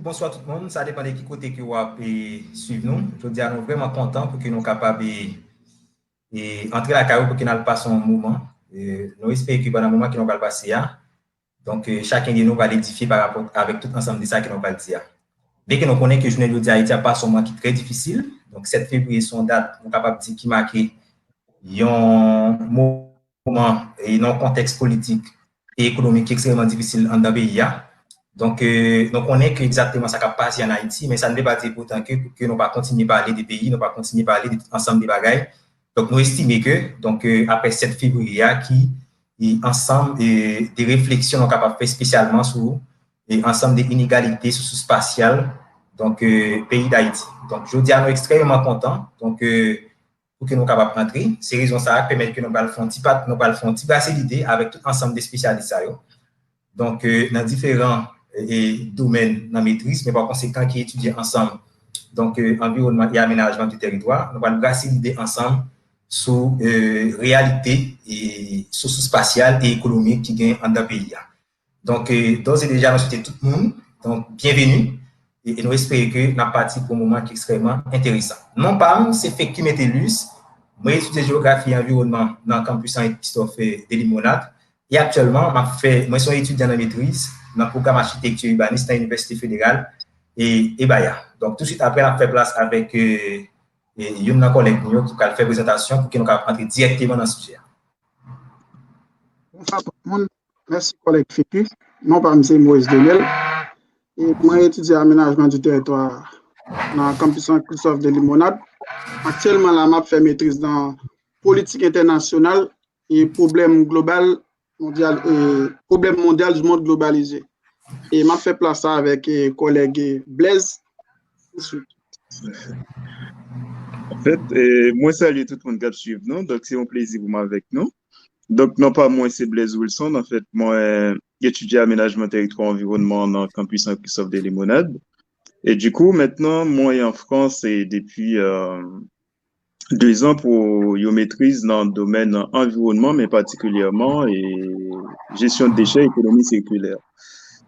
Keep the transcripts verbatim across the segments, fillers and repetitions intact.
Bonswa tout moun, sa depann de ki kote ke w ap, e, swiv nou. Jodi a, nou vrèman kontan pou ke nou kapab, e, e, antre lakay ou pou ke n al pase yon moman. E, nou espere ke pandan moman ke nou pral pase a, donk, e, chaken de nou pral edifye pa rapò avèk tout ansanm de sa ke nou pral di a. Byen ke nou konnen ke jounen jodi a, Ayiti ap pase yon moman ki trè difisil. Donk, sèt fevriye se yon dat, nou kapab di, ki make yon moman e nan yon kontèks politik e ekonomik ki ekstrèmman difisil anndan peyi a. Donk, e, nou konnen ke egzakteman sa k ap pase ann Ayiti, men sa n pe pa di poutan ke, ke nou pa kontinye pale de peyi, nou pa kontinye pale de tout ansanm de bagay. Donk, nou estime ke, donk, e, apre sèt fevriye a, ki, e, ansanm, e, de refleksyon nou kapab fè espesyalman sou, e, ansanm de inegalite sou sous pasyal, donk, e, peyi Dayiti. Donk, jodi a, nou ekstrèmman kontan, donk, e, pou ke nou kapab antre. Se rezon sa a k pèmèt ke nou pral fè yon ti pat, nou pral fè yon ti brase lide avèk tout ansanm de espesyalist sa yo. Donk, e, nan diferan, e, e, domèn nan metriz, men pa konsekan ki etidye ansanm, donk, e, anviwònman e amenajman di tèritwa, nou pral brase lide ansanm sou, e, reyalite e sou sous pasyal e ekonomik ki gen anndan peyi a. Donk, e, dòz e deja, nou swete tout moun, donk, byenveni, e, e nou espere ke n ap pati pou yon moman ki ekstrèmman enteresan. Non pa m, se Feky Metellus. Mwen etidye jewografi e anviwònman nan kanpis Henri Christophe, e, de Limonad. E aktyèlman, m ap fè, mwen se yon etidyan nan metriz nan pwogram achitekti e ibanis nan Inivèsite Federal e, e Ebaya. Donk, tousuit apre, n ap fè plas avèk, e, e, youn nan kòlèg nou yo ki pral fè prezantasyon pou ke nou kapab antre dirèkteman nan sijè a. Bonswa tout moun. Mèsi kòlèg Feky. Non pa m se Moïse Denel. E mwen etidye amenajman di tèritwa nan kanpis Henri Christophe de Limonad. Aktyèlman la, m ap fè metriz nan politik entènasyonal e pwoblèm global mondyal, e pwoblèm mondyal du monde globalisé. E m ap fè plas sa avèk, e, kòlèg, e, Blaise. Anfèt, e, mwen salye tout moun k ap swiv nou. Donk, se yon plezi pou m avèk nou. Donk, non pa mwen, se Blaise Wilson. Anfèt, mwen etidye amenajman tèritwa anviwònman nan kanpis Henri Christophe de Limonad. E dikou, mentnan, mwen an Frans e depi, e, de zan pou yon metriz nan domèn anviwònman, men patikilyèman, e, jesyon de dechè, ekonomi sikilè.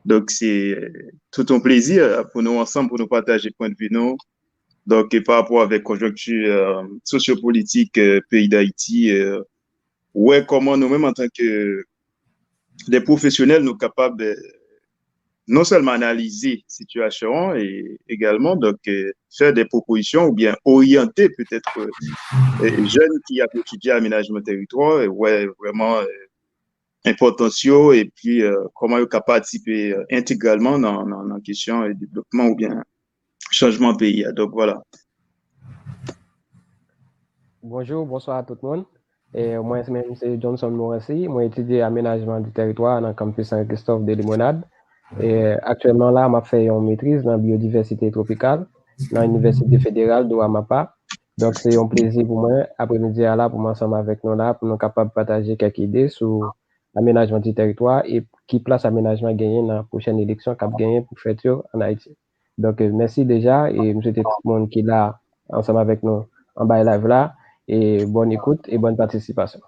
Donk, se tout yon plezi, e, pou nou ansanm, pou nou pataje pwennvi nou. Donk, e, pa rapò avèk konjonkti, e, sosyopolitik, e, peyi Dayiti, e, wè kòman nou menm antanke de pwofesyonèl, nou kapab, e, non sèlman analize sitiyasyon an, e egalman, donk, e, fè de pwopozisyon oubyen oryante petèt, e, e, jèn ki ap etidye amenajman tèritwa, e wè vrèman, e, enpòtans yo, epi, e, kòman yo ka patisipe, e, entegralman nan, nan, nan kesyon, e, devlopman oubyen chanjman peyi a. Donk, vwala. Bonjou, bonswa a tout moun. E, mwen menm se Johnson Morancy, mwen etidye amenajman di tèritwa nan kanpis Henri Christophe de Limonad. E, aktyèlman la, m ap fè yon metriz nan byodivèsite twopikal nan Inivèsite Federal do Amapa. Donk, se yon plezi pou mwen, apremidi a la, pou m ansanm avèk nou la, pou nou kapab pataje kèk ide sou amenajman di tèritwa e ki plas amenajman genyen nan pwochèn eleksyon k ap genyen pou fèt yo ann Ayiti. Donk, mèsi deja e m swete tout moun ki la ansanm avèk nou anba live la e bòn ekout e bòn patisipasyon.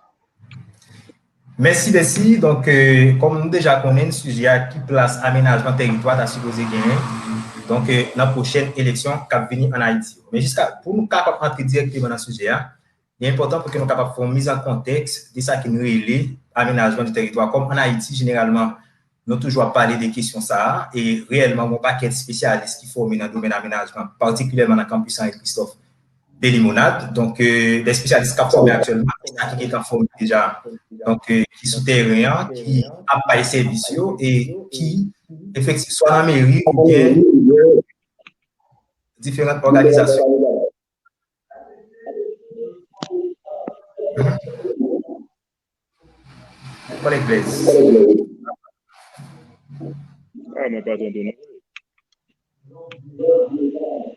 Mèsi, mèsi. Donk, e, kòm nou deja konnen, sijè a, ki plas amenajman tèritwa ta sipoze genyen, donk, e, nan pwochèn eleksyon k ap vini ann Ayiti yo. Men jiska, pou nou kapab antre dirèkteman nan sijè a, li enpòtan pou ke nou kapab fè yon miz an kontèks de sa ke nou rele amenajman di tèritwa. Kòm ann Ayiti, jeneralman, nou toujou ap pale de kesyon sa a, e reyèlman, gen yon pakèt espesyalis ki fòme nan domèn amenajman, patikilyèman nan kanpis Henri Christophe de Limonad. Donk, e, de espesyalis k ap fòme aktyèlman, ki sa ki gentan fòme deja, donk, e, ki sou teren an, ki ap bay sèvis yo, e ki efektif swa nan meri oubyen diferan òganizasyon. Kòlèg Blaise. Ah, mwen pa tande non. Voilà.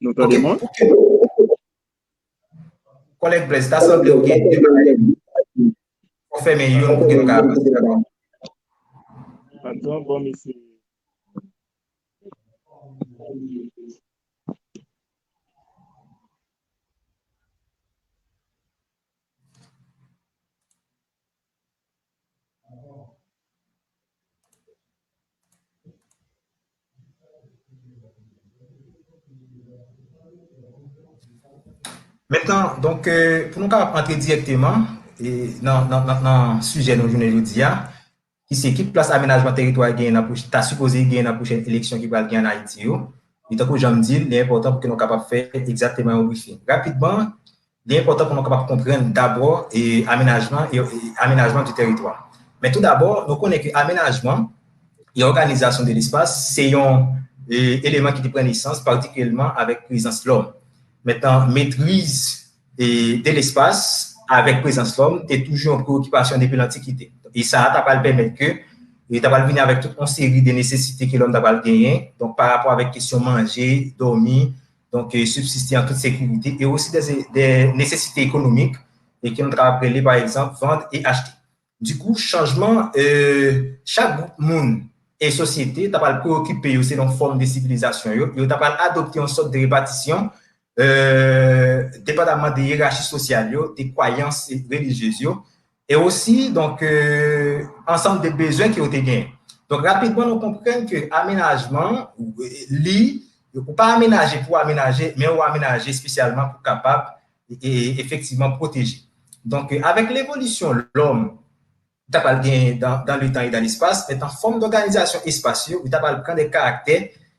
Nou tande mwen? Kòlèg Blaise, ta sanble ou gen de bagay. Ou fèmen youn pou ke nou ka avanse. Atann, bon, mesye. Mentnan, donk, euh, pou nou kapab antre dirèkteman e nan, nan, nan, nan sijè nou jounen jodi a, ki se ki plas amenajman teritwa genyen nan pwoch-, ta sipoze genyen nan pwochèn eleksyon ki pral gen ann Ayiti yo. E tankou jan m di l, li enpòtan pou ke nou kapab fè egzakteman yon briefing. Rapidman, li enpòtan pou nou kapab konprann dabò e amenajman, e, e amenajman di teritwa. Men tou dabò, nou konnen ke amenajman e òganizasyon de lespas se yon e, eleman ki te pran nesans patikilyèman avèk prezans lòm. Mentnan, metriz e, de lespas avèk prezans lòm te toujou yon preokipasyon depi lantikite. E sa a ta pral pèmèt ke, e ta pral vini avèk tout yon seri de nesesite ke lòm ta pral genyen, donk pa rapò avèk kesyon manje, dòmi, donk e, sibsiste an tout sekirite, e osi de, de nesesite ekonomik, e ke nou ta kapab rele, pa egzanp, vande e achte. Dikou, chanjman, e, chak gwoup moun e sosyete ta pral preokipe yo selon fòm de sivilizasyon yo, yo ta pral adopte yon sòt de repatisyon euh, depandaman de yerachi sosyal yo, de kwayans relijyez yo, e osi, donk, euh, ansanm de bezwen ke yo te genyen. Donk, rapidman, nou konprann ke amenajman, ou, li, ou pa amenaje pou amenaje, men ou amenaje espesyalman pou kapab e, e, efektivman pwoteje. Donk, euh, avèk levolisyon lòm, ta pral gen dan, dan le tan e dan lespas, men an fòm dòganizasyon espas yo, li ta pral pran de karaktè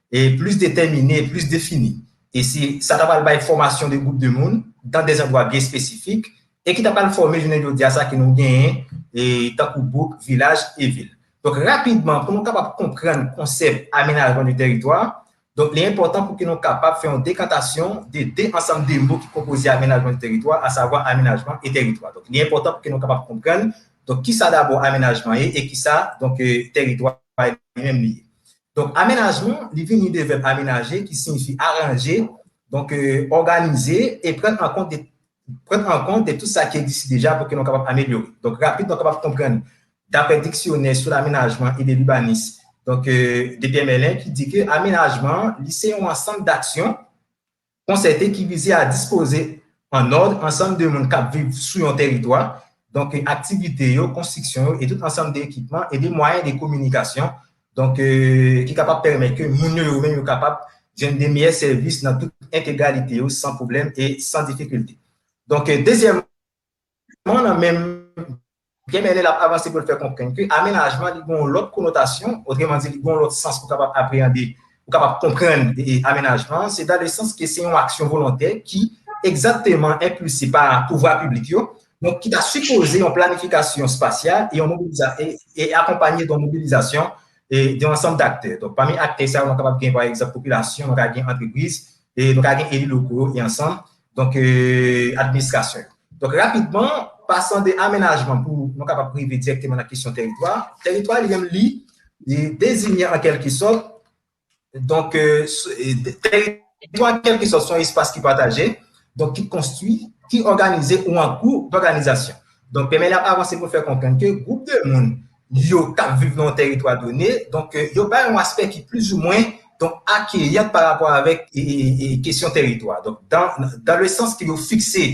e plis detèmine, plis defini. E se sa ta pral bay fòmasyon de gwoup de moun dan de zandwa byen espesifik e ki ta pral fòme jounen jodi a sa ke nou genyen e tankou bouk, vilaj e vil. Donk, rapidman, pou nou kapab konprann konsèp amenajman de teritwa, donk, li enpòtan pou ke nou kapab fè yon dekantasyon de de ansanm de mo ki konpoze amenajman de teritwa, asavwa amenajman e teritwa. Donk, li enpòtan pou ke nou kapab konprann, donk, kisa dabò amenajman ye e kisa, donk, euh, teritwa li menm li ye. Donk, amenajman, li vini de vèb amenaje ki siyifi aranje, donk, euh, òganize e pran an kont de, pran an kont de tout sa ki egziste deja pou ke nou kapab amelyore. Donk, rapid, nou kapab konprann daprè Dictionnaire sur l'aménagement et de l'urbanisme, donk, euh, de Pierre Merlin, ki di ke amenajman, li se yon ansanm daksyon konsète ki vize a dispoze an òd ansanm de moun k ap viv sou yon teritwa, donk, aktivite yo, konstriksyon yo, e tout ansanm de ekipman e de mwayen de kominikasyon, donk, euh, ki kapab pèmèt ke moun yo, yo menm, yo kapab jwenn de meyè sèvis nan tout entegralite yo, san pwoblèm e san difikilte. Donk, euh, dezyèm, nan menm, Pierre Merlin ap avanse pou l fè konprann ke amenajman, li gen yon lòt konotasyon, otreman di, li gen yon lòt sans pou kapab apreyande, pou kapab konprann e, e amenajman, se dan le sans ke se yon aksyon volontè ki egzakteman enpilse pa pouvwa piblik yo, donk ki ta sipoze yon planifikasyon espasyal e yon mobiliza-, e, e akonpanye de yon mobilizasyon e de yon ansanm daktè. Donk, pami aktè sa yo, nou kapab gen, pa egzanp, popilasyon, nou ka gen antrepriz, e nou ka gen eli loko yo, e ansanm, donk, euh, administrasyon yo. Donk, rapidman, pasan de amenajman pou nou kapab rive dirèkteman nan kesyon teritwa. Teritwa li menm li, li deziyen an kèlke sòt, donk, euh, s-, e, teritwa an kèlke sòt se yon espas ki pataje, donk ki konstwi, ki òganize ou an kou dòganizasyon. Donk, Pierre Merlin ap avanse pou fè konprann ke gwoup de moun yo k ap viv nan yon teritwa done, donk, euh, yo bay yon aspè ki plizoumwen, donk, akeyan pa rapò avèk e, e, e, kesyon teritwa. Donk, dan, dan le sans ke yo fikse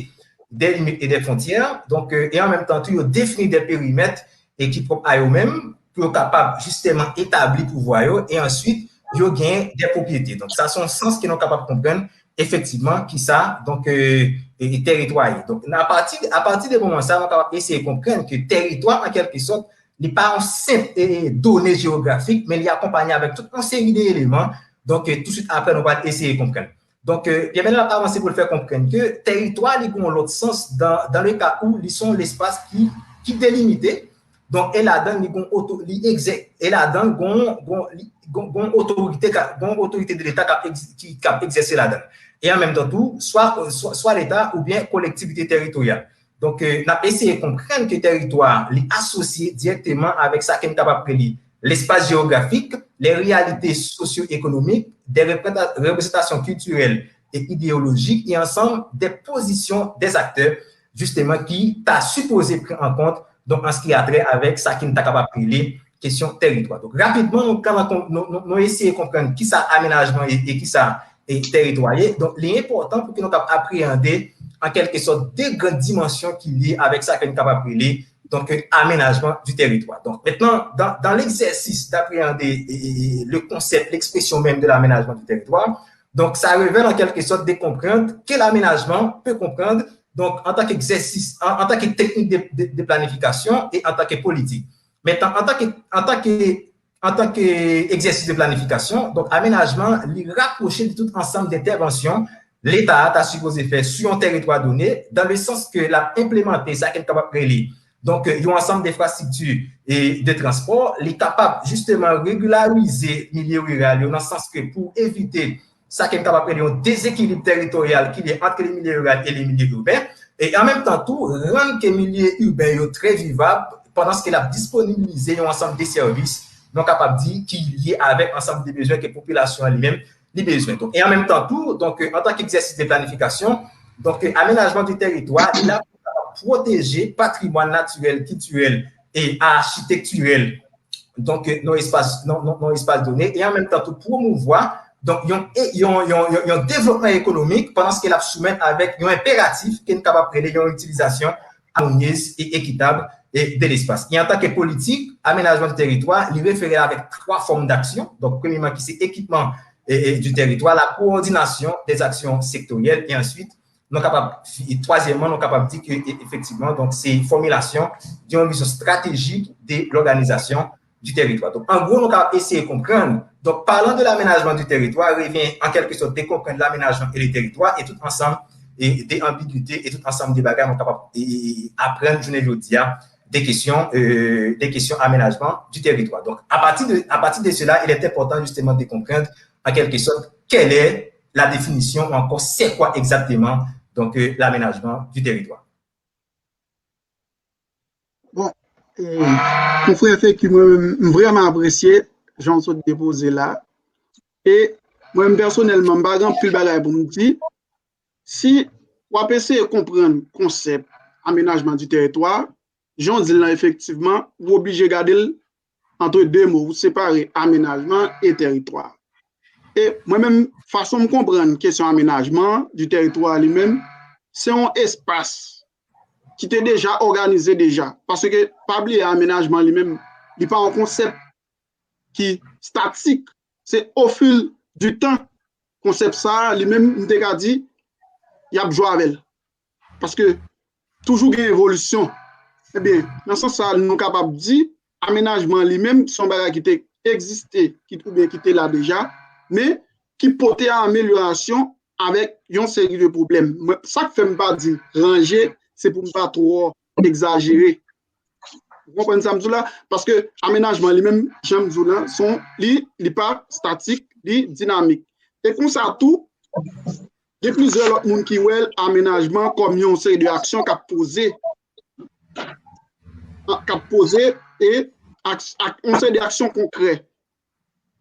de limit e de fwontyè, donk, euh, e an menm tan tou, yo defini de perimèt e ki pwòp a yo menm, pou yo kapab jisteman etabli pouvwa yo, e answit, yo gen de pwopyete. Donk, sa se yon sans ke nou kapab konprann efektivman kisa, donk, euh, e, e teritwa ye. Donk, apati, apati de moman sa, nou kapab eseye konprann ke teritwa, an kèlke sòt, li pa yon senp e, e, done jewografik, men li akonpanye avèk tout yon seri de eleman. Donk, euh, touswit apre, nou pral eseye konprann. Donk, euh, Pierre Merlin ap avanse pou l fè konprann ke teritwa, li gen yon lòt sans dan, dan le ka ou li se yon lespas ki, ki delimite. Donk, e ladan, li gen oto-, li egzè-, e ladan, gon, gon, li, gon, gon otorite ka, gon otorite de Leta k ap egz-, ki, k ap egzèse ladan. E an menm tan tou, swa, swa, swa Leta oubyen kolektivite teritoryal. Donk, euh, n ap eseye konprann ke teritwa, li asosye dirèkteman avèk sa ke n kapab rele lespas jewografik, les réalités socio-économiques, des représenta-, représentations culturelles et idéologiques, e ansanm de pozisyon de aktè, jisteman, ki ta sipoze pran an kont, donk, an sa ki a trè avèk sa ki n ta kapab rele kesyon teritwa. Donk, rapidman, nou, nou, nou, nou eseye konprann kisa amenajman ye e kisa e teritwa ye. Donk, li enpòtan pou ke nou kapab apreyande, an kèlke sòt, de gran dimansyon ki lye avèk sa ke nou kapab rele, donk, amenajman di teritwa. Donk, mentnan, dan, dan legzèsis d'appréhender e, e, le concept, l'expression même de l'aménagement du territoire, Donc, ça révèle en quelque sorte de comprendre que l'aménagement peut comprendre, donc, en tant qu'exercice, en, en tant que technique de, de, de planification et en tant que politique. Maintenant, en tant que, en tant que, en tant que exercice de planification, donc, aménagement, li rapwoche de tout ansanm de entèvansyon Leta a ta sipoze fè sou yon tèritwa done, dans le sens que l ap enplimante sa ke n kapab rele, donk, yon ansanm de enfrastrikti e de transpò, li kapab jisteman regilarize milye riral yo, nan sans ke pou evite sa ke n kapab rele yon dezekilib tèritoryal ki lye ant le milye riral e le milye iben, e an menm tan tou, rann ke milye iben yo trè vivab, pandan ke l ap disponibilize yon ansanm de sèvis, nou kapab di, ki lye avèk ansanm de bezwen ke popilasyon an li menm li bezwen. Donk, e an menm tan tou, donk, euh, an tan ke egzèsis de planifikasyon, donk, euh, amenajman di tèritwa, li la pou kapab pwoteje patrimwàn natirèl, kiltirèl e achitektirèl, donk, euh, nan espas, nan, nan, nan espas done, e an menm tan tou pwomouvwa, donk, yon, e, yon, yon, yon, yon devlopman ekonomik, pandan ke l ap soumèt avèk yon enperatif ke n kapab rele yon itilizasyon amonyez e ekitab e de lespas. E an tan ke politik, amenajman di tèritwa, li refere avèk twa fòm d'aksyon. Donk, premyèman, ki se ekipman e, e, di tèritwa, la coordination des actions sectorielles, e answit, nou kapab, e, twazyèmman, nou kapab di ke, e, efektivman, donk, se fòmilasyon de yon vizyon estratejik de lòganizasyon di tèritwa. Donk, an gwo, nou kapab eseye konprann, donk, parlant de l'aménagement du territoire, revyen an kèlke sòt de konprann l'aménagement et le territoire, e tout ansanm, e, de anbigite, e tout ansanm de bagay, nou kapab, e, e, aprann jounen jodi a, de kesyon, e, de kesyon amenajman di tèritwa. Donk, apati de, apati de sela, il est important justement de comprendre, en quelque sorte, quelle est la définition ou encore c'est quoi exactement, donc, euh, l'aménagement du territoire. Bon, e, mon frè Feki, mwen menm, m vrèman apresye jan w sot depoze la. E mwen menm pèsonèlman, m pa gen anpil bagay pou m di. Si w ap eseye konprann konsèp amenajman di tèritwa, jan w di l lan, efektivman, ou oblije gade l antre de mo, ou separe amenajman e tèritwa. E mwen menm, fason m konprann kesyon amenajman di tèritwa li menm, se yon espas ki te deja òganize deja. Paske, pa bliye, amenajman li menm, li pa yon konsèp ki statik. Se au fil du temps, konsèp sa a, li menm, m te ka di, y ap jwe avè l. Paske toujou gen evolisyon. Ebyen, nan sans sa, nou kapab di, amenajman li menm, se yon bagay ki te egziste, ki, oubyen ki te la deja, men ki pote amelyorasyon avèk yon seri de pwoblèm. Mwen, sa k fè m pa di ranje, se pou m pa twò egzajere. Ou konprann sa m di w la? Paske amenajman li menm, jan m di w la, se yon, li, li pa statik, li dinamik. E konsa tou, gen plizyè lòt moun ki wè amenajman kòm yon seri de aksyon k ap poze, k ap poze e ak, ak yon seri de aksyon konkrè.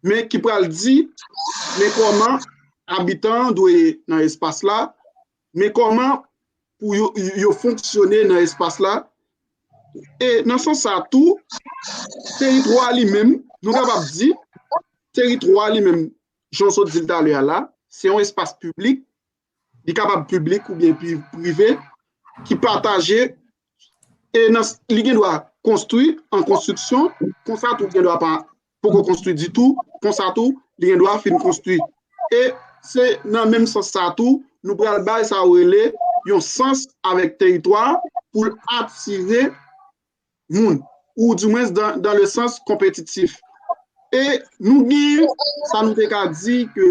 Men ki pral di, men kòman abitan an dwe nan espas la, men kòman pou yo, yo fonksyone nan espas la. E nan sans sa tou, teritwa li menm, nou kapab di, teritwa li menm, jan w sot di l talè a la, se yon espas piblik, li kapab piblik oubyen pi, prive, ki pataje, e nan, li gen dwa konstwi an konstriksyon, konsa tou gen dwa pa poko konstwi ditou, konsa tou, li gen dwa fin konstwi. E se nan menm sans sa tou, nou pral bay sa yo rele yon sans avèk teritwa pou l atire moun, ou dimwens dans, dans le sens compétitif. E nou gen sa nou te ka di ke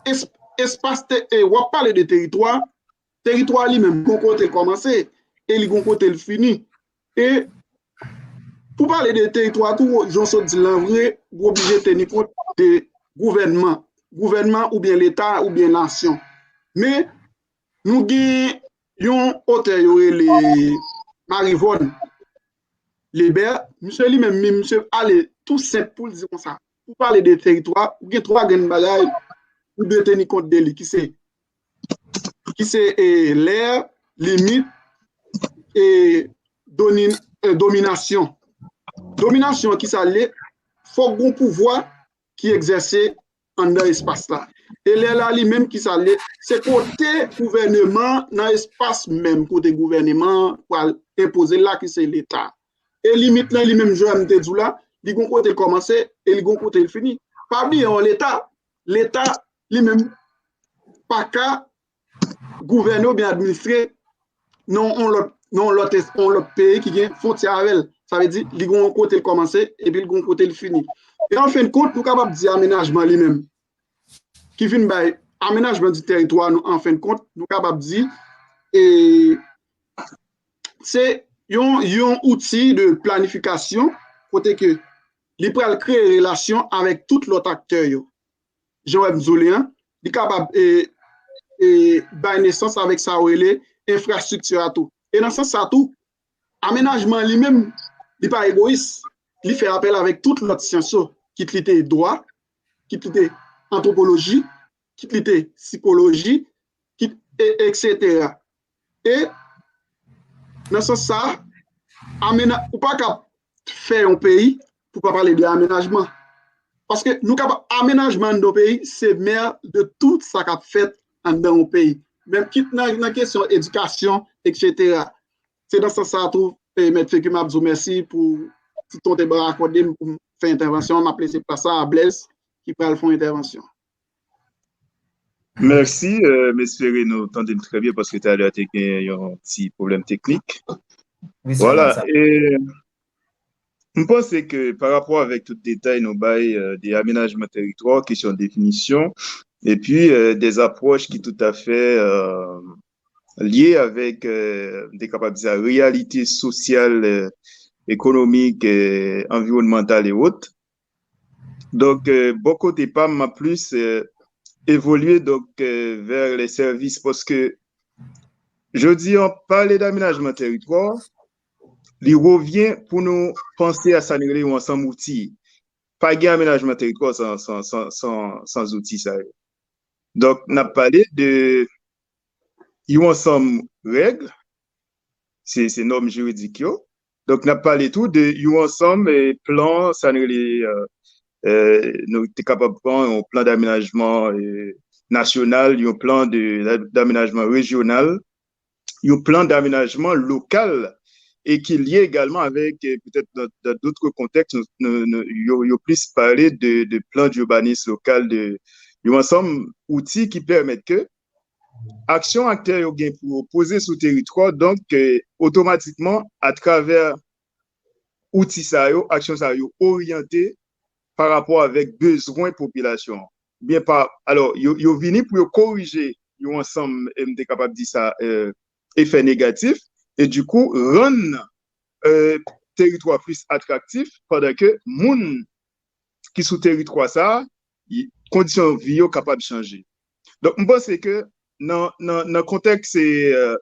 es, espas, te, e w ap pale de teritwa, teritwa li menm, gon kote l kòmanse, e li gon kote l fini. E pou pale de teritwa tou, jan w sot di l lan vre, ou oblije teni kont de gouvènman, gouvènman oubyen leta oubyen nasyon. Men, nou gen yon otè yo rele Marivòn Lebè, misye li menm, misye ale tou senp pou l di konsa. Pou pale de teritwa, ou gen twa grenn bagay ou dwe teni kont de li, ki se, ki se, e, lè, limit, e, doni, e, dominasyon. Dominasyon, ki sa l ye? Fòk gon pouvwa ki egzèse anndan espas la. E lè la li menm ki sa l ye? Se kote gouvèneman nan espas menm, kote gouvèneman pral enpoze l la ki se Leta. E limit lan li menm jan m te di w la, li gon kote l kòmanse e li gon kote l fini. Pa bliye yon Leta, Leta li menm, pa ka gouvène oubyen administre nan yon lòt, nan yon lòt, yon lòt peyi ki gen fwontyè avè l. Sa vle di, li gen yon kote l kòmanse, epi l gen yon kote l fini. E an fen de kont, nou kapab di amenajman li menm, ki vin bay amenajman di tèritwa nou, an fen de kont, nou kapab di, e, se yon, yon outi de planifikasyon, kote ke li pral kreye relasyon avèk tout lòt aktè yo. Jan w wè m di w li an, li kapab, e, e, bay nesans avèk sa yo rele enfrastrikti a tou. E nan sans sa tou, amenajman li menm, li pa egoyis. Li fè apèl avèk tout lòt syans yo, kit li te dwa, kit li te antwopoloji, kit li te sikoloji, kit, e, etsetera. E nan sans sa, amena-, ou pa ka fè yon peyi pou pa pale de amenajman. Paske nou kapab, amenajman anndan yon peyi, se mè de tout sa k ap fèt anndan yon peyi. Menm kit nan, nan kesyon edikasyon, etsetera. Se nan sans sa tou, e, Mèt Feki, m ap di w mèsi pou ti tan w te ban akòde m pou m fè entèvansyon an. M ap lese plas la a Blaise ki pral fè yon entèvansyon. Mèsi, euh, m espere nou tande m trè byen paske talè a te gen yon ti pwoblèm teknik. Vwala, e m panse ke pa rapò avèk tout detay nou bay, euh, de amenajman tèritwa, kesyon definisyon, epi, euh, de apwòch ki toutafè, euh, lye avèk, euh, m te kapab di sa, reyalite sosyal, euh, ekonomik, euh, anviwònmantal e wòt. Donk, euh, bò kote pa m, m ap plis, euh, evolye, donk, euh, vè lè sèvis, paske jodi an, pale d amenajman tèritwa, li revyen pou nou panse a sa n rele yon ansanm outi. Pa gen amenajman tèritwa san, san, san, san, san zouti sa yo. Donk, n ap pale de yon ansanm règ, se, se nòm jiridik yo. Donk, n ap pale tou de yon ansanm, eh, plan, sa n rele, eh, eh, nou te kapab pran yon plan d'amenajman, eh, nasyonal, yon plan de, d'amenajman rejyonal, yon plan d'amenajman lokal, e ki lye egalman avèk, eh, petèt nan, nan dòt kontèks, nou, nou, nou, yo, yo plis pale de, de plan d'urbanisme lokal, de yon ansanm outi ki pèmèt ke aksyon aktè yo gen pou yo poze sou teritwa, donk, eh, otomatikman, atravè outi sa yo, aksyon sa yo oryante pa rapò avèk bezwen popilasyon an. Byen pa, alò, yo, yo vini pou yo korije yon ansanm, eh, m te kapab di sa, eh, efè negatif, e dikou, rann, eh, teritwa plis atraktif, pandan ke moun ki sou teritwa sa a, kondisyon vi yo kapab chanje. Donk, m panse ke nan, nan, nan kontèks, eh,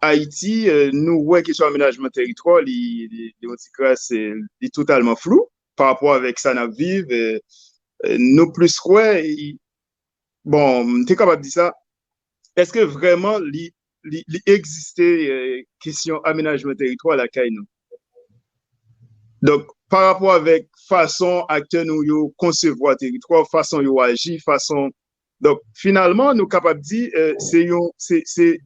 Ayiti, eh, nou wè kesyon amenajman teritwa, li, li, li yon ti kras, eh, li totalman flou pa rapò avèk sa n ap viv. Eh, eh, nou plis kwè, bon, m te kapab di sa, èske vrèman li, li, li egziste, eh, kesyon amenajman teritwa lakay nou? Donk, pa rapò avèk fason aktè nou yo konsevwa teritwa, fason yo aji, fason, donk, finalman, nou kapab di, eh, se yon, se, se,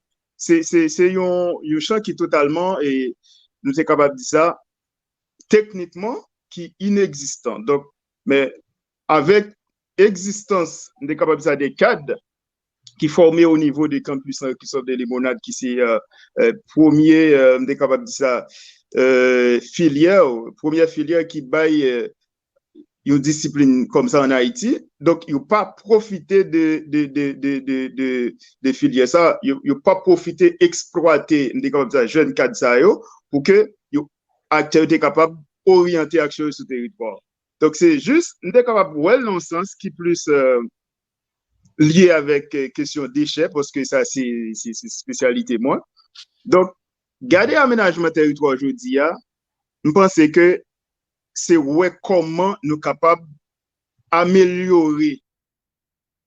se, se, se yon, yon chan ki totalman, e nou te kapab di sa, teknikman, ki inegzistan. Donk, men avèk egzistans, m te kapab di sa, de kad ki fòme o nivo de kanpis Microsoft de Limonad, ki se, eh, eh, premye, eh, m te kapab di sa, eh, filyè, premyè filyè ki bay, eh, yon disiplin kòm sa ann Ayiti. Donk, yo pa pwofite de, de, de, de, de, de, de filyè sa, yo, yo pa pwofite eksplwate, m te kapab di sa, jèn kad sa yo, pou ke yo, aktè yo te kapab oryante aksyon yo sou teritwa. Donk, se jis, m te kapab wè l nan yon sans ki plis, eh, lye avèk, eh, kesyon dechè, paske sa se, se, se espesyalite mwen. Donk, gade amenajman teritwa jodi a, m panse ke se wè kòman nou kapab amelyore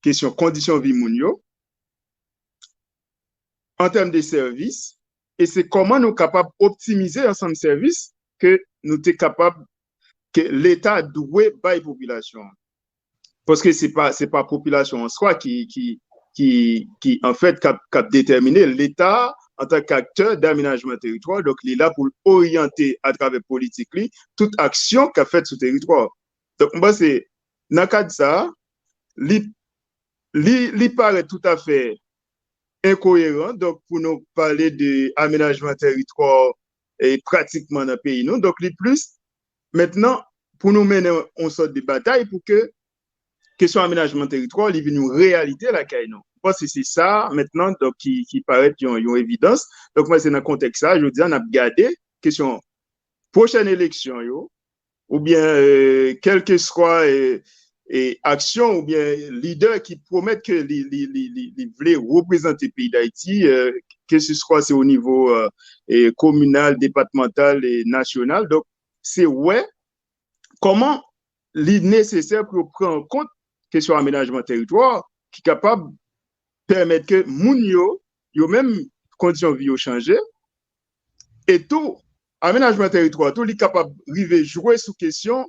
kesyon kondisyon vi moun yo, an tèm de sèvis, e se kòman nou kapab optimize ansanm sèvis ke nou te kapab, ke Leta dwe bay popilasyon an. Paske se pa, se pa popilasyon an swa ki, ki, ki, ki, an fèt, k ap, k ap detèmine. Leta, antan k aktè damenajman teritwa, donk, li la pou l oryante atravè politik li tout aksyon k ap fèt sou teritwa. Donk, m panse, nan kad sa a, li, li, li parèt toutafè enkoyeran, donk, pou nou pale de amenajman teritwa e pratikman nan peyi nou. Donk, li plis, mentnan, pou nou mennen yon sòt de batay pou ke kesyon amenajman teritwa, li vin yon reyalite lakay nou. Mwen panse se sa, mentnan, donk, ki, ki parèt yon, yon evidans. Donk, mwen se nan kontèks sa, jodi a, n ap gade kesyon pwochèn eleksyon yo, oubyen, e, kèlkeswa, e, e, aksyon oubyen lidè ki pwomèt ke li, li, li, li, li vle reprezante peyi Dayiti, e, keseswa se o nivo, e, e, kominal, depatmantal e nasyonal. Donk, se wè kòman li nesesè pou yo pran an kont kesyon amenajman teritwa ki kapab pèmèt ke moun yo, yo menm, kondisyon vi yo chanje. E tou, amenajman teritwa tou, li kapab rive jwe sou kesyon,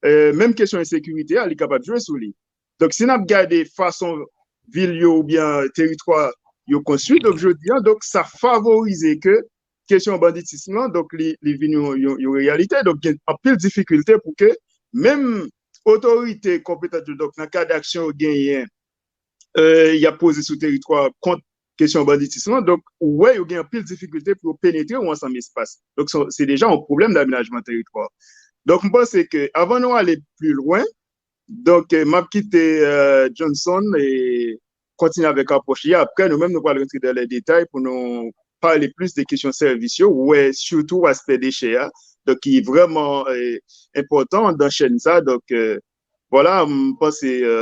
e, menm kesyon ensekirite a, li kapab jwe sou li. Donk, si n ap gade fason vil yo oubyen teritwa yo konstwi, donk, jodi a, donk, sa favorize ke kesyon banditism lan, donk, li, li vin yon, yon, yon reyalite. Donk, gen anpil difikilte pou ke menm otorite konpetan yo, donk, nan kad aksyon yo genyen, e, y ap poze sou teritwa kont kesyon banditism lan. Donk, ou wè, yo gen anpil difikilte pou yo penetre yon ansanm espas. Donk, se, se deja yon pwoblèm damenajman teritwa. Donk, m panse ke, avan nou ale pli lwen, donk, e, m ap kite, e, Johnson e kontinye avèk apwòch li. Apre, nou menm, nou pral rantre dan lè detay pou nou pale plis de kesyon sèvis yo, ou wè, sitou aspè dechè a, donk, ki vrèman, e, enpòtan dan chèn sa. Donk, e, vwala, m panse, e,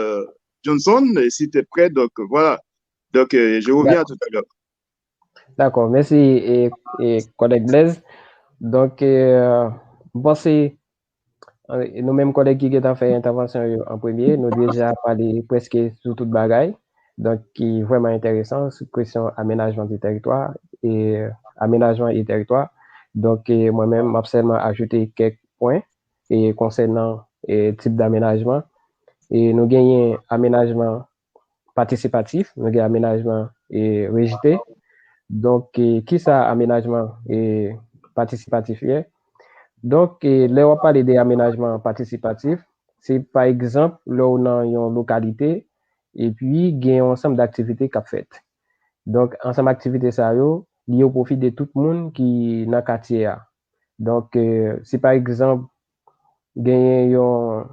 Johnson, e, si te prè, donk, vwala. Donk, e, je reviens à tout à l'heure. Dakò, mèsi, e, e, kòlèg Blaise. Donk, e, m panse, e, nou menm kòlèg ki gentan fè entèvansyon yo an premye, nou deja pale prèske sou tout bagay. Donk, ki vrèman enteresan sou kesyon amenajman de teritwa e amenajman e teritwa. Donk, e, mwen menm, m ap sèlman ajoute kèk pwen e konsènan, e, tip damenajman. E nou genyen amenajman patisipatif, nou gen amenajman, e, rejete. Donk, e, kisa amenajman, e, patisipatif ye? Donk, e, lè w ap pale de amenajman patisipatif, se pa egzanp, lè w nan yon lokalite, epi gen yon ansanm daktivite k ap fèt. Donk, ansanm aktivite sa yo, li o pwofi de tout moun ki nan katye a. Donk, e, si pa egzanp, genyen yon,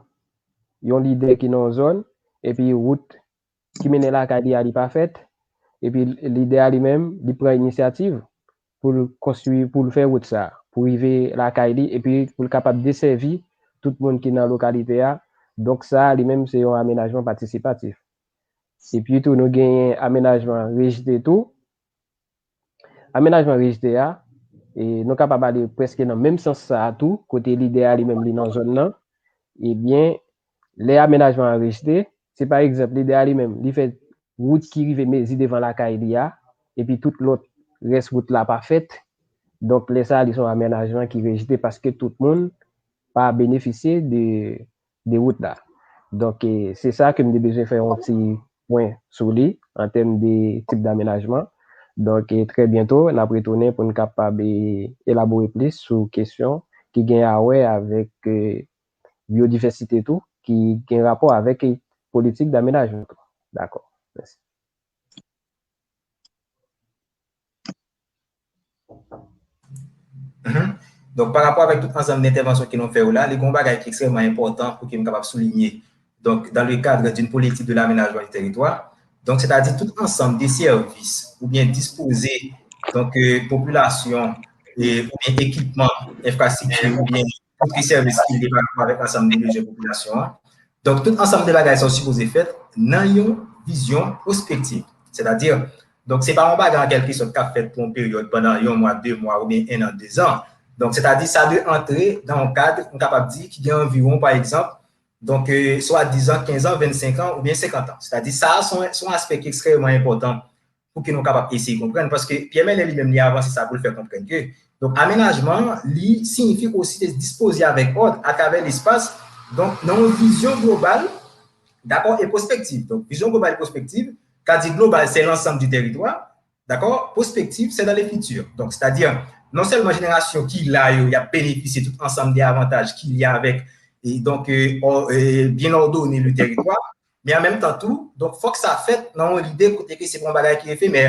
yon lidè ki nan yon zòn, epi wout ki mennen lakay li a, li pa fèt, epi lidè a li menm, li pran inisyativ pou l konstwi, pou l fè wout sa a, pou rive lakay li, epi pou l kapab desèvi tout moun ki nan lokalite a. Donk, sa a, li menm, se yon amenajman patisipatif. Epi tou, nou genyen amenajman rejete tou. Amenajman rejete a, e, nou kapab ale prèske nan menm sans sa a tou, kote lidè a li menm li nan zòn nan. Ebyen, lè amenajman an rejete, se pa egzanp, lidè a li menm, li fè wout ki rive mezi devan lakay li a, epi tout lòt rès wout la pa fèt. Donk, lè sa a, li se yon amenajman ki rejete paske tout moun pa benefisye de, de wout la. Donk, e, se sa ke m te bezwen fè yon ti pwen sou li, an tèm de tip damenajman. Donk, e, trè byento, n ap retounen pou n kapab, e, elabore plis sou kesyon ki gen a wè avèk, e, byodivèsite tou, ki gen rapò avèk, e, politik damenajman tou. Dakò. Mèsi. Mhm. Donk, pa rapò avèk tout ansanm de entèvansyon ke nou fè yo la, li gen yon bagay ki ekstrèmman enpòtan pou ke m kapab soulinye. Donk, dans le cadre d'une politique de l'aménagement du territoire, donk, sètadi tout ansanm de sèvis oubyen dispoze, donk, e, popilasyon, e, oubyen ekipman, enfrastrikti, oubyen tout sèvis ki li pa rapò avèk ansanm de bezwen popilasyon an. Donk, tout ansanm de bagay sa yo sipoze fèt nan yon vizyon pwospektiv. Sètadi, donk, se pa yon bagay an kèlkesòt k ap fèt pou yon peryòd pandan yon mwa, de mwa, oubyen en an, dezan. Donk, sètadi, sa dwe antre nan yon kad, nou kapab di, ki gen anviwon, pa egzanp, donk, e, swadizan kenz an, vennsenk an, oubyen senkant an. Sètadi, sa a se yon, se yon aspè ki ekstrèmman enpòtan pou ke nou kapab eseye konprann, paske Pierre Menet li menm li avanse sa pou l fè konprann ke, donk, amenajman an, li siyifi osi de dispoze avèk òd atravè lespas, donk, nan yon vizyon global, dakò, e pwospektiv. Donk, vizyon global e pwospektiv, ka di global, se l'ensemble du territoire, dakò, pwospektiv, se dans le futur. Donk, sètadi, non sèlman jenerasyon ki la yo, y ap benefisye tout ansanm de avantaj ki lye avèk, e donk, e, ò-, e, bien ordonner le territoire, Men an menm tan tou, donk, fòk sa fèt nan yon lide kote ke se pa yon bagay ki efemè.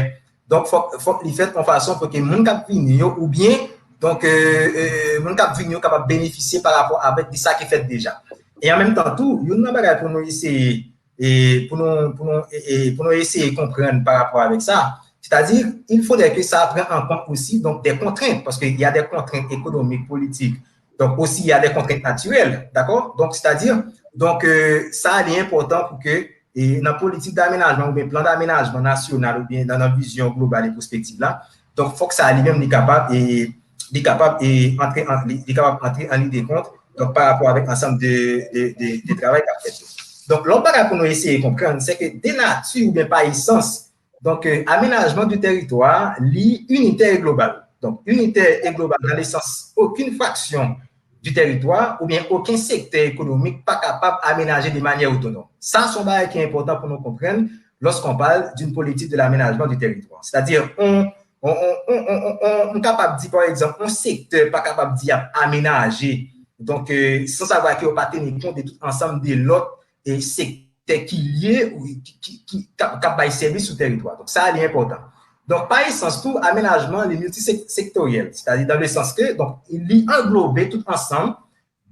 Donk, fòk, fòk li fèt yon fason pou ke moun k ap vini yo, oubyen, donk, euh, euh, moun k ap vini yo kapab benefisye pa rapò avèk de sa ki fèt deja. E an menm tan tou, youn nan bagay pou nou eseye, e pou nou, pou nou, e, e pou nou eseye konprann pa rapò avèk sa, c'est-à-dire, il faudrait que ça prenne en compte aussi, donc, des contraintes, parce qu'il y a des contraintes économiques, politiques, donc aussi il y a des contraintes naturelles, d'accord? Donc, c'est-à-dire, donc, euh, sa li enpòtan pou ke, e, nan politik damenajman oubyen plan damenajman nasyonal oubyen nan, nan vizyon global e pwospektiv la, donk, fòk sa li menm li kapab, e, li kapab, e, antre an, li, li kapab antre an lide kont, donk, pa rapò avèk ansanm de, de, de, de travay k ap fèt yo. Donk, lòt bagay pou nou eseye konprann, se ke de nati oubyen pa esans, donk, euh, aménagement du territoire, li initè e global. Donk, initè e global dans le sens, okenn fraksyon du territoire oubyen okenn sektè ekonomik pa kapab amenaje de manyè otonòm. Sa, se yon bagay ki enpòtan pou nou konprann lorsqu'on parle d'une politique de l'aménagement du territoire. C'est-à-dire, on, on, on, on, on, on, nou kapab di, pa egzanp, yon sektè pa kapab di ap amenaje, donk, euh, san savwa ke yo pa teni kont de tout ansanm de lòt, e, sektè ki lye ou ki, ki, ki, k ap, k ap bay sèvis sou tèritwa. Donk, sa a li enpòtan. Donk, pa esans tou, amenajman li miltisektoryèl, sètadi dans le sens que, donk, li anglobe tout ansanm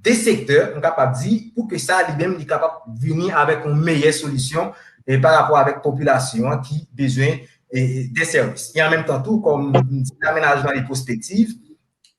de sektè, nou kapab di, pou ke sa li menm li kapab vini avèk yon meyè solisyon, e, pa rapò avèk popilasyon an ki bezwen, e, de sèvis. E an menm tan tou, kòm m di, amenajman li pwospektif,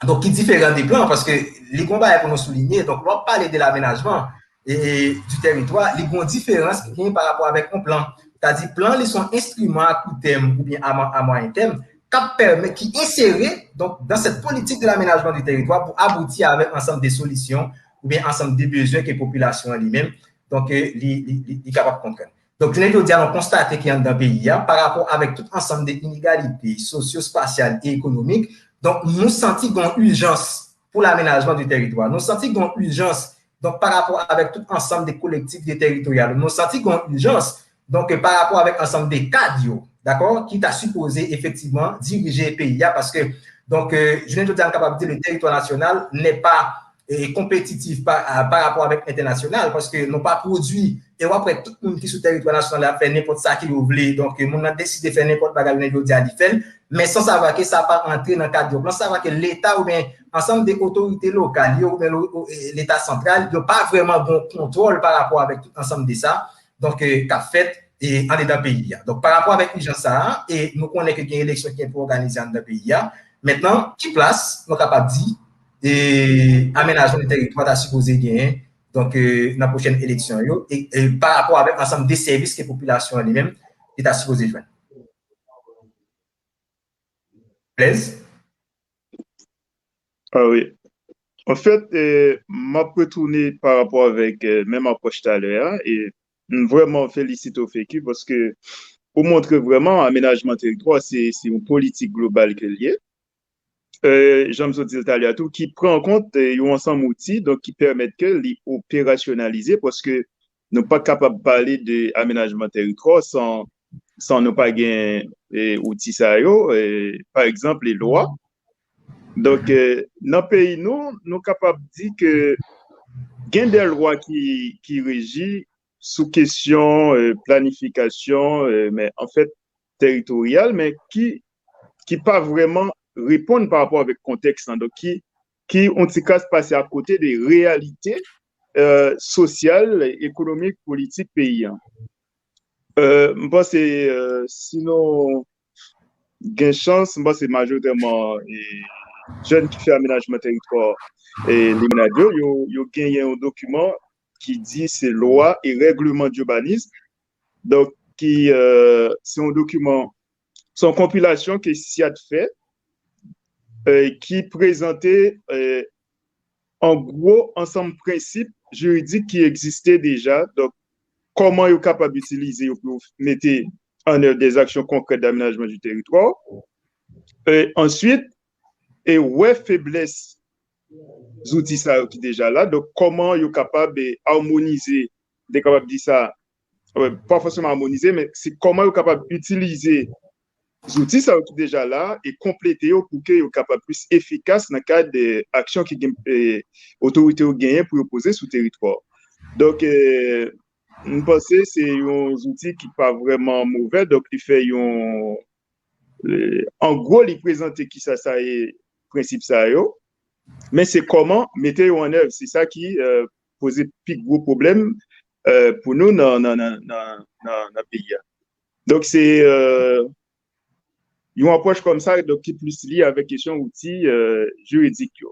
donk, ki diferan de plan, paske li gon bagay pou nou soulinye. Donk, lè w ap pale de lamenajman, e, du tèritwa, li gon diferans ki genyen pa rapò avèk yon plan. Sètadi, plan, li se yon enstriman a kou tèm oubyen a, a mwayen tèm, k ap pèmèt, ki ensere, donk, dans cette politique de l'aménagement du territoire pou abouti avèk ansanm de solisyon oubyen ansanm de bezwen ke popilasyon an li menm, donk, e, li, li, li, li kapab konprann. Donk, jounen jodi a, nou konstate ke anndan peyi a, pa rapò avèk tout ansanm de inegalite sosyo-espasyal e ekonomik, donk, nou santi gen yon ijans pou lamenajman di tèritwa. Nou santi gen yon ijans, donk, pa rapò avèk tout ansanm de kolektivite tèritoryal. Nou santi gen yon ijans, donk, pa rapò avèk ansanm de kad yo, dakò, ki ta sipoze efektivman dirije peyi a, paske, donk, e, jounen jodi a, nou kapab di le territoire national n'est pas e, konpetitif pa, a, pa rapò avèk entènasyonal, paske nou pa pwodui, e w ap wè tout moun ki sou tèritwa nasyonal la ap fè nenpòt sa ke yo vle, donk, e, moun nan deside fè nenpòt bagay, jounen jodi a li fè l, men san savwa ke sa pa antre nan kad yo plan, san savwa ke Leta oubyen ansanm de otorite lokal yo, oubyen lo-, o-, e, Leta santral, yo pa vrèman gen yon kontwòl pa rapò avèk tout ansanm de sa, donk, e, k ap fèt, e, andedan peyi a. Donk, pa rapò avèk ijans sa a, e nou konnen ke gen eleksyon ki gen pou òganize anndan peyi a, mentnan, ki plas nou kapab di, e, amenajman de tèritwa ta sipoze genyen, donk, e, nan pwochèn eleksyon yo, e, e pa rapò avèk ansanm de sèvis ke popilasyon an li menm, li ta sipoze jwenn. Blaise? Ah wi. Anfèt, e, m ap retounen pa rapò avèk, e, menm apwòch talè a, e m vrèman felisite w, Feky, paske ou montre vrèman amenajman teritwa, se, se yon politik global ke l ye. E, jan m sot di l talè a tou, ki pran an kont, e, yon ansanm outi, donk, ki pèmèt ke li operasyonalize, paske nou pa kapab pale de amenajman teritwa san, san nou pa gen, e, outi sa yo, e, pa egzanp, e, lwa. Donk, e, nan peyi nou, nou kapab di ke gen de lwa ki, ki reji sou kesyon, e, planifikasyon, e, men anfèt, teritoryal, men ki, ki pa vrèman reponn pa rapò avèk kontèks lan. Donk, ki, ki yon ti kras pase akote de reyalite, e, sosyal, ekonomik, politik peyi an. E, m panse, e, si nou gen chans, m panse majoritèman, e, jèn ki fè amenajman teritwa, e, limonad yo, yo, yo genyen yon dokiman ki di se lwa e règleman d'urbanisme. Donk, ki, e, se yon dokiman, se yon konpilasyon ke SIAD fè, e, ki prezante, e, an gwo ansanm prensip jiridik ki egziste deja. Donk, kòman yo kapab itilize yo pou yo mete an èv des actions concrètes d'aménagement du territoire. E, answit, e wè feblès zouti sa yo ki deja la. Donk, kòman yo kapab, e, amonize, m te kapab di sa, e, pa fòseman amonize, men se kòman yo kapab itilize zouti sa yo ki deja la e konplete yo pou ke yo kapab plis efikas nan kad, e, aksyon ki gen, e, otorite yo genyen pou yo poze sou teritwa. Donk, e, M panse se yon zouti ki pa vrèman movè, donk li fè yon, euh, an gwo, li prezante kisa sa ye, prensip sa yo, men se kòman mete yo an èv, se sa ki, euh, poze pi gwo pwoblèm, euh, pou nou nan, nan, nan, nan, nan, nan peyi a. Donk se, euh, yon apwòch kòm sa, donk, ki plis lye avèk kesyon outi, euh, jiridik yo.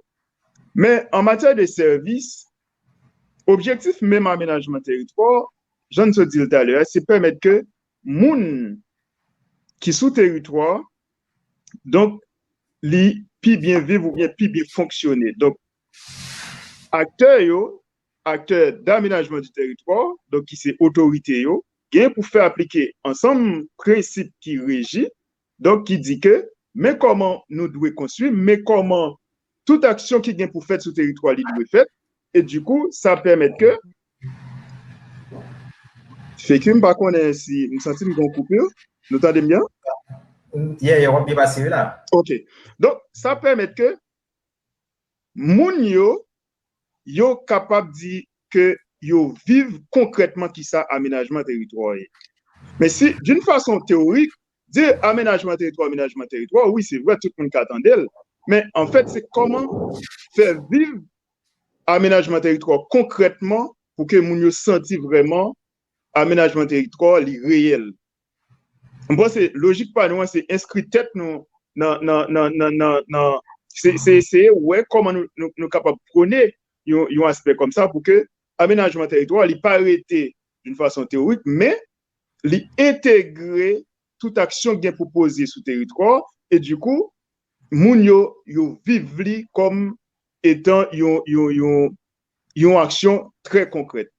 Men an matyè de sèvis, objektif menm amenajman teritwa, jan n sot di l talè a, se pèmèt ke moun ki sou teritwa, donk, li pi byen viv oubyen pi byen fonksyone. Donk, aktè yo, aktè d'amenajman di teritwa, donk ki se otorite yo, gen pou fè aplike ansanm prensip ki reji, donk ki di ke men kòman nou dwe konstwi, men kòman tout aksyon ki gen pou fèt sou teritwa li dwe fèt, e dikou, sa pèmèt ke, feki m pa konnen si m santi m gen koupi, nou tande m byen? Yeah, yeah, w ap byen pase wi la. Ok. Donk, sa pèmèt ke moun yo, yo kapab di ke yo viv konkrètman kisa amenajman teritwa ye. Men si, d'une façon théorique, di amenajman teritwa, amenajman teritwa, wi, se vre, tout moun ka tande l. Men anfèt, se kòman fè viv amenajman teritwa konkrètman pou ke moun yo santi vrèman amenajman teritwa li reyèl. M panse lojik pa nou an se enskri tèt nou nan, nan, nan, nan, nan, nan se, se eseye wè kòman nou, nou, nou kapab pwone yon, yon aspè kòm sa pou ke amenajman teritwa li pa rete d'une façon théorique, men li entegre tout aksyon ki gen pou poze sou teritwa, e dikou, moun yo, yo viv li kòm etan yon, yon, yon, yon aksyon trè konkrèt.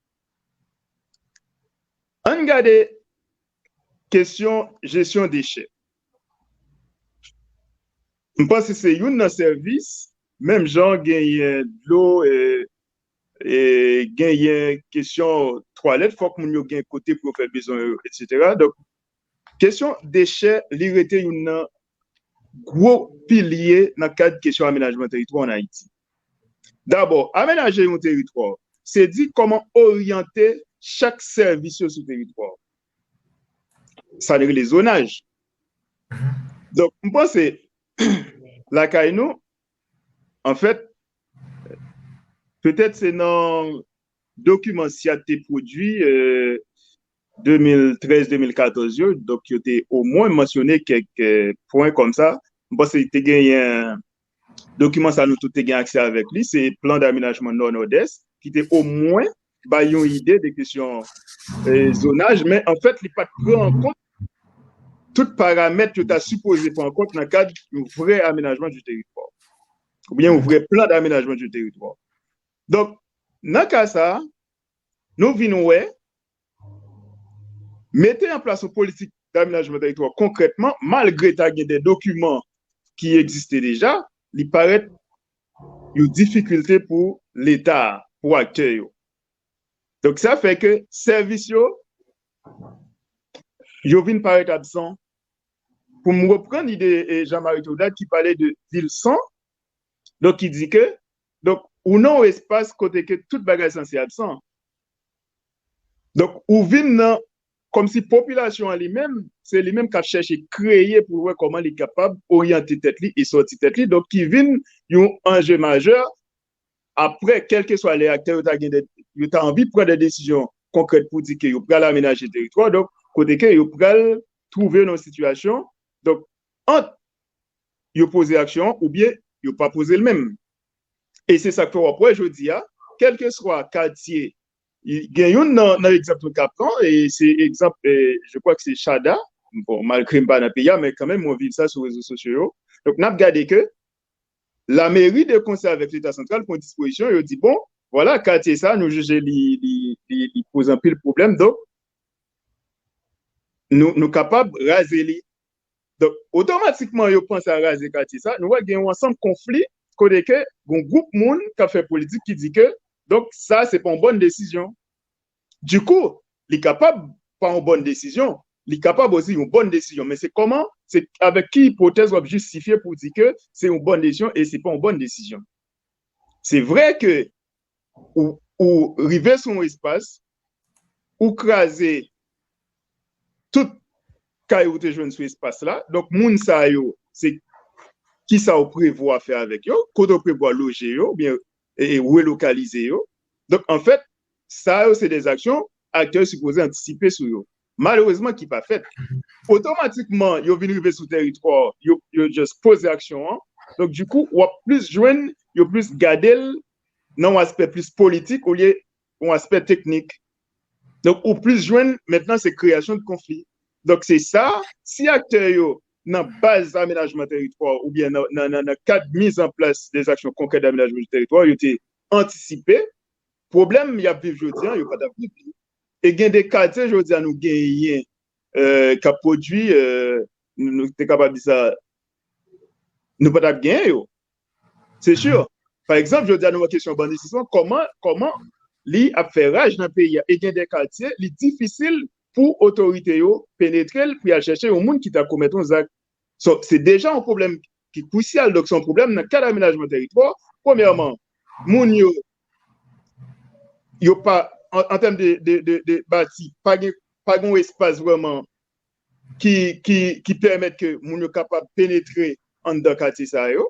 Ann gade kesyon jesyon dechè. M panse se youn nan sèvis, menm jan genyen dlo, e, e, genyen kesyon twalèt, fòk moun yo gen kote pou yo fè bezwen yo, etsetera. Donk, kesyon dechè, li rete youn nan gwo pilye nan kad kesyon amenajman teritwa ann Ayiti. Dabò, amenaje yon teritwa, se di kòman oryante chak sèvis yo sou teritwa. Sa n rele zonaj. Donk, m panse, lakay nou, anfèt, petèt se nan dokiman SIAD te pwodui, euh, de mil trèz, de mil katòz yo, donk yo te omwen mansyone kèk, euh, pwen kòm sa. M panse te genyen, dokiman sa nou tout te gen aksè avèk li, se plan d'aménagement Nò Nòdès, ki te omwen bay yon ide de kesyon, euh, zonaj, men anfèt, li pa t pran an kont tout paramèt yo ta sipoze pran an kont nan kad yon vrè amenajman di teritwa, oubyen yon vrè plan d'aménagement di teritwa. Donk, nan ka sa a, nou vin wè, mete an plas yon politik d'aménagement teritwa konkrètman, malgre ta gen de dokiman ki egziste deja, li parèt yon difikilte pou Leta, pou aktè yo. Donk, sa fè ke sèvis yo, yo vin parèt absan. Pou m reprann ide, e, Jean Marie Theodate ki pale de vil san, donk, ki di ke, donk, ou nan yon espas kote ke tout bagay sanse absan. Donk, ou vin nan, kòmsi popilasyon an li menm, se li menm k ap chèche kreye pou l wè kòman li kapab oryante tèt li e sòti tèt li, donk, ki vin yon anje majè apre, kèlkeswa lè aktè yo ta gen de, yo ta anvi pran de desizyon konkrèt pou di ke yo pral amenaje teritwa, donk, kote ke yo pral twouve yo nan yon sitiyasyon, donk, ant yo poze aksyon an oubyen yo pa poze l menm. E se sa k fè w ap wè jodi a, kèlkeswa katye, gen youn nan, nan egzanp nou ka pran, e se egzanp, e, je crois que se Chada, bon, malgre m pa nan peyi a, men kanmenm, mwen viv sa sou rezo sosyo yo. Donk, n ap gade ke lameri de konsè avèk Leta santral pran dispozisyon, yo di, bon, vwala, katye sa, nou jije li, li, li, li poze anpil pwoblèm, donk, nou, nou kapab raze li. Donk, otomatikman, yo panse a raze katye sa, nou wè gen yon ansanm konfli, kote ke gon gwoup moun k ap fè politik ki di ke, donk, sa, se pa yon bòn desizyon. Dikou, li kapab pa yon bòn desizyon, li kapab osi yon bòn desizyon, men se kòman, se avèk ki ipotèz w ap jistifye pou di ke se yon bòn desizyon e se pa yon bòn desizyon. Se vre ke ou, ou rive sou yon espas, ou kraze tout kay ou te jwenn sou espas la. Donk, moun sa yo, se kisa ou prevwa fè avèk yo, kote ou prevwa loje yo, oubyen e, e, relokalize yo. Donk, anfèt, sa yo se de aksyon aktè yo sipoze antisipe sou yo. Malerezman, ki pa fèt. Otomatikman, yo vin rive sou teritwa, yo, yo just poze aksyon an. Donk, dikou, w ap plis jwenn, yo plis gade l nan yon aspè plis politik olye yon aspè teknik. Donk, ou plis jwenn, mentnan, se kreyasyon de konfli. Donk, se sa, si aktè yo nan baz amenajman teritwa oubyen nan, nan, nan, nan kad mizanplas de aksyon konkrèt d'aménagement du territoire, yo te antisipe, pwoblèm y ap viv jodi a, yo pa t ap viv li. E gen de katye jodi a nou genyen, euh, k ap pwodui, euh, nou, nou te kapab di sa, nou pa t ap genyen yo. Se si. Pa egzanp, jodi a nou wè kesyon banditism, kòman, kòman li ap fè raj nan peyi a. E gen de katye, li difisil pou otorite yo penetre l, pou y al chèche yon moun ki ta komèt yon zak. So, se deja yon pwoblèm ki krisyal, donk se yon pwoblèm nan kad amenajman teritwa. Premyèman, moun yo, yo pa, an, an tèm de, de, de, de bati, pa gen, pa gen yon espas vrèman ki, ki, ki pèmèt ke moun yo kapab penetre anndan katye sa yo.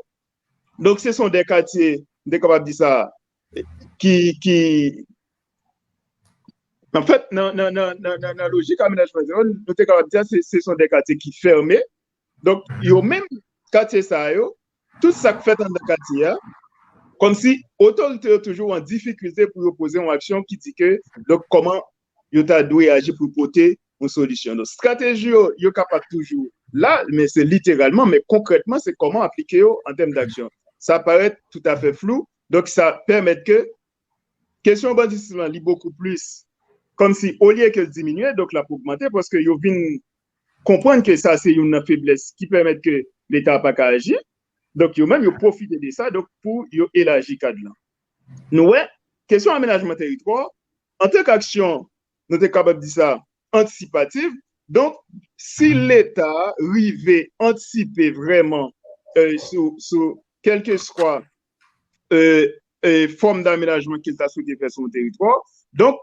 Donk, se son de katye, m te kapab di sa, ki, ki, anfèt, nan, nan, nan, nan, nan, nan lojik amenajman zone, nou te kapab di sa, se, se son de katye ki fèmen. Donk, yo menm, katye sa yo, tout sa k fèt anndan katye a, kòmsi otorite yo toujou an difikilte pou yo poze yon aksyon ki di ke, donk, kòman yo ta dwe aji pou pote yon solisyon. Donk, estrateji yo, yo kapab toujou la, men se literalman, men konkrètman, se kòman aplike yo an tèm d'aksyon. Sa parèt toutafè flou, donk sa pèmèt ke kesyon banditism lan, li bokou plis, kòmsi, olye ke l diminye, donk l ap ogmante, paske yo vin konprann ke sa se youn nan feblès ki pèmèt ke Leta pa ka aji. Donk, yo menm, yo pwofite de sa, donk, pou yo elaji kad lan. Nou wè, kesyon amenajman teritwa, antanke aksyon, nou te kapab di sa, antisipatif. Donk, si Leta rive antisipe vrèman, euh, sou, sou kèlkeswa, euh, euh, fòm damenajman ke l ta swete fè sou yon teritwa, donk,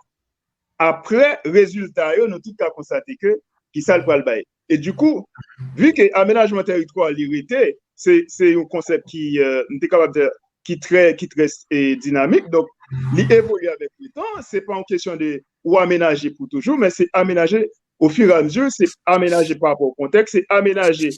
apre rezilta yo, nou tout ka konstate ke kisa l pral bay. E dikou, vi ke amenajman teritwa li rete, se, se yon konsèp ki, euh, m te kapab di, ki trè, ki trè, e, dinamik. Donk, li evolye avèk letan. Se pa yon kesyon de ou amenaje pou toujou, men se amenaje ofiramezu, se amenaje pa rapò o kontèks, se amenaje,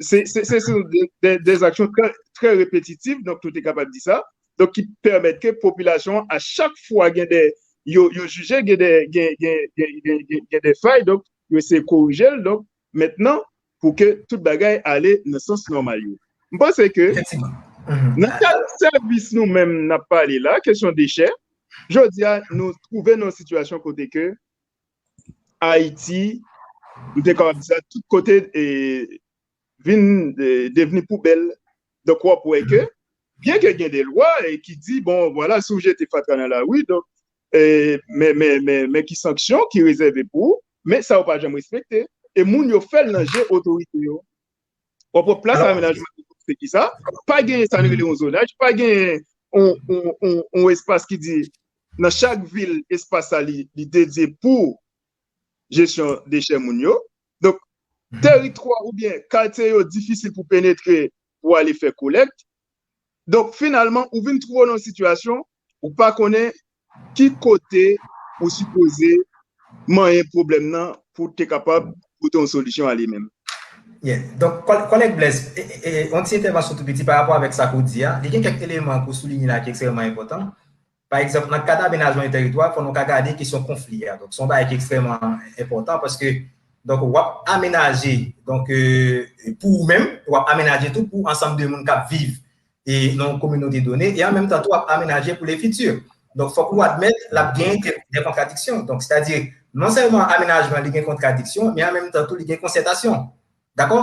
se, se, se, se de, de, de aksyon trè, trè repetitif, donk nou te kapab di sa. Donk, ki pèmèt ke popilasyon an, a chak fwa gen de, yo, yo jije gen de, gen, gen, gen, gen, gen, gen de fay, donk, yo eseye korije l. Donk, mentnan, pou ke tout bagay ale nan sans nòmal yo. M panse ke nan kad sèvis nou menm n ap pale la, kesyon dechè, jodi a, nou twouve nan yon sitiyasyon kote ke Ayiti, m te kapab di sa, tout kote, e, vin, e, devni poubèl. Donk, w ap wè ke, byen ke gen de lwa, e, ki di, bon, vwala, si w jete fatra nan lari, donk, e, men, men, men, men ki sanksyon ki rezève pou ou, men sa yo pa janm respekte. E moun yo fè l nan je otorite yo. W ap wè plas amenajman se ki sa, pa gen sa n rele yon zonaj, pa gen yon, yon, yon, yon espas ki di, nan chak vil, espas sa li, li dedye pou jesyon dechè moun yo. Donk, teritwa oubyen katye yo difisil pou penetre, pou ale fè kolèkt. Donk, finalman, ou vin twouve w nan yon sitiyasyon, ou pa konnen ki kote ou sipoze manyen pwoblèm nan pou te kapab pote yon solisyon a li menm. Yeah. Donk, kòl-, kòlèg Blaise, e, e, e, yon ti entèvansyon tou piti pa rapò avèk sa ke w di a. Li gen kèk eleman ke w soulinye la ki ekstrèmman enpòtan. Pa egzanp, nan kad amenajman de teritwa, fò nou ka gade kesyon konfli a. Donk, se yon bagay ki ekstrèmman enpòtan paske, donk, w ap amenaje, donk, e, pou ou menm, w ap amenaje tou pou ansanm de moun k ap viv e nan yon kominote done, e an menm tan tou, w ap amenaje pou le fiti. Donk, fòk ou admèt, l ap genyen de, de kontradiksyon. Donk, sètadi, non sèlman amenajman li gen kontradiksyon, men an menm tan tou, li gen konsètasyon. Dakò?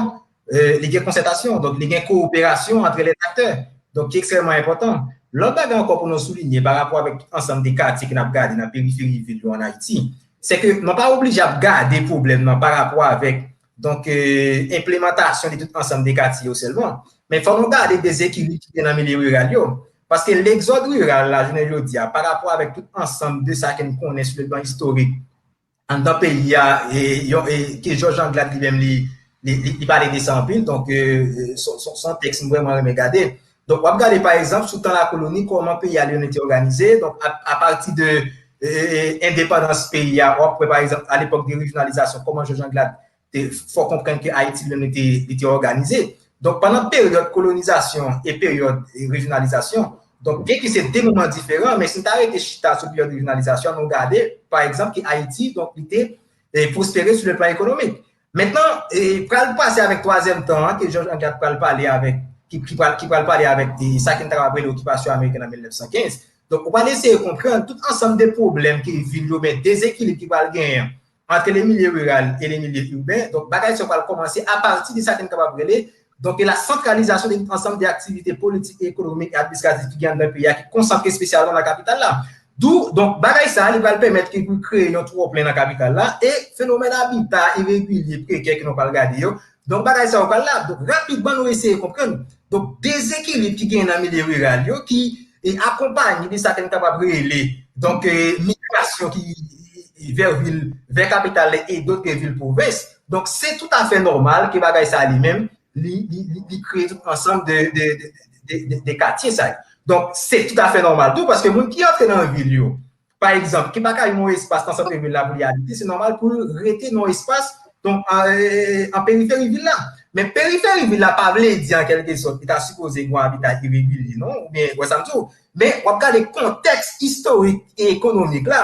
E, li gen konsètasyon, donk, li gen kowoperasyon antre lè aktè. Donk, ki ekstrèmman enpòtan. Lòt bagay ankò pou nou soulinye pa rapò avèk tout ansanm de katye ke n ap gade nan periferi vil yo ann Ayiti, se ke nou pa oblije ap gade pwoblèm nan pa rapò avèk, donk, e, enplimantasyon de tout ansanm de katye yo sèlman. Men fò nou gade dezekilib ki gen nan milye riral yo. Paske legzòd riral la, jounen jodi a, pa rapò avèk tout ansanm de sa ke n konnen sou le plan istorik, anndan peyi a, e, yon, e, ke Georges Anglade li menm li, li, li, li pale de sa anpil, donk, e, e, se, se, se yon tèks m vrèman renmen gade. Donk, w ap gade, pa egzanp, sou tan lakoloni, kòman peyi a li menm li te òganize. Donk, a, apati de, e, e, e, endepandans peyi a, w ap wè, pa egzanp, alepòk de rejyonalizasyon, kòman Georges Anglade te fè w konprann ke Ayiti li menm li te, li te òganize. Donk, pandan peryòd kolonizasyon e peryòd, e, rejyonalizasyon, donk, byenke se de moman diferan, men si n ta rete chita sou peryòd rejyonalizasyon, nou gade, pa egzanp, ke Ayiti, donk, li te, e, pwospere sou le plan ekonomik. Mentnan, e, pral pase avèk twazyèm tan an, ke Georges Anglade pral pale avèk, ki, ki pral, ki pral pale avèk, e, sa ke n ta kapab rele okipasyon ameriken an mil nèf san kenz. Donk, ou pral eseye konprann tout ansanm de pwoblèm ke vil yo, men dezekilib ki pral genyen ant le milye riral e le milye iben. Donk, bagay sa yo pral kòmanse apati de sa ke n kapab rele, donk, la santralizasyon de tout ansanm de aktivite politik, ekonomik e administratif ki gen anndan peyi a, ki konsantre espesyalman nan kapital la. Dou, donk, bagay sa a, li pral pèmèt ke pou kreye yon twòplen nan kapital la, e fenomèn abita iregilye, prekè ke nou pral gade yo. Donk, bagay sa yo pral la. Donk, rapidman, nou eseye konprann. Donk, dezekilib ki genyen nan milye riral yo, ki, e, akonpaye de sa ke n kapab rele, donk, e, migrasyon ki vè vil, vè kapital e dòt vil pwovens. Donk, se toutafè nòmal ke bagay sa li menm, li, li, li, li kreye tout ansanm de, de, de, de, de, de katye sa yo. Donk, se toutafè nòmal tou, paske moun ki antre nan vil yo, pa egzanp, ki pa ka jwenn yon espas nan sant vil la pou li abite, se nòmal pou l rete nan yon espas, donk, an, e, an periferi vil la. Men periferi vil la pa vle di, an kèlke sòt, li ta sipoze gen yon abita iregilye, non? Oubyen, wè sa m di w. Men, w ap gade kontèks istorik e ekonomik la,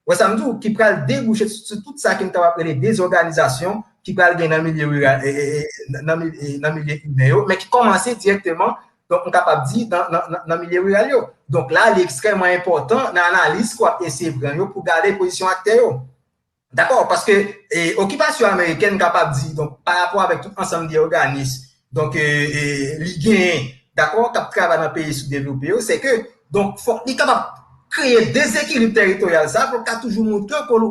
wè sa m di w, ki pral debouche sou, sou tout sa ke n ta ap rele dezòganizasyon ki pral gen nan milye riral, e, e, e, nan, mil-, e, nan milye iben yo, men ki kòmanse dirèkteman, donk, m kapab di, nan, nan, nan, nan milye riral yo. Donk, la, li ekstrèmman enpòtan nan analiz ke w ap eseye pran yo pou gade pozisyon aktè yo. Dakò, paske, e, okipasyon amerikèn kapab di, donk, pa rapò avèk tout ansanm de òganis, donk, e, e, li genyen, dakò, k ap travay nan peyi soudevlope yo, se ke, donk, fòk li kapab kreye dezekilib teritoryal sa, pou l ka toujou montre ke l,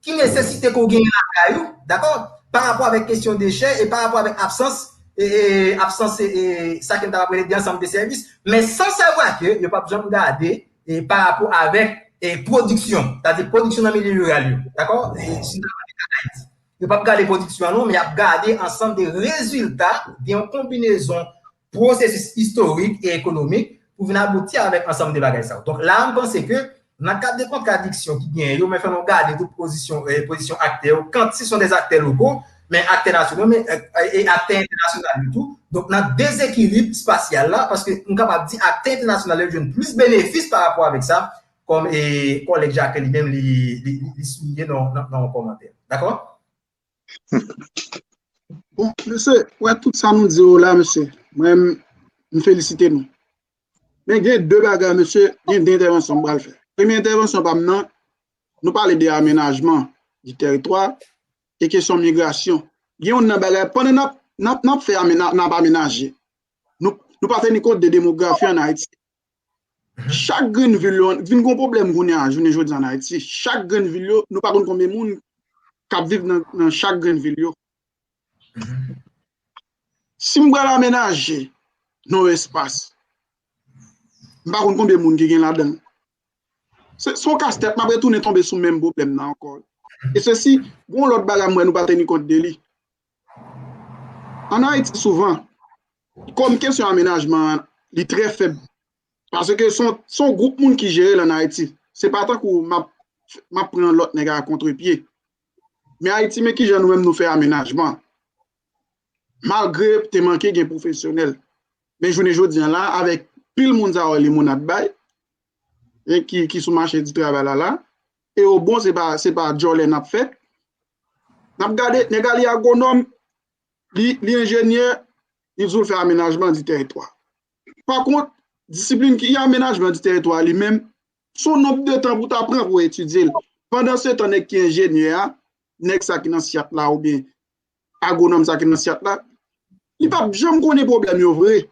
ki nesesite ke w genyen lakay ou, dakò, pa rapò avèk kesyon dechè e pa rapò avèk absans, e, e, absans, e, e, sa ke n ta rele de ansanm de sèvis, men san savwa ke yo p ap janm gade e pa rapò avèk, e, pwodiksyon, sètadi pwodiksyon nan milye riral yo, dakò? E, si n ta pale de Ayiti, yo p ap gade pwodiksyon an non, men y ap gade ansanm de rezilta de yon konbinezon pwosesis istorik e ekonomik pou vin abouti avèk ansanm de bagay sa yo. Donk la, m panse ke nan kad de kontradiksyon ki genyen yo, men fò nou gade tou pozisyon, e, pozisyon aktè yo, quand ce sont des acteurs locaux, men aktè nasyonal, men, e, e aktè entènasyonal yo tou. Donk, nan dezekilib espasyal la, paske m kapab di aktè entènasyonal yo jwenn plis benefis pa rapò avèk sa, kòm, e, kòlèg Jacques li menm li, li, li, li souliye nan, nan, nan yon kòmantè. Dakò? Bon, mesye, wè tout sa nou di yo la, mesye. Mwen, m felisite nou. Men gen de bagay, mesye, gen de entèvansyon m pral fè. Premye entèvansyon pa m nan, nou pale de amenajman di tèritwa e kesyon migrasyon. Gen youn nan bagay, pandan n ap, n ap, n ap fè amena-, n ap amenaje, nou, nou pa teni kont de demografi ann Ayiti. Chak grenn vil yo, vin gen yon pwoblèm kounye a, jounen jodi an Ayiti. Chak grenn vil yo, nou pa konn konbyen moun k ap viv nan, nan chak grenn vil yo. Si m pral amenaje nan yon espas, m pa konn konbyen moun ki gen ladan l. Se, se yon kastèt, m ap retounen tonbe sou menm pwoblèm nan ankò. E sesi, gen yon lòt bagay m wè nou pa teni kont de li. Ann Ayiti, souvan, kòm kesyon amenajman an, li trè fèb. Paske se yon, se yon gwoup moun ki jere l ann Ayiti. Se pa tankou m ap, m ap pran lòt nèg a kontrepye. Men Ayiti, men kijan nou menm nou fè amenajman. Malgre te manke gen pwofesyonèl. Men jounen jodi an la, avèk pil moun sa yo limonad bay, e ki, ki sou mache di travay la la, e o bon, se pa, se pa djòlè n ap fè. N ap gade, nèg la li agwonòm, li, li enjenyè, li di w l fè amenajman di tèritwa. Pa kont, disiplin ki amenajman di tèritwa li menm, se yon nonb de tan pou w ta pran pou w etidye l. Pandan se tan, nèg ki enjenyè a, nèg sa ki nan syat la oubyen agwonòm sa ki nan syat la, li p ap janm konnen pwoblèm yo vre.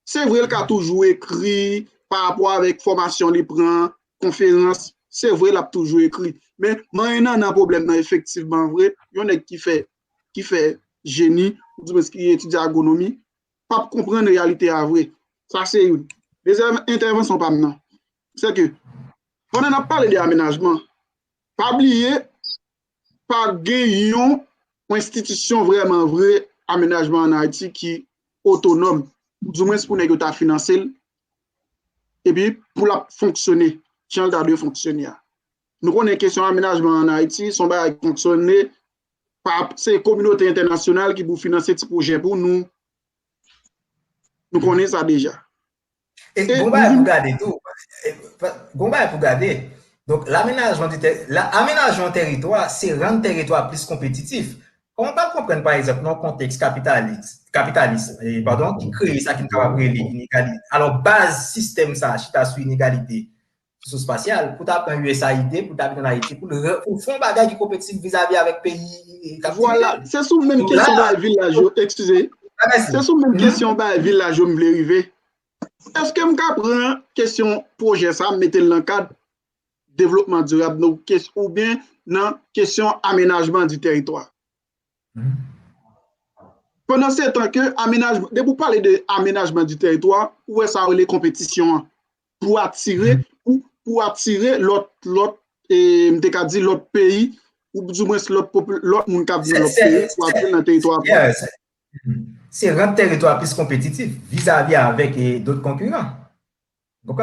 Se vre, l ka toujou ekri pa rapò avèk fòmasyon li pran, konferans, se vre, l ap toujou ekri. Men, manyen nannan pwoblèm nan, efektivman vre, yon nèg ki fè, ki fè jeni, oudimwens ki etidye agwonomi, p ap konprann reyalite a vre. Sa se youn. Dezyèm entèvansyon pa m nan, se ke, pandan n ap pale de amenajman, pa bliye, pa gen yon enstitisyon vrèman vre amenajman ann Ayiti ki otonòm, di mwens pou nèg yo ta finanse l, epi pou l ap fonksyone jan l ta dwe fonksyone a. Nou konnen kesyon amenajman ann Ayiti se yon bagay ki fonksyone pa, se kominote entènasyonal ki pou finanse ti pwojè pou nou. Nou konnen sa deja. E gon bagay pou gade tou. Gon bagay pou gade. Donk, lamenajman di tè, la, amenajman teritwa, se rann teritwa plis konpetitif. Kòman pa konprann, pa egzanp, nan yon kontèks kapitalis, kapitalis, eh, padon, ki kreye sa ki n kapab rele inegalite. Alò, baz sistèm sa a chita sou inegalite sosyoespasyal, pou ta pran U S A I D, pou ta vin ann Ayiti, pou l fè yon bagay ki konpetitif vizavi avèk peyi k ap divize. Vwala, se sou menm kesyon bagay vilaj yo, eskize. Se sou menm kesyon bagay vilaj yo m vle rive. Èske m ka pran kesyon pwojè sa a, m mete l nan kad devlopman dirab, oubyen nan kesyon amenajman di tèritwa? Pandan se tan ke amenajman, depi w pale de amenajman di tèritwa, ou wè sa rele konpetisyon an pou atire, pou, pou atire lòt, lòt, e, m te ka di lòt peyi, ou di mwens lòt popi, lòt moun k ap vin lòt peyi, pou atire nan tèritwa pa. Se rann tèritwa plis konpetitif vizavi avèk, e, dòt konkiran.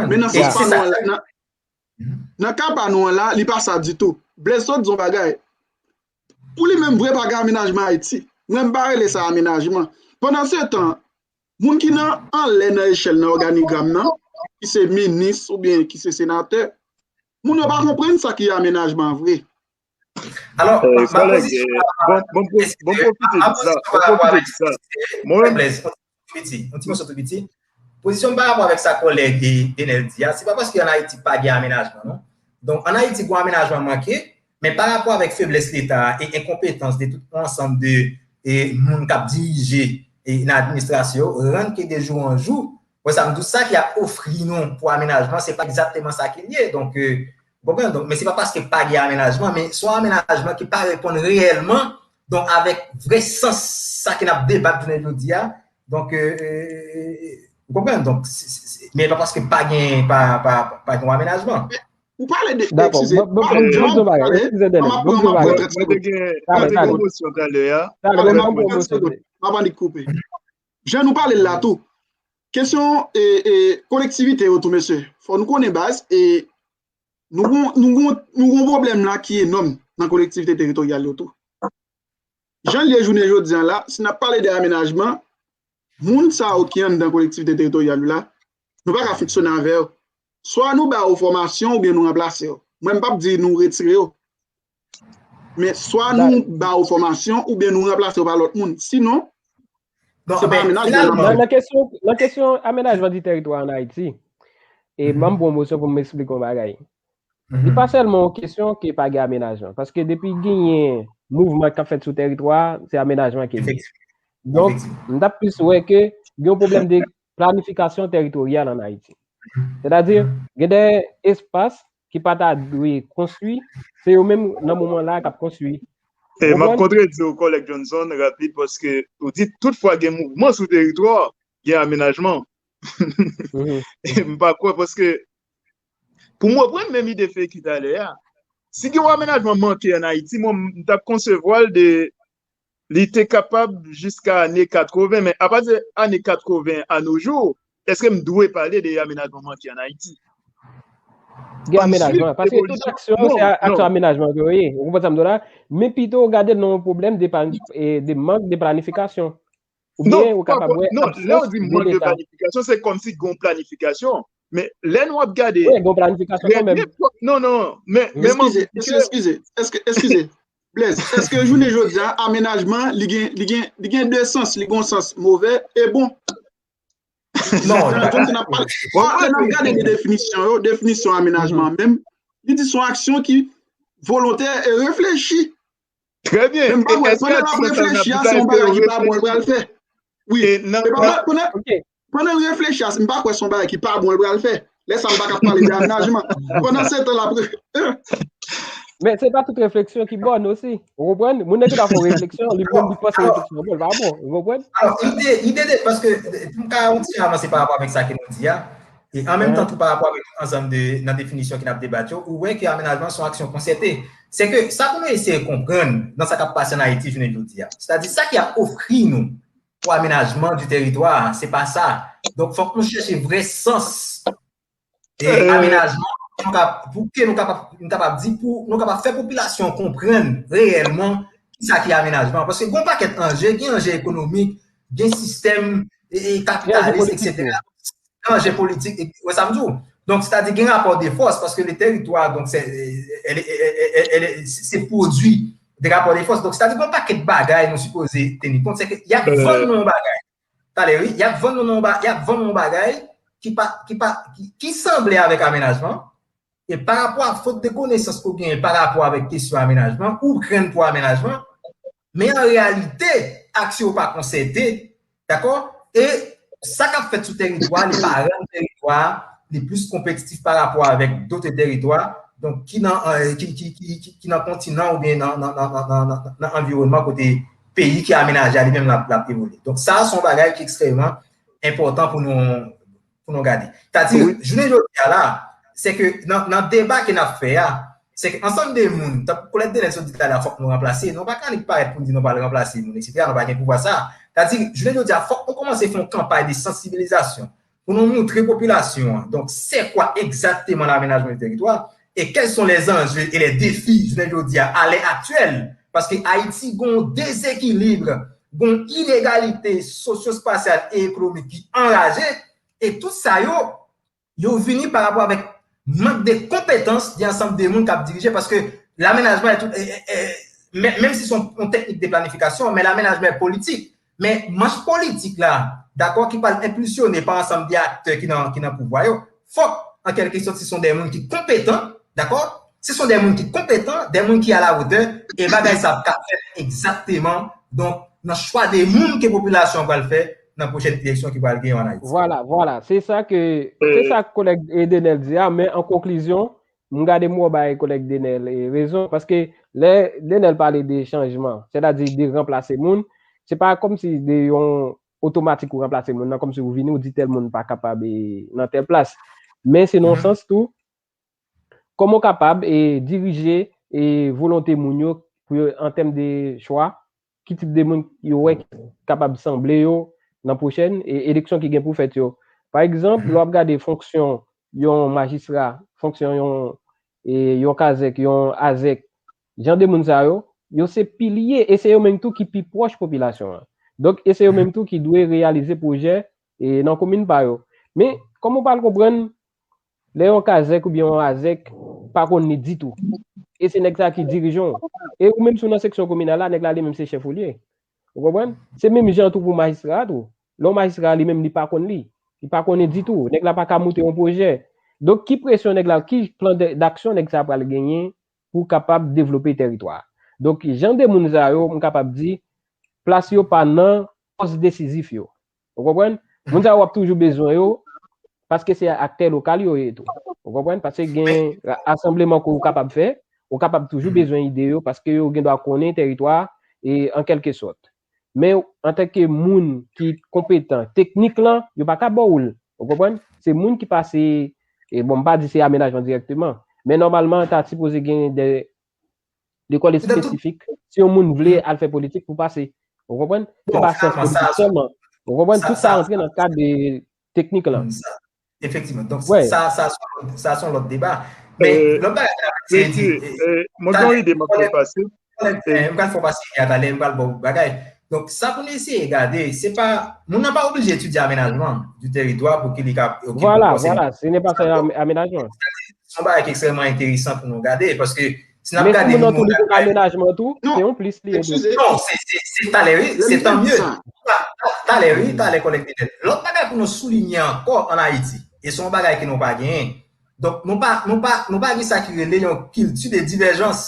Men nan sans pa nou an la, nan, nan ka pa nou an la, li pa sa ditou. Blaise sot di yon bagay. Pou li menm vre pa gen amenajman Ayiti. Mwen m pa rele sa amenajman. Pandan se tan, moun ki nan anlè nan echèl nan òganigram nan, ki se minis oubyen ki se senatè, moun yo pa konprann sa ki amenajman vre. Alò, ma pozisyon bon, bon, bon, bon, profite de sa. Bon, profite de sa. Mwen, piti, yon ti moso tou piti. Pozisyon m pa rapò avèk sa kòlèg Denel di a, se pa paske ann Ayiti pa gen amenajman, non. Donk, ann Ayiti, gon amenajman manke, men pa rapò avèk feblès Leta e enkonpetans de tout yon ansanm de e, moun k ap dirije e, nan administrasyon yo, rann ke de jou an jou, wè sa m di w, sa ki ap ofri nou pou amenajman, se pa egzakteman sa ke l ye. Donk, e, Ou konprann? Donk, men se pa paske pa gen amenajman, men se yon amenajman ki pa reponn reyèlman, donk, avèk vrè sans sa ke n ap debat jounen jodi a. Donk, e, e, e, ou konprann? Donk, se, se, se, men pa paske pa gen, pa, pa, pa gen yon amenajman. Ou pale de, dakò, eskize, ban m di yon bagay, eskize Denel, ban m di yon bagay. Mwen te gen, mwen te gen pwomosyon talè a. Talè, mwen te gen pwomosyon. M ap annik koupe. Jan nou pale l la tou, kesyon e, e, kolektivite yo tou, mesye, fò nou konnen baz, e, Nou gon, nou gon, nou gon pwoblèm la ki enòm nan kolektivite teritoryal yo tou. Jan l ye jounen jodi a la, si n ap pale de amenajman, moun sa yo ki anndan kolektivite teritoryal yo la, nou pa ka fonksyone avè yo. Swa nou ba yo fòmasyon oubyen nou ranplase yo. Mwen, m p ap di nou retire yo. Men swa nou ba yo fòmasyon oubyen nou ranplase yo pa lòt moun. Sinon, se pa amenajman n ap pale. Nan kesyon, nan kesyon amenajman di teritwa ann Ayiti, e m ap pran pwomosyon pou m eksplike yon bagay. Li pa sèlman yon kesyon ke pa gen amenajman. Paske depi genyen mouvman k ap fèt sou teritwa a, se amenajman ke li ye. Donk, m t ap plis wè ke gen yon pwoblèm de planifikasyon teritoryal ann Ayiti. Sètadi, gen de espas ki pa ta dwe konstwi, se yo menm nan moman la k ap konstwi. E m ap kontredi w, kòlèg Johnson, rapid, paske ou di tout fwa gen mouvman sou teritwa, gen amenajman. E m pa kwè paske, pou m reprann menm ide Feki talè a, si gen yon amenajman manke ann Ayiti, mwen, m t ap konsevwa l de, li te kapab jiska ane katreven, men apati ane katreven a nos jours, èske m dwe pale de amenajman manke ann Ayiti? Gen amenajman, paske tout aksyon, se aksyon amenajman ke yo ye. Ou konprann sa m di w la? Men pito w gade l nan yon pwoblèm de, de mank de planifikasyon. Oubyen ou kapab wè absans de Leta. Non, lè w di mank de planifikasyon, se kòmsi gen yon planifikasyon. Men lè nou ap gade. Wi, gen yon planifikasyon kanmenm. Non, non, men, men mwen. Eskize, eskize, eskize, eskize. Blaise, èske jounen jodi a, amenajman, li gen, li gen, li gen de sans, li gen yon sans move e bon? Non, lè n ap gade de definisyon yo, definisyon amenajman menm, li di se yon aksyon ki volontè e reflechi. Trè byen. Men m pa kwè, pandan l ap reflechi a, se yon bagay ki pa bon l pral fè. Wi. Pandan l reflechi a, m pa kwè se yon bagay ki pa bon l pral fè. Lè sa a, m pa ka pale de amenajman. Pandan se tan, l ap. Men se pa tout refleksyon ki bòn osi. Ou konprann? Moun nan ki ta fè yon refleksyon, li menm li panse refleksyon an bon, li pa bon. Ou konprann? Alò, ide, ide de, paske, pou m ka yon ti avanse pa rapò avèk sa ke nou di a, E an menm tan tou pa rapò avèk tout ansanm de, nan definisyon ke n ap debat yo, ou wè ke amenajman se yon aksyon konsète. Se ke sa pou nou eseye konprann nan sa k ap pase an Ayiti jounen jodi a. Sètadi sa ki ap ofri nou pou amenajman di teritwa, se pa sa. Donk, fòk nou chèche vrè sans e amenajman pou nou ka, pou ke nou kapab, nou kapab di, pou nou kapab fè popilasyon konprann reyèlman kisa ki amenajman. Paske gen yon pakèt anje, gen anje ekonomik, gen sistèm e, e kapitalis, etsetera. Gen anje politik, e, wè sa m di w. Donk, sètadi gen rapò de fòs, paske le teritwa, donk, se, e, e, e, se pwodui de rapò de fòs. Donk, sètadi gen yon pakèt bagay nou sipoze teni kont, se ke y ap vann nou yon bagay. Talè, wi, y ap vann nou yon ba-, y ap vann nou yon bagay ki pa, ki pa, ki, ki sanble avèk amenajman, e pa rapò a fot de konesans ke w genyen pa rapò avèk kesyon amenajman, ou krenn pou amenajman, men an reyalite, aksyon yo pa konsète, dakò? E sa k ap fèt sou teritwa, li pa rann teritwa, li plis konpetitif pa rapò avèk dòt teritwa, donk ki nan, e, ki, ki, ki, ki, ki nan kontinan oubyen nan, nan, nan, nan, nan, nan, nan anviwònman kote peyi ki amenaje a li menm l ap, l ap evolye. Donk sa a se yon bagay ki ekstrèmman enpòtan pou nou, pou nou gade. Sètadi, jounen jodi a la, se ke nan, nan deba ke n ap fè a, se ke ansanm de moun, tankou kolèg Denel sot di talè a, fòk nou ranplase, nou pa ka annik parèt pou n di nou pral ranplase moun, etsetera, nou pa gen pouvwa sa a. Sètadi, jounen jodi a, fòk nou kòmanse fè yon kanpay de sansibilizasyon pou nou montre popilasyon an, donk, c'est quoi exactement l'aménagement du territoire et quels sont les enjeux et les défis jounen jodi a, à l'heure actuelle, paske Ayiti gon dezekilib, gon inegalite sosyo-espasyal e ekonomik ki anraje, e tout sa yo, yo vini pa rapò avèk mank de konpetans de ansanm de moun k ap dirije, paske lamenajman e tout, e, e, e, men-, menm si se yon, yon teknik de planifikasyon, men lamenajman e politik. Men manch politik la, dakò, ki pral enpilsyone pa ansanm de aktè ki nan, ki nan pouvwa yo, fòk, an kèlke sòt, se son de moun ki konpetan, dakò? Se son de moun ki konpetan, de moun ki a la wotè, e bagay sa ap ka fèt egzakteman, donk, nan chwa de moun ke popilasyon an pral fè nan pwochèn eleksyon ki pral genyen an Ayiti. Vwala, vwala. Se sa ke, se sa kolèg, e, Denel di a, men an konklizyon, m gade m wè w bay kolèg Denel, e, rezon, paske lè Denel pale de chanjman, sètadi de ranplase moun, se pa kòmsi de yon otomatik ou ranplase moun nan, kòmsi ou vini, ou di tèl moun pa kapab, e, nan tèl plas. Men se nan yon sans tou, kòman w kapab, e, dirije, e, volonte moun yo, pou yo, an tèm de chwa, ki tip de moun yo wè ki kapab sanble yo nan pwochèn, e, eleksyon ki gen pou fèt yo. Pa egzanp, lè w ap gade fonksyon yon majistra, fonksyon yon, e, yon kazèk, yon azèk, jan de moun sa yo, yo se pilye, e se yo menm tou ki pi pwòch popilasyon an. Donk, e se yo menm tou ki dwe reyalize pwojè, e, nan komin pa yo. Men, kòman w pral konprann lè yon kazèk oubyen yon azèk pa konn li ditou? E se nèg sa ki dirije w. E ou menm si w nan seksyon kominal la, nèg la li menm se chèf ou li ye. Ou konprann? Se menm jan tou pou majistra a tou. Lè yon majistra li menm li pa konn li. Li pa konnen ditou. Nèg la pa ka moute yon pwojè. Donk, ki presyon nèg la, ki plan de, d'aksyon nèg sa pral genyen pou kapab devlope tèritwa a? Donk, jan de moun sa yo, m kapab di, plas yo pa nan pòs desizif yo. Ou konprann? Moun sa yo w ap toujou bezwen yo, paske se aktè lokal yo ye tou. Ou konprann? Paske gen ra-, rasanbleman ke ou kapab fè, ou kapab toujou bezwen ide yo, paske yo gen dwa konnen tèritwa a, e an kèlke sòt. Men antanke moun ki konpetan teknik lan, yo pa ka ba w l. Ou konprann? Se moun ki pase, e bon, m pa di se amenajman dirèkteman, men nòmalman, ta sipoze gen de, lekòl espesifik. Si yon moun vle al fè politik pou pase. Ou konprann? Se pa syans politik sèlman. Ou konprann? Tout sa rantre nan kad de teknik lan. Efektivman. Donk, sa, sa, sa, sa se yon lòt deba. Men, lòt bagay, se di, mwen gen yon ide mwen pral pase. M pral fè w pase ide a talè, m pral ba w bagay. Donk, sa pou nou eseye gade, se pa, moun nan pa oblije etidye amenajman di teritwa pou ke li ka okipe yon pòs. Vwala, vwala, se ne pa sèl amenajman. Se yon bagay ki ekstrèmman enteresan pou nou gade, paske si n ap gade moun nan tou, li pou amenajman tou, se yon plis li ye tou. Non, se, se, se talè, wi, se tan mye. Talè, wi, talè, kolèg Fidèl. Lòt bagay pou nou soulinye ankò an Ayiti, e se yon bagay ke nou pa genyen. Donk, nou pa, nou pa, nou pa gen sa ki rele yon kilti de divèjans.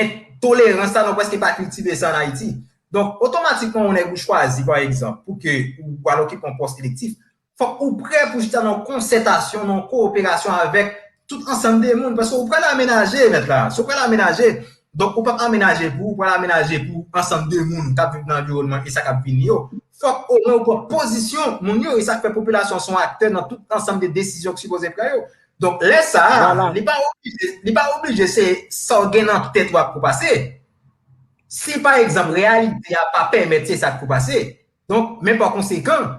Entolerans la, nou prèske pa kiltive sa an Ayiti. Donk, otomatikman, yon nèg ou chwazi, pa egzanp, pou ke ou al okipe yon pòs elektif, fòk ou prè pou chita nan konsètasyon, nan kowoperasyon avèk tout ansanm de moun, paske ou pral amenaje, mèt la. Si ou pral amenaje, donk ou p ap amenaje pou ou, ou pral amenaje pou ansanm de moun k ap viv nan anviwònman e sa k ap vini yo. fòk omwen ou pran pozisyon moun yo, e sa k fè popilasyon se yon aktè nan tout ansanm de desizyon ki sipoze pran yo. Donk, lè sa a, li pa oblije, li pa oblije se sa w gen nan tèt w ap pou pase. Si, pa egzanp, reyalite a pa pèmèt se sa k pou pase, donk, men pa konsekan,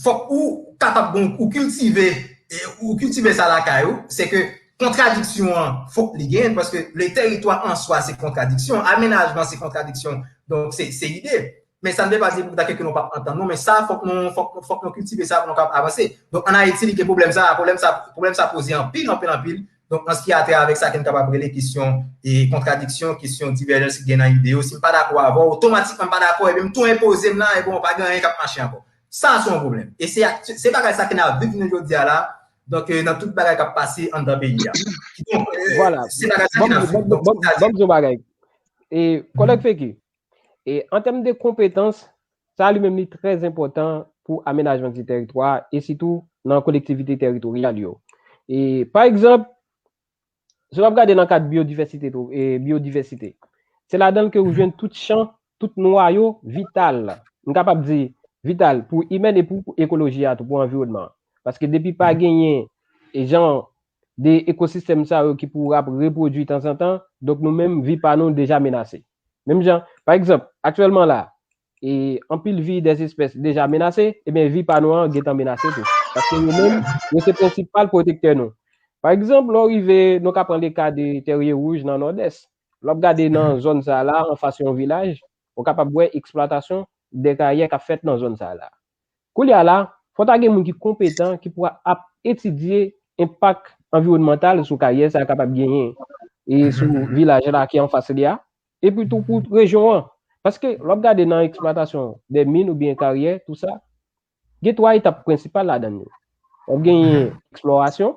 fòk ou kapab bon, ou kiltive, e, ou kiltive sa lakay ou, se ke kontradiksyon an, fòk li genyen, paske le teritwa an swa se kontradiksyon, amenajman se kontradiksyon, donk se, se ide. Men sa n vle pa di pou ta ke nou p ap antann nou, men sa fòk nou, fòk, fòk nou kiltive sa pou nou kapab avanse. Donk, ann Ayiti, li gen pwoblèm sa, pwoblèm sa, pwoblèm sa poze anpil, anpil, anpil. Donk, an ce qui a trait avèk sa ke n kapab rele kesyon e kontradiksyon, kesyon divèjans ki gen nan ide yo. Si m pa dakò avè w, otomatikman m pa dakò, epi m tou enpoze m la, e bon, pa gen anyen k ap mache ankò. Sa se yon pwoblèm. E se, se bagay sa ke n ap viv jounen jodi a la, donk, e, nan tout bagay k ap pase anndan peyi a. Kidonk, e, se bagay sa ke n ap viv. Donk, se sa. Ban m di yon bagay. E, kòlèg Feki, e, an tèm de konpetans, sa li menm li trè enpòtan pou amenajman di tèritwa e sitou nan kolektivite tèritoryal yo. E, pa egzanp, si w ap gade nan kad biyodivèsite tou, e, biyodivèsite, se ladan l ke ou jwenn tout chan, tout nwayo vital. M kapab di vital pou imèn e pou ekoloji a tou, pou anviwònman an. Paske depi pa genyen e jan de ekosistèm sa yo ki pou ap repwodui tanzantan, donk nou menm, vi pa nou deja menase. Menm jan, pa egzanp, aktyèlman la, e anpil vi dèzespès deja menase, ebyen, vi pa nou an gentan menase tou. Paske yo menm, yo se prensipal pwotektè nou. Pa egzanp, lè w rive, nou ka pran le ka de tèrye wouj nan Nòdès. Lè w ap gade nan zòn sa a la, anfas yon vilaj, ou kapab wè eksplwatasyon de karyè k ap fèt nan zòn sa a la. Koulye a la, fò ta gen moun ki konpetan, ki pou ap etidye enpak anviwònmantal sou karyè sa a kapab genyen e sou vilaj la ki anfas li a, epi tou pou rejyon an. Paske lè w ap gade nan eksplwatasyon de min oubyen karyè, tou sa, gen twa etap prensipal ladan l yo. W ap genyen eksplorasyon,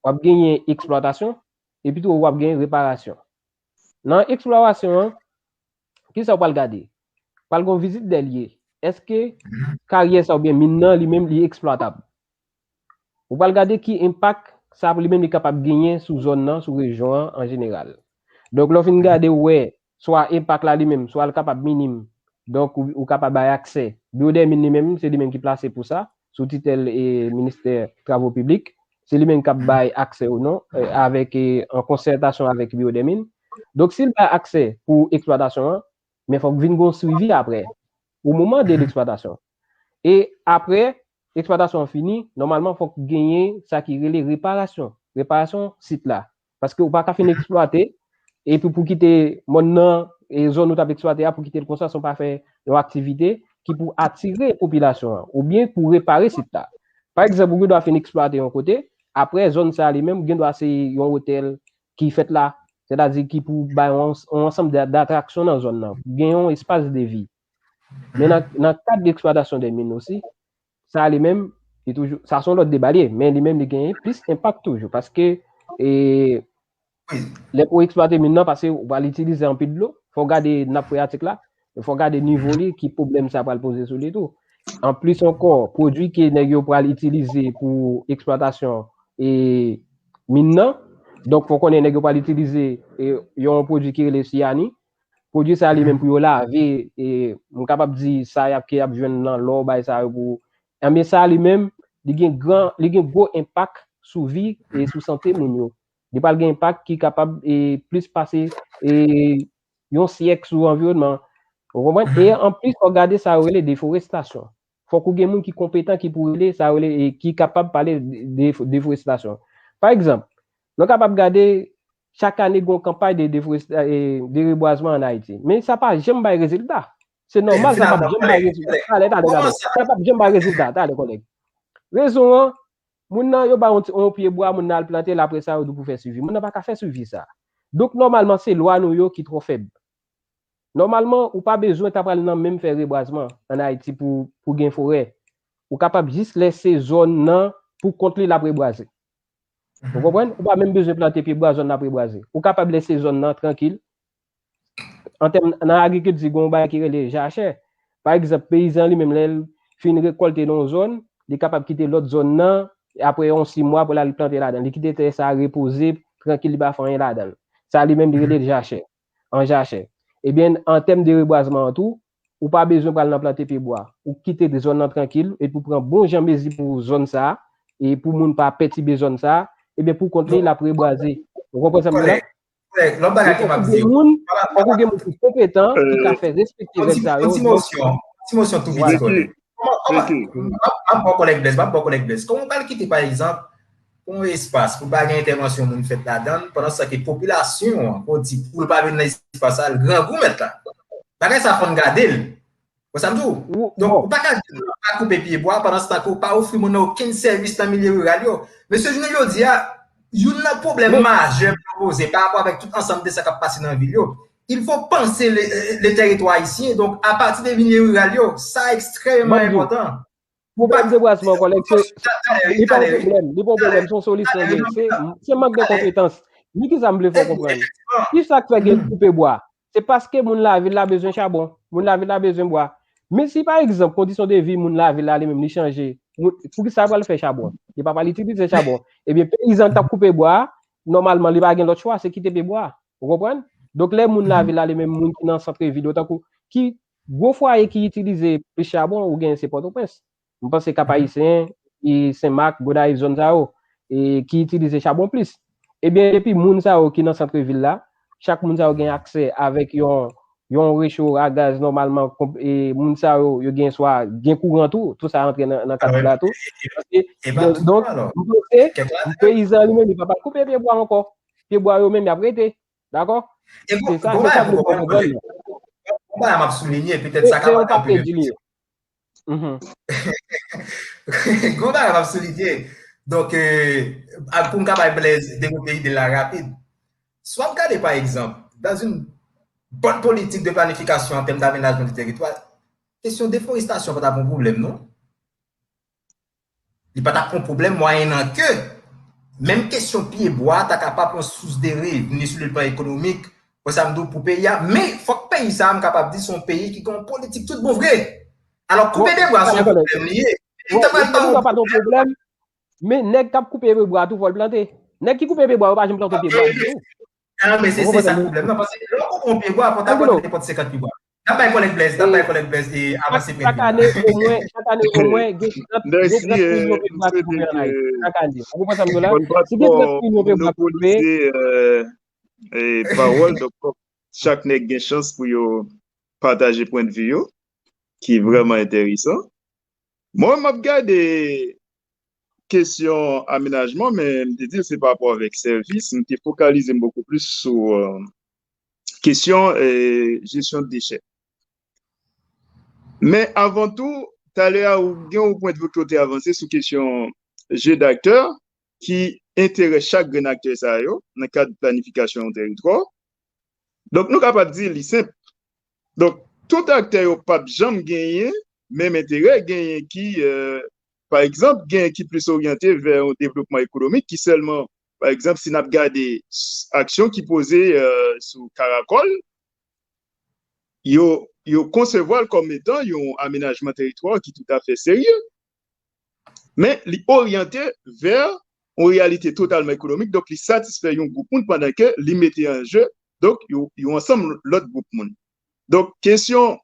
w ap genyen eksplwatasyon, epi tou w ap genyen reparasyon. Nan eksplorasyon an, kisa w pral gade? Pral gon vizit dè lye. Èske karyè sa oubyen min nan li menm li eksplwatab? Ou pral gade ki enpak sa li menm li kapab genyen sou zòn nan, sou rejyon an an jeneral. Donk, lè w fin gade, ou wè swa enpak la li menm, swa l kapab minim. Donk, ou, ou kapab bay aksè. Biwo dè min li menm, se li menm ki plase pou sa, sou titèl e ministè travo piblik. Se li menm k ap bay aksè ou non, e, avèk, e, an konsètasyon avèk biwo dè min. Donk, si l bay aksè pou eksplwatasyon an, men fòk vin gon swivi apre, o moman de leksplwatasyon. E apre, eksplwatasyon an fini, nòmalman, fòk genyen sa ki rele reparasyon. Reparasyon sit la. Paske ou pa ka fin eksplwate, epi pou kite mòn nan, e zòn ou t ap eksplwate a, pou kite l konsa san w pa fè yon aktivite ki pou atire popilasyon an, oubyen pou repare sit la. Pa egzanp, ou gen dwa fin eksplwate yon kote, apre zòn sa a li menm, gen dwa se yon otèl ki fèt la, sètadi ki pou bay yon, yon ansanm d'a-, d'atraksyon nan zòn nan, gen yon espas de vi. Men nan, nan kad de eksplwatasyon de min osi, sa li menm, li toujou, sa se yon lòt deba li ye, men li menm li genyen plis enpak toujou, paske, e, lè pou eksplwate min nan, paske ou pral itilize anpil dlo, fò w gade nap freyatik la, fò w gade nivo li, ki pwoblèm sa pral poze sou li tou. Anplis ankò, pwodui ke nèg yo pral itilize pou eksplwatasyon e min nan, donk fò w konnen nèg yo pral itilize e yon pwodui ki rele siyani. Pwodui sa li menm pou yo lave, e m kapab di sa y ap, ke y ap jwenn nan lò, bagay sa yo pou, enben sa li menm, li gen gran, li gen gwo enpak sou vi e sou sante moun yo. Li pral gen enpak ki kapab, e, plis pase, e, yon syèk sou anviwònman. Ou konprann? E anplis, fò w gade sa yo rele deforestasyon. Fòk ou gen moun ki konpetan ki pou rele sa yo rele, e ki kapab pale de, de deforestasyon. Pa egzanp, nou kapab gade chak ane gen yon kanpay de deforesta-, e, de rebwazman ann Ayiti. Men sa pa janm bay rezilta. Se nòmal, sa p ap janm bay rezilta. Talè, talè, talè. Sa p ap janm bay rezilta, talè, kòlèg. Rezon an, moun nan, yo ba yon ti, yon pye bwa, moun nan al plante l, apre sa, yo di w pou fè swivi. Moun nan pa ka fè swivi sa. Donk, nòmalman, se lwa nou yo ki twò fèb. Nòmalman, ou pa bezwen ta pral nan menm fè rebwazman ann Ayiti pou, pou gen forè. Ou kapab jis lèse zòn nan pou kont li l ap rebwaze. Ou konprann? Ou pa menm bezwen plante pye bwa, zòn nan ap rebwaze. Ou kapab lèse zòn nan trankil. An tèm, nan agrikilti, gen yon bagay ki rele jachè. Pa egzanp, peyizan li menm, lè l fin rekòlte nan yon zòn, li kapab kite lòt zòn nan, apre yon sis mwa pou l al plante ladan l. Li kite tè sa a repoze, trankil, li pa fè anyen ladan l. Sa li menm, li rele l jachè, an jachè. Ebyen, an tèm de rebwazman an tou, ou pa bezwen pral nan plante pye bwa. Ou kite zòn nan trankil, epi ou pran bon jan mezi pou zòn sa a, e pou moun pa pètibe zòn sa a, ebyen pou kont li, l ap rebwaze. Ou konprann sa m di la? Kòrèk. Lòt bagay ke m ap di yo. Moun, fòk ou gen moun ki konpetan, ki ka fè respekte règ sa yo. Ti mosyon, ti mosyon tou piti, kòrèk. Kòman, kòman, m ap ba w kòlèg Blaise, m ap ba w kòlèg Blaise. Kòman w pral kite, pa egzanp, yon espas pou pa gen entèvansyon moun fèt ladan l, pandan sa ke popilasyon an, pou di, pou l pa vin nan espas sa, l grangou mèt la. Bagay sa fò n gade l. Wè sa m di w? Donk, ou pa ka di nou pa koupe pye bwa pandan se tan ke ou pa ofri moun nan okenn sèvis nan milye riral yo. Mesye, jounen jodi a, youn nan pwoblèm majè pou nou poze pa rapò avèk tout ansanm de sa k ap pase nan vil yo, il faut penser le, le territoire haïtien. Donc, à partir des milieux ruraux yo, sa ekstrèmman enpòtan. Pwoblèm debwazman, kòlèg, se li pa yon pwoblèm, li pa yon pwoblèm, se yon solisyon li ye. Se mank de konpetans. Ni ki sa m vle fè w konprann. Ki sa k fè gen koupe bwa? Se paske moun lavil la bezwen chabon. Moun lavil la bezwen bwa. Men si pa egzanp kondisyon de vi moun lavil la li menm li chanje, poukisa l pral fè chabon? Li pa pral itilize chabon. Ebyen peyizan k t ap koupe bwa a, nòmalman li pa gen lòt chwa, se kite pye bwa a. Ou konprann? Donk lè moun lavil la li menm moun ki nan sant vil yo tankou ki gwo fwaye ki itilize plis chabon ou gen se Pòtoprens. M panse Kap Ayisyen, Senmak, Gonayiv, zòn sa yo, ki itilize chabon plis. Ebyen, depi moun sa yo ki nan sant vil la, chak moun sa yo gen aksè avèk yon yon recho a gaz nòmalman, moun sa yo, yo gen swa gen kouran tou, tou sa rantre nan kalkil la tou. Donk, m panse peyizan li menm li pa pral koupe pye bwa ankò. Pye bwa yo menm y ap rete. Dakò? Se sa, se sa m vle fè w konprann. Bon bagay m ap soulinye, petèt sa ka pale anpil. Gon bagay m ap soulinye. Donk, pou m ka bay Blaise devlope ide l la rapid. Si w ap gade, pa egzanp, dans une bonne politique de planification en termes d'aménagement du territoire, kesyon deforestasyon pa t ap yon pwoblèm, non? Li pa t ap yon pwoblèm, mwayennan ke menm kesyon pye bwa ta kapab yon sous de revni sou le plan économique, wè sa m di w, pou peyi a. Men, fòk peyi sa a, m kapab di, se yon peyi ki gen yon politik tout bon vre. Alò, koupe pye bwa, se yon pwoblèm li ye. Li ta pral pa yon pwoblèm. Men nèg k ap koupe pye bwa tou fò l plante. Nèg ki koupe pye bwa yo pa janm plante pye bwa tou. An, men se sa k pwoblèm nan, paske lè w koupe yon pye bwa, fò w ta plante nenpòt senkant pye bwa. N ap bay kòlèg Blaise, n ap bay kòlèg Blaise e avanse premye. Chak ane omwen, chak ane omwen, gen trant milyon pye bwa ki koupe an Ayiti. Chak ane. Ou konprann sa m di w la? Si gen trant milyon pye bwa ki koupe, pawòl, donk fòk chak nèg gen chans pou yo pataje pwennvi yo, ki vrèman enteresan. Mwen, m ap gade kesyon amenajman, men m te di l se pa rapò avèk sèvis, m te fokalize m bokou plis sou kesyon jesyon dechè. Men avan tou, talè a ou gen yon pwennvi ke w te avanse sou kesyon jeu d'acteurs ki enterè chak grenn aktè sa yo nan kad planifikasyon yon teritwa. Donk, nou kapab di li senp. Donk, tout aktè yo p ap janm genyen menm enterè, genyen ki, pa egzanp, genyen ki plis oryante vè yon devlopman ekonomik ki sèlman, pa egzanp, si n ap gade aksyon ki poze sou Karakòl, yo, yo konsevwa l kòm etan yon amenajman teritwa ki toutafè serye. Men li oryante vè yon reyalite totalman ekonomik, donk li satisfè yon gwoup moun pandan ke li mete an je, donk, yon, yon ansanm lòt gwoup moun. Donk, kesyon,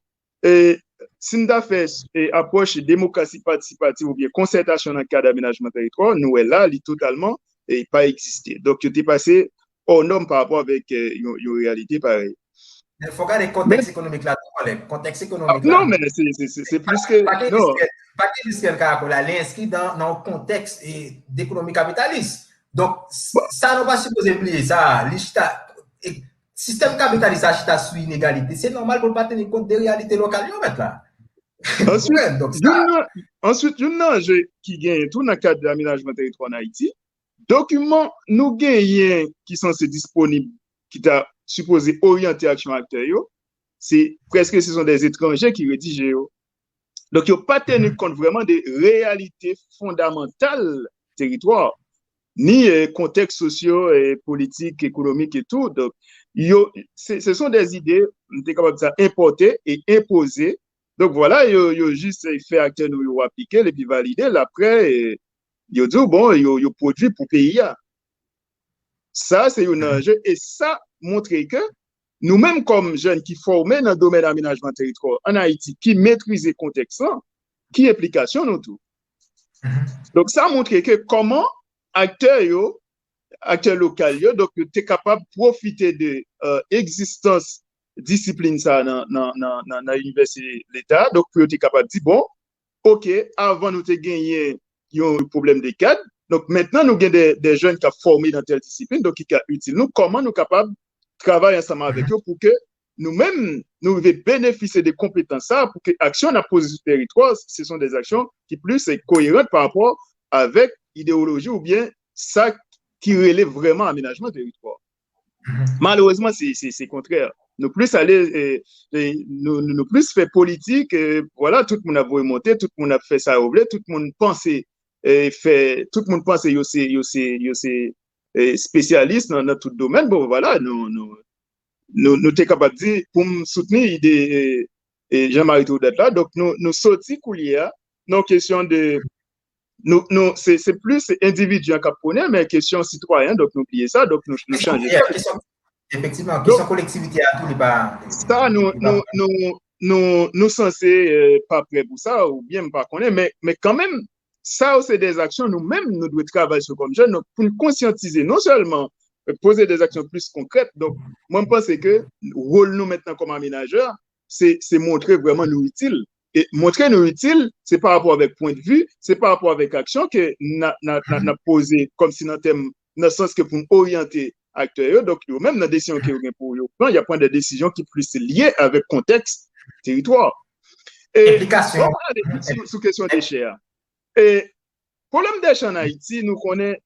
e, si n ta fè e, apwòch demokrasi patisipativ oubyen konsètasyon nan kad amenajman teritwa, nou wè la, li totalman e, pa egziste. Donk, yo te pase hors norme pa rapò avèk e, yon, yon reyalite parèy. Men fò gade kontèks ekonomik la tou, kòlèg. Kontèks ekonomik la. Non, men se, se, se, se plis ke. Pa gen riskèl, pa gen riskèl Karakòl la, li enskri nan, nan yon kontèks e, dekonomi kapitalis. Donk, sa nou pa sipoze bliye sa, li chita, e, sistèm kapitalis la chita sou inegalite, se nòmal pou l pa teni kont de reyalite lokal yo, mèt la. Answit, youn nan, answit, youn nan anje ki genyen tou nan kad amenajman teritwa an Ayiti, dokiman nou genyen ki sanse disponib, ki ta sipoze oryante aksyon aktè yo, se prèske se son dè etranje ki redije yo. Donk, yo pa teni kont vrèman de reyalite fondamantal teritwa, ni e, kontèks sosyo, e, politik, ekonomik e tou. Donk, yo, se, se son dè ide, m te kapab di sa, enpòte e enpoze. Donk, vwala, yo, yo jis e, fè aktè nou yo aplike l epi valide l. Apre, e, yo di w, bon, yo, yo pwodui pou peyi a. Sa, se youn nan anje. E sa montre ke nou menm kòm jèn ki fòme nan domèn amenajman teritwa an Ayiti, ki metrize kontèks lan, ki enplikasyon nou tou. Donk, sa montre ke kòman aktè yo, aktè lokal yo, donk, yo te kapab pwofite de egzistans disiplin sa nan, nan, nan, nan, nan inivèsite leta. Donk, pou yo te kapab di, bon, oke, avan nou te genyen yon pwoblèm de kad, donk, mentnan nou gen de, de jèn k ap fòme nan tèl disiplin, donk, ki ka itil nou, kòman nou kapab travay ansanm avèk yo pou ke nou menm, nou rive benefisye de konpetans sa, pou ke aksyon n ap poze sou teritwa, se son de aksyon ki plis koyeran pa rapò avèk idewoloji oubyen sa ki rele vrèman amenajman teritwa. Malerezman, se, se, se kontrè. Nou plis ale, e, e, nou, nou, nou plis fè politik, e, vwala, tout moun ap voye monte, tout moun ap fè sa yo vle, tout moun panse, e, fè, tout moun panse yo se, yo se, yo se, e, espesyalis nan, nan tout domèn. Bon, vwala, nou, nou, nou, nou te kapab di, pou m soutni ide, e, e, Jean Marie Theodat la. Donk, nou, nou soti koulye a nan kesyon de, nou, nou, se, se plis endividi an k ap pwonnen, men kesyon sitwayen, donk nou bliye sa, donk nou, nou chanje sa. Efektivman, kesyon kolektivite a tou, li pa, sa, nou, nou, nou, nou, nou sanse, e, pa prè pou sa, oubyen m pa konnen, men, men kanmenm, sa yo se de aksyon nou menm nou dwe travay sou kòm jèn, donk, pou n konsyantize, non sèlman, e, poze de aksyon plis konkrèt. Donk, mwen, m panse ke wòl nou mentnan kòm amenajè, se, se montre vrèman nou itil. E montre nou itil, se pa rapò avèk pwendvi, se pa rapò avèk aksyon ke n a, n a, n a, n a poze kòmsi nan tèm, nan sans ke pou n oryante aktè yo. Donk, yo menm nan desizyon ke yo gen pou yo pran, y ap pran de desizyon ki plis lye avèk kontèks teritwa. E, enplikasyon, bon, sou, sou kesyon dechè a. E pwoblèm dechè an Ayiti, nou konnen,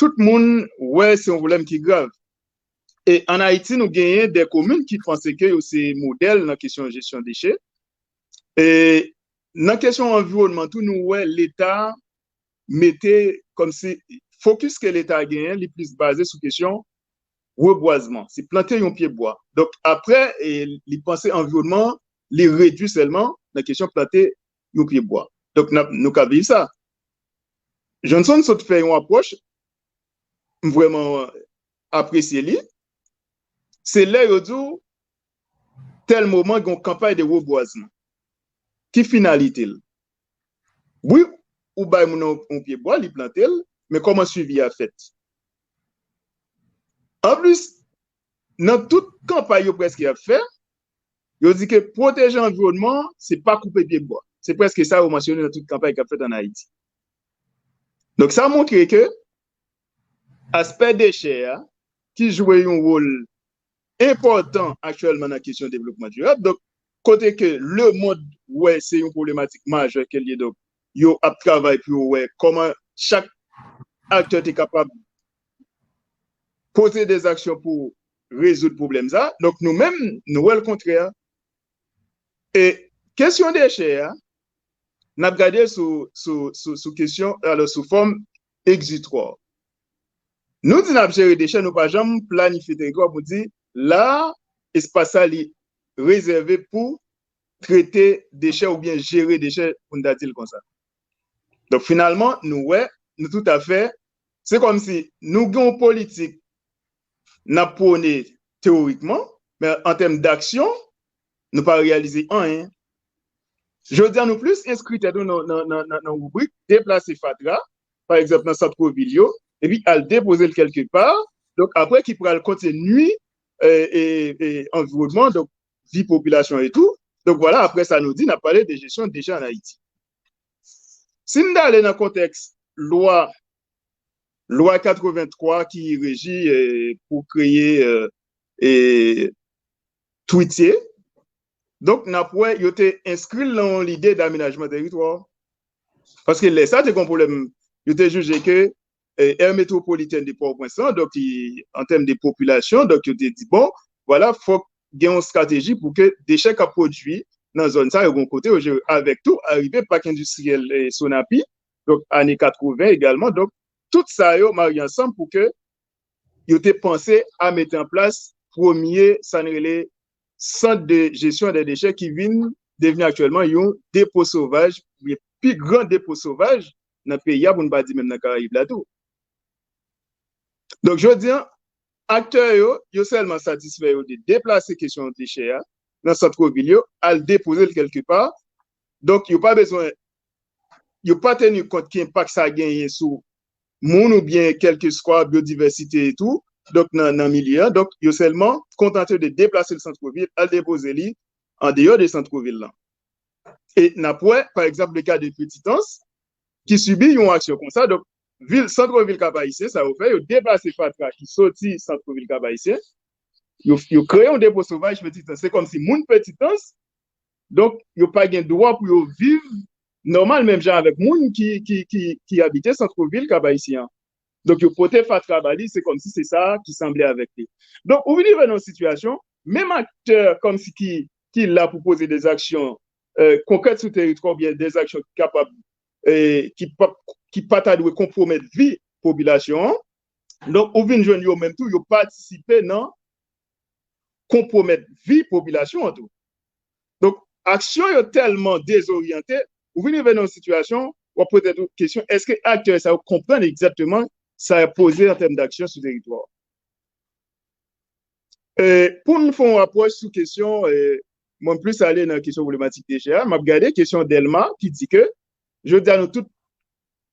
tout moun wè se yon pwoblèm ki grav. E an Ayiti, nou genyen de komin ki panse ke yo se modèl nan kesyon jesyon dechè. E nan kesyon anviwònman tou, nou wè Leta mete kòmsi fokis ke Leta genyen, li plis baze sou kesyon rebwazman. Se plante yon pye bwa. Donk, apre, e, li panse anviwònman, li redui sèlman nan kesyon plante yon pye bwa. Donk, n ap, nou ka viv sa. Johnson sot fè yon apwòch, m vrèman apresye li. Se lè yo di w, tèl moman, gen yon kanpay de rebwazman. Ki finalite l? Wi, ou bay moun nan yon pye bwa, li plante l, men kòman swivi a fèt? Anplis, nan tout kanpay yo prèske ap fè, yo di ke pwoteje anviwònman an, se pa koupe pye bwa. Se prèske sa yo mansyone nan tout kanpay k ap fèt an Ayiti. Donk, sa montre ke aspè dechè a, ki jwe yon wòl enpòtan aktyèlman nan kesyon devlopman dirab. Donk, kote ke lemonn wè se yon pwoblematik majè ke l ye, donk, yo ap travay pou yo wè kòman chak aktè te kapab poze de aksyon pou rezoud pwoblèm sa. Donk, nou menm, nou wè lekontrè. E kesyon dechè a, n ap gade sou, sou, sou, sou kesyon, alò, sou fòm egzitwa. Nou di n ap jere dechè, nou pa janm planifye teritwa pou di, la, espas sa li rezève pou trete dechè oubyen jere dechè, pou n ta di l konsa. Donk, finalman, nou wè, nou toutafè, se kòmsi nou gen yon politik n ap pwone teyorikman, men an tèm daksyon, nou pa reyalize anyen. Jodi a, nou plis enskri tèt nou nan, nan, nan, nan, nan ribrik deplase fatra, pa egzanp, nan sant vil yo, epi al depoze l kèlke pa, donk apre ki pral kontinye nwi, e, e, e, anviwònman, donk vi popilasyon e tou. Donk, vwala, apre sa, nou di, n ap pale de jesyon dechè an Ayiti. Si n ta ale nan kontèks lwa, lwa katrevenntwa ki reji, e, pou kreye, e, e, Twitye, donk, n ap wè, yo te enskri l nan yon lide damenajman teritwa. Paske lè sa te gen pwoblèm, yo te jije ke, e, aire métropolitaine de Port-au-Prince lan, donk, i, an tèm de popilasyon, donk, yo te di, bon, vwala, fòk gen yon estrateji pou ke dechè k ap pwodui nan zòn sa yo, gen yon kote yo jere avèk tou, arive pak endistriyèl, e, Sonapi, donk, ane katreven egalman. Donk, tout sa yo marye ansanm pou ke yo te panse a mete an plas premye, sa n rele sant de jesyon de dechè ki vin devni aktyèlman yon depo sovaj, oubyen pi gran depo sovaj nan peyi a, pou n pa di menm nan Karayib la tou. Donk, jodi a, aktè yo, yo sèlman satisfè yo de deplase kesyon dechè a nan sant vil yo, al depoze l kèlkepa. Donk, yo pa bezwen, yo pa teni kont ki enpak sa genyen sou moun oubyen kèlkeswa byodivèsite e tou, donk nan, nan milye a. Donk, yo sèlman kontante yo de deplase l sant vil, al depoze li andeyò de sant vil lan. E n ap wè, pa egzanp, le ka de Petitans, ki sibi yon aksyon konsa. Donk, vil, sant vil Kap Ayisyen, sa yo fè, yo deplase fatra ki soti sant vil Kap Ayisyen, yo, yo kreye yon depo sovaj Petitans. Se kòmsi moun Petitans, donk, yo pa gen dwa pou yo viv nòmal, menm jan avèk moun ki, ki, ki, ki abite sant vil Kap Ayisyen an. Donk, yo pote fatra ba li, se kòmsi se sa ki sanble avèk li. Donk, ou vin rive nan yon sitiyasyon, menm aktè kòmsi ki, ki la pou poze de aksyon, euh, konkrèt sou teritwa oubyen de aksyon ki kapab, euh, ki pa, ki pa ta dwe konpwomèt vi popilasyon an. Donk, ou vin jwenn yo menm tou, yo patisipe nan konpwomèt vi popilasyon an tou. Donk, aksyon yo tèlman dezoryante, ou vin rive nan yon sitiyasyon, w ap poze tèt ou kesyon, èske aktè sa yo konprann egzakteman sa y ap poze an tèm daksyon sou teritwa a? E, pou n fè yon apwòch sou kesyon, e, mwen plis ale nan kesyon pwoblematik dechè a, m ap gade kesyon Dèlma ki di ke, jodi a nou tout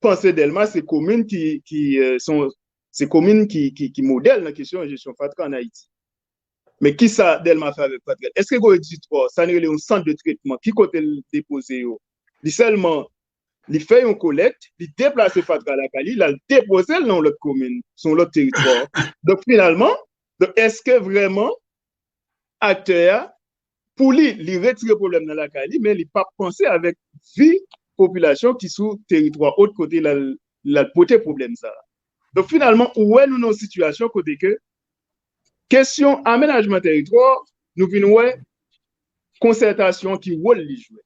panse Dèlma se komin ki, ki, e, se yon, se komin ki, ki, ki modèl nan kesyon jesyon fatra ann Ayiti. Men kisa Dèlma fè avèk fatra l? Èske gen yon egzistwa, sa n rele yon sant de tretman? Ki kote l depoze yo? Li sèlman, li fè yon kolèkt, li deplase fatra lakay li, l al depoze l nan yon lòt komin, sou yon lòt teritwa. Donk, finalman, donk, èske vrèman aktè a, pou li, li retire pwoblèm nan lakay li, men li p ap panse avèk vi popilasyon ki sou teritwa ot kote l al, l al pote pwoblèm sa a. Donk, finalman, ou wè nou nan yon sitiyasyon kote ke kesyon amenajman teritwa, nou vin wè konsètasyon ki wòl li jwe.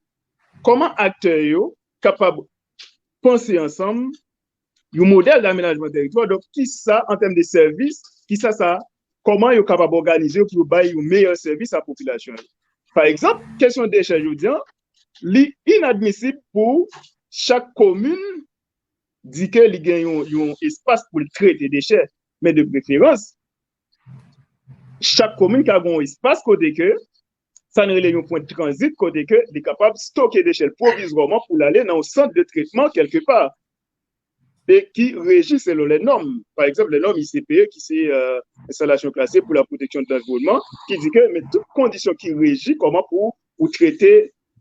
Kòman aktè yo kapab panse ansanm yon modèl damenajman teritwa? Donk, kisa, an tèm de sèvis, kisa sa, kòman yo kapab òganize yo pou yo bay yon meyè sèvis a popilasyon yo? Pa egzanp, kesyon dechè jodi a, li inadmisib pou chak komin di ke li gen yon, yon espas pou l trete dechè. Men de preferans, chak komin ka gen yon espas kote ke sa n rele yon pwen tranzit, kote ke li kapab stoke dechè l pwovizwèman pou l ale nan yon sant de tretman kèlkepa, e ki reji selon lè nòm. Pa egzanp, lè nòm I C P E, ki se, euh, enstalasyon klase pou la pwoteksyon de lanviwònman, ki di ke, men tout kondisyon ki reji kòman pou ou trete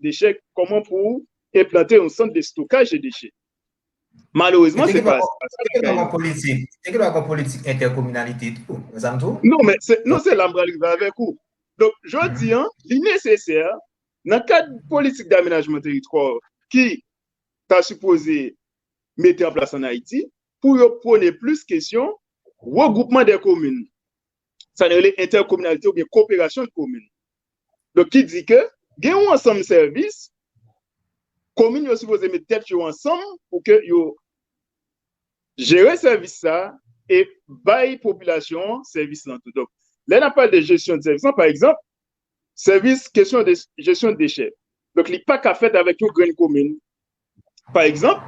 dechè, kòman pou enplante yon sant de stokaj de dechè. Malerezman, se pa, se pa sa ki ka rive. Te gen yon politik, te gen yon politik entèkominalite tou, Zanto? Non, men se, non, se la m pral rive avèk ou. Donk, jodi a, li nesesè, nan kad politik damenajman teritwa ki ta sipoze mete an plas ann Ayiti, pou yo pwone plis kesyon regwoupman de komin. Sa n rele entèkominalite oubyen koperasyon de komin. Donk, ki di ke gen yon ansanm sèvis, komin yo sipoze met tèt yo ansanm pou ke yo jere sèvis sa e bay popilasyon an sèvis lan tou. Donk, lè n ap pale de jesyon de sèvis lan, pa egzanp, sèvis kesyon de jesyon de dechè. Donk, li pa ka fèt avèk yon grenn komin. Pa egzanp,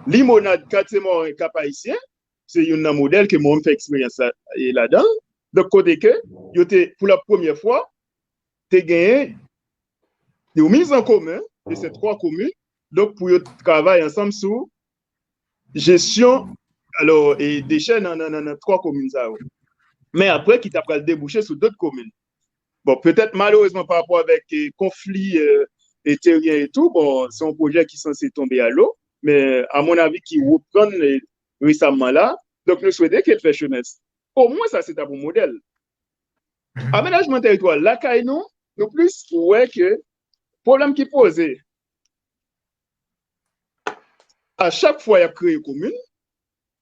Limonad, Katye Mòren, Kap Ayisyen, se youn nan modèl ke mwen menm fè eksperyans la, e ladan l. Donk, kote ke yo te, pou la premyè fwa, te genyen yon miz an komen de se twa komin, donk, pou yo travay ansanm sou jesyon, alò, e dechè nan, nan, nan, nan twa komin sa yo. Men apre, ki ta pral debouche sou dòt komin. Bon, petèt, malerezman, pa rapò avèk, e, konfli, e, e teryen e tou, bon, se yon pwojè ki sanse tonbe a lo, men, a mon avi, ki reprann, e, resaman la. Donk, nou swete ke l fè chemen. Omwen, sa se ta pou modèl. Amenajman teritwa lakay nou, nou plis wè ke pwoblèm ki poze a chak fwa y ap kreye komin,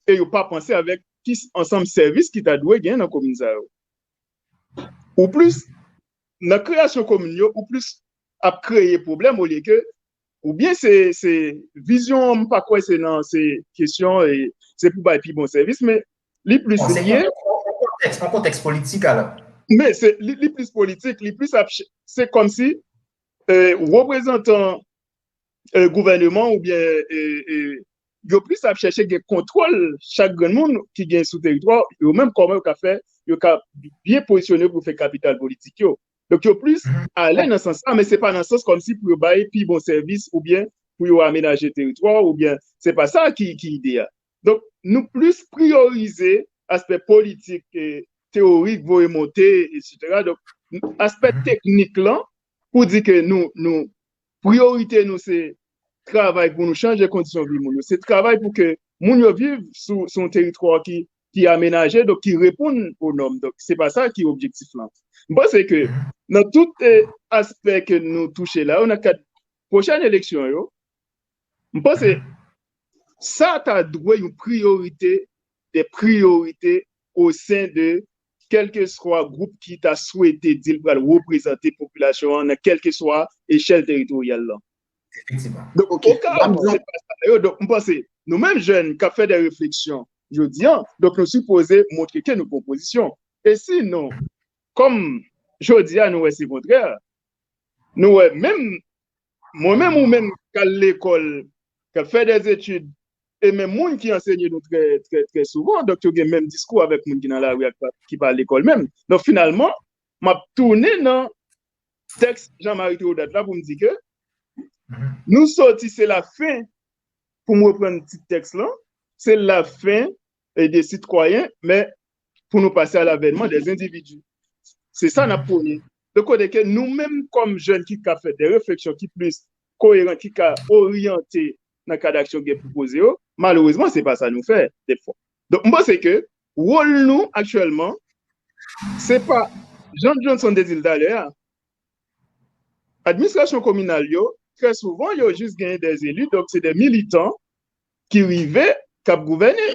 e yo pa panse avèk ki ansanm sèvis ki ta dwe gen nan komin sa yo. Ou plis, nan kreyasyon komin yo, ou plis ap kreye pwoblèm olye ke, oubyen se, se vizyon an, m pa kwè se nan, se kesyon, e se pou bay pi bon sèvis, men li plis lye. An kontèks, an kontèks politik, alò. Men se, li, li plis politik, li plis ap ch-, se kòmsi, e, reprezantan, e, gouvèneman oubyen, e, e, yo plis ap chèche gen kontwòl chak grenn moun ki gen sou teritwa, yo menm kòman yo ka fè yo ka byen pozisyone yo pou fè kapital politik yo. Donk, yo plis ale nan sans sa, men se pa nan sans kòmsi pou yo bay pi bon sèvis oubyen pou yo amenaje teritwa, oubyen se pa sa ki, ki ide a. Donk, nou plis priyorize aspè politik, eh, teorik, voye monte, etsetera. Donk, aspè teknik lan, pou di ke nou, nou, priyorite nou se travay pou nou chanje kondisyon vi moun yo. Se travay pou ke moun yo viv sou, sou yon teritwa ki, ki amenaje, donk ki reponn o nòm. Donk, se pa sa ki objektif lan. M panse ke nan tout, eh, aspè ke nou touche la yo, nan kad pwochèn eleksyon yo, m panse sa ta dwe yon priyorite de priyorite o sen de kèlkeswa gwoup ki ta swete di l pral reprezante popilasyon an nan kèlkeswa echèl teritoryal lan. Efektivman. Donk, Ok. Okawou se pa sa yo. Donk, m panse, nou menm jèn k ap fè de refleksyon jodi an, donk nou sipoze montre ke nou pran pozisyon. E sinon, kòm jodi a nou wè se kontrè, nou wè menm, mwen menm ou menm k al lekòl, k ap fè de etid, e menm moun ki ansenye nou trè, trè, trè souvan, donk yo gen menm diskou avèk moun ki nan lari ak pa- ki pa lekòl menm. Donk, finalman, m ap tounen nan tèks Jean Marie Theodat la pou m di ke nou soti, se lafen, pou m reprann tit tèks lan, se lafen e de sitwayen, men pou nou pase a lavènman de endividi. Se sa n ap pwone. De kote ke nou menm kòm jèn ki ka fè de refleksyon ki plis koyeran, ki ka oryante nan kad aksyon gen pwopoze yo, malerezman, se pa sa nou fè, defwa. Donk, m panse ke wòl nou aktyèlman, se pa, jan Johnson te di l talè a, administrasyon kominal yo, trè souvan, yo jis genyen de eli, donk se de militan ki rive, k ap gouvène.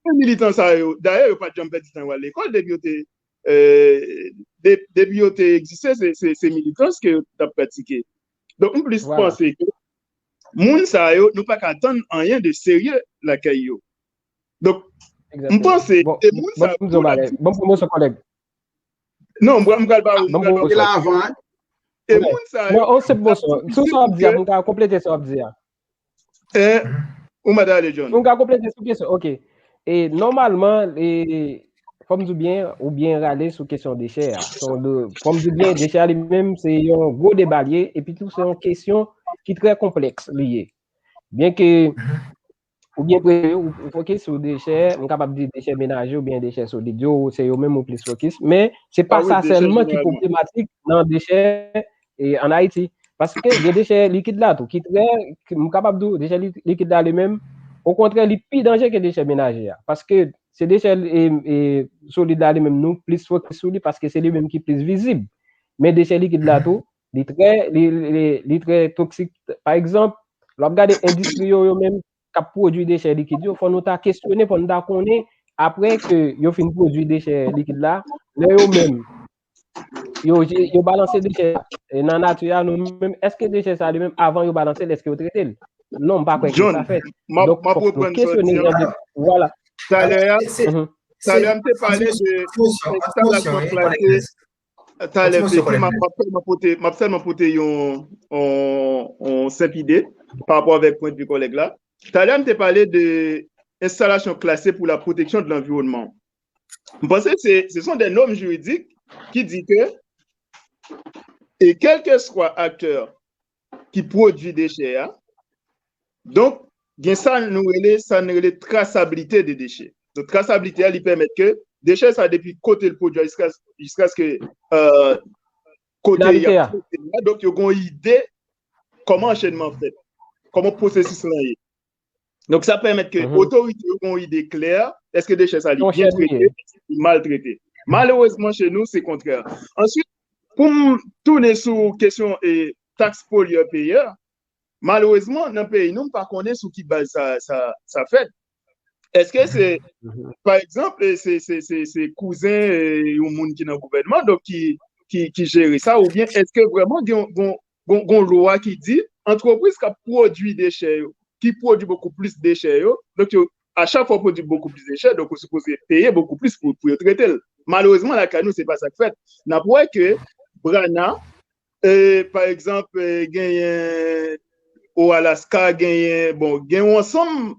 E militan sa yo, dayè, yo pa t janm pèdi tan yo al lekòl depi yo te, eh, de- depi yo te egziste, se, se, se militans ke yo t ap pratike. Donk, m plis Voilà. panse ke moun sa yo, nou pa ka atann anyen de serye lakay yo. Donk, m panse, Bon, e moun bon, sa yo, bon, bon, bon, bon, bon, kòlèg. Non, m pral, m pral ba ou, m Bon, pral bon, ba ou. bon. La avan, hein. E Ouais. Moun sa yo, Non, oh, se bon, sa. Sou sa w ap di a, pou m ka konplete sa w ap di a. Eh, ou mande ale, John. Pou m ka konplete sou kesyon, ok. E nòmalman, e, fò m di w byen, ou byen rale sou kesyon dechè a. Son de, fò m di w byen, dechè a li menm, se yon gwo deba li ye, epi tou, se yon kesyon ki trè konplèks li ye. Byen ke ou byen premye, ou, ou fokis sou dechè, m kapab di dechè menaje oubyen dechè solid yo, se yo menm ou plis fokis, men se pa Ah oui, sa dechè sèlman ki jeneralman. Pwoblematèk nan dechè e, ann Ayiti. Paske gen dechè likid la tou, ki trè, ki- m kapab di w, dechè li- likid la li menm, okontrè, li pi danje ke dechè menaje a. Paske se dechè e, e, solid la li menm, nou plis fokis sou li, paske se li menm ki plis vizib. Men dechè likid la tou, li trè, li, li, li, li trè toksik. Pa egzanp, lè w ap gade endistri yo, yo menm, k ap pwodui dechè likid yo, fò nou ta kesyone, fò nou ta konnen, apre ke yo fin pwodui dechè likid la, lè yo menm, yo, yo balanse dechè e, nan nati a, nou menm, èske dechè sa li menm, avan yo balanse l, èske yo trete l? Non, m pa kwè ke John, sa fèt. m ap- Donk, m ap fòk nou reprann sa w kesyone di a. jan de, vwala. Talè a, Se- Mhm. talè a, m te pale de, Attention, enstallasyon attention, klase. Talè, Attention, Feki, m ap m ap sèlman pote, m ap sèlman pote yon, yon, yon senp ide pa rapò avèk pwendvi kòlèg la. Talè a, m te pale de enstallasyon klase pour la protection de l'environnement. M panse se, se sont des normes juridiques ki di ke, e kèlkeswa aktè ki pwodui dechè a, donk, gen sa nou rele, sa nou rele trasablite de dechè. Donk, trasablite a, li pèmèt ke dechè sa, depi kote l pwodui a, jiska, jiskaske, euh, kote y Finalite a. ap trete l la, donk, yo gen yon ide kòman anchenman fèt, kòman pwosesis lan ye. Donk, sa pèmèt ke Mhm. otorite yo gen yon ide klè, èske dechè sa li Yon byen chèn li trete, èske li mal trete. Malerezman, chez nous, se kontrè. Answit, pou m tounen sou kesyon e, taks polyè peyè, malerezman, nan peyi nou, m pa konnen sou ki baz sa, sa, sa fèt. Èske se, Mhm. pa egzanp, e, se, se, se, se kouzen e, yon moun ki nan gouvènman, donk ki, ki, ki jere sa, oubyen èske vrèman gen, gen, gen, gen lwa ki di antrepriz k ap pwodui dechè yo, ki pwodui bokou plis dechè yo, donk yo, a chak fwa w pwodui bokou plis dechè, donk ou sipoze peye bokou plis pou, pou yo trete l. Malerezman, lakay nou, se pa sa k fèt. N ap wè ke Brana, e, pa egzanp, e, genyen o Alaska, genyen, bon, gen yon ansanm,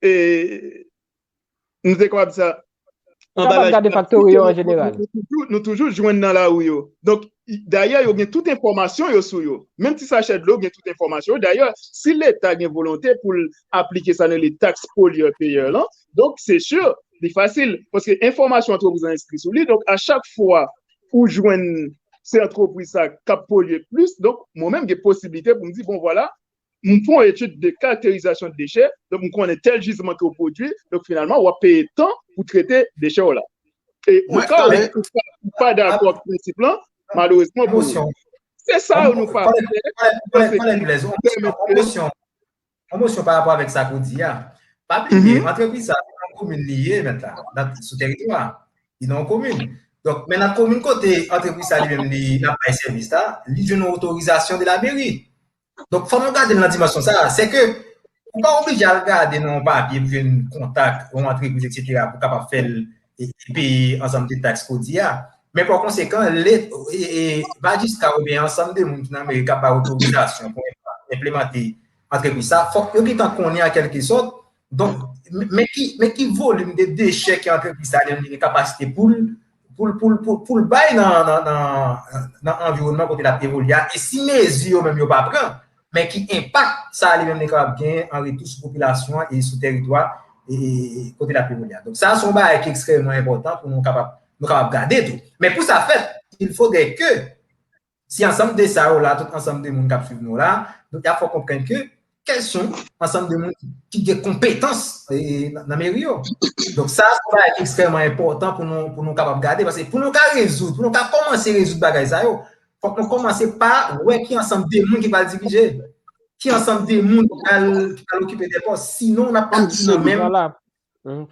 e, nou te kapab di sa, anbalaj plastik yo, nou toujou, nou toujou jwenn nan lari yo. Donk, dayè, yo gen tout enfòmasyon yo sou yo. Menm ti sachè dlo gen tout enfòmasyon yo. Dayè, si Leta gen volonte pou l aplike sa nou rele tax pollueur payeur lan, donk, se si, li fasil. Paske enfòmasyon antrepriz la enskri sou li. Donk, a chak fwa ou jwenn se antrepriz sa k ap polye plis, donk, mwen menm gen posiblite pou m di, bon, vwala, m fè yon etid de karakterizasyon de dechè, donk m konnen tèl jizman ke w pwodui, donk finalman w ap peye tan pou trete dechè w la. E oka ou pa dakò ak prensip lan, malerezman pou ou. Se sa nou pa fè. Yon mosyon pa rapò avèk sa ke w di a. Pa bliye, antrepriz sa, se nan komin li ye, mèt la, sou tèritwa. Li nan yon komin. Donk, men nan komin kote antrepriz sa li menm li ap bay sèvis la, li jwenn yon otorizasyon de la meri. Donk, fò nou gade l nan dimansyon sa a. Se ke ou pa oblije al gade nan yon papye pou jwenn kontak yon antrepriz, etsetera, pou kapab fè l e, e peye ansanm de taks ke w di a. Men pa konsekan, le, e, e, majistra oubyen ansanm de moun ki nan meri k ap bay otorizasyon pou enplemante antrepriz sa, fòk yo gentan konnen an kèlke sòt. Donk, men ki, men ki volim de dechè ke antrepriz sa li gen kapasite pou l pou l, pou l, pou l, pou l bay nan, nan, nan, nan anviwònman kote l ap evolye a, e si mezi yo menm yo pa pran, men ki enpak sa li menm li kapab gen an retou sou popilasyon an e sou tèritwa e kote l ap evolye a. Donk, sa a se yon bagay ki ekstrèmman enpòtan pou nou kapab, nou kapab gade tou. Men pou sa fèt, il faudrait que si ansanm de sa yo la, tout ansanm de moun k ap swiv nou la, nou ta fò konprann ke kèlsonk ansanm de moun ki gen konpetans e, e, nan, nan meri yo. Donk sa, se yon bagay ki ekstrèmman enpòtan pou nou, pou nou kapab gade, paske pou nou ka rezoud, pou nou ka kòmanse rezoud bagay sa yo, fòk nou kòmanse pa wè ki ansanm de moun ki pral dirije, ki ansanm de moun ki pral, ki pral okipe de pòs, sinon n ap pati nan menm.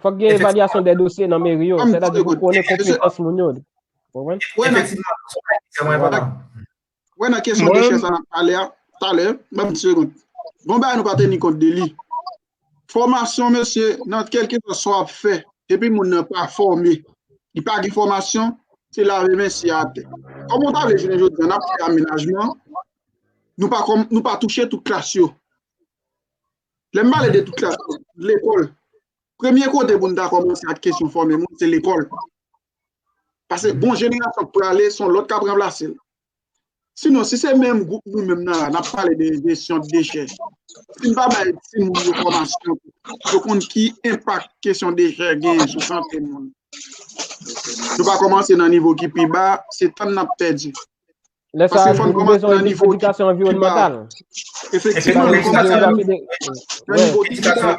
Fòk gen evalyasyon de dosye nan meri yo, sètadi pou konnen konpetans moun yo. Efektivman, se yon bagay ki ekstrèmman enpòtan. Wè nan kesyon dechè sa n ap pale a, talè, ban m ti segonn. Gon bagay nou pa teni kont de li. Fòmasyon, mesye, nan kèlkeswa sa w ap fè, epi moun nan pa fòme, li pa gen fòmasyon, se lave men si atè. Kòman w ta vle jounen jodi a, n ap fè amenajman, nou pa, nou pa touche tout klas yo. Lè m pale de tout klas yo, lekòl, premye kote pou n ta kòmanse ak kesyon fòme moun, se lekòl. Paske gon jenerasyon k prale, se yon lòt k ap ranplase l. Sinon, si se menm gwoup nou menm nan la, n ap pale de jesyon dechè. Si n pa bay timoun yo fòmasyon pou yo konn ki enpak kesyon dechè genyen sou sante moun, nou pa kòmanse nan nivo ki pi ba, se tan n ap pèdi. Lè sa a, nou bezwen edikasyon anviwònmantal. Efektivman, nou kòmanse nan nivo ki pi ba.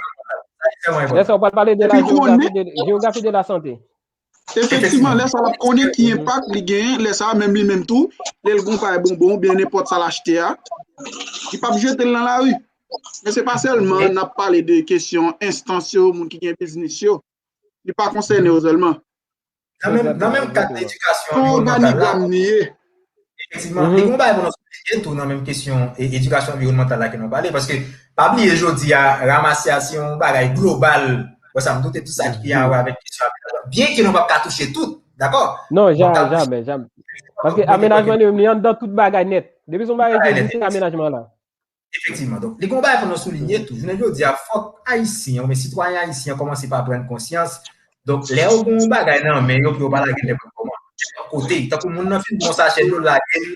Lè sa a, w pral pale de la jewografi de, jewografi de la sante. Efektivman, lè sa a l ap konnen ki enpak li genyen, lè sa a menm li menm tou, lè l gon pay bonbon oubyen nenpòt sa l achte a, li p ap jete l nan lari. Men se pa sèlman n ap pale de kesyon enstans yo, moun ki gen biznis yo. Li pa konsène yo sèlman. Nan menm, nan menm kad edikasyon anviwònmantal la, efektivman, li gon bagay pou nou souliye tou nan menm kesyon e, edikasyon anviwònmantal la ke nou pale, paske pa bliye jodi a, ramasya se yon bagay global. Bon, sa m doute tout sa ki gen a wè avèk kesyon amenajman. Byen ke nou p ap ka touche tout, dakò? Non, jamè, jamè. Paske amenajman li menm, li anndan tout bagay nèt. Depi se yon bagay ki egziste, amenajman la. Efektivman. Donk, li gon bagay pou nou soulinye tou. Jounen jodi a, fòk Ayisyen, oubyen sitwayen ayisyen an kòmanse pa pran konsyans. Donk, lè yo gon bagay nan men yo pou yo pa lage l nenpòt kòman, nenpòt kote. Tankou moun nan fin pran yon sachè dlo, l lage l,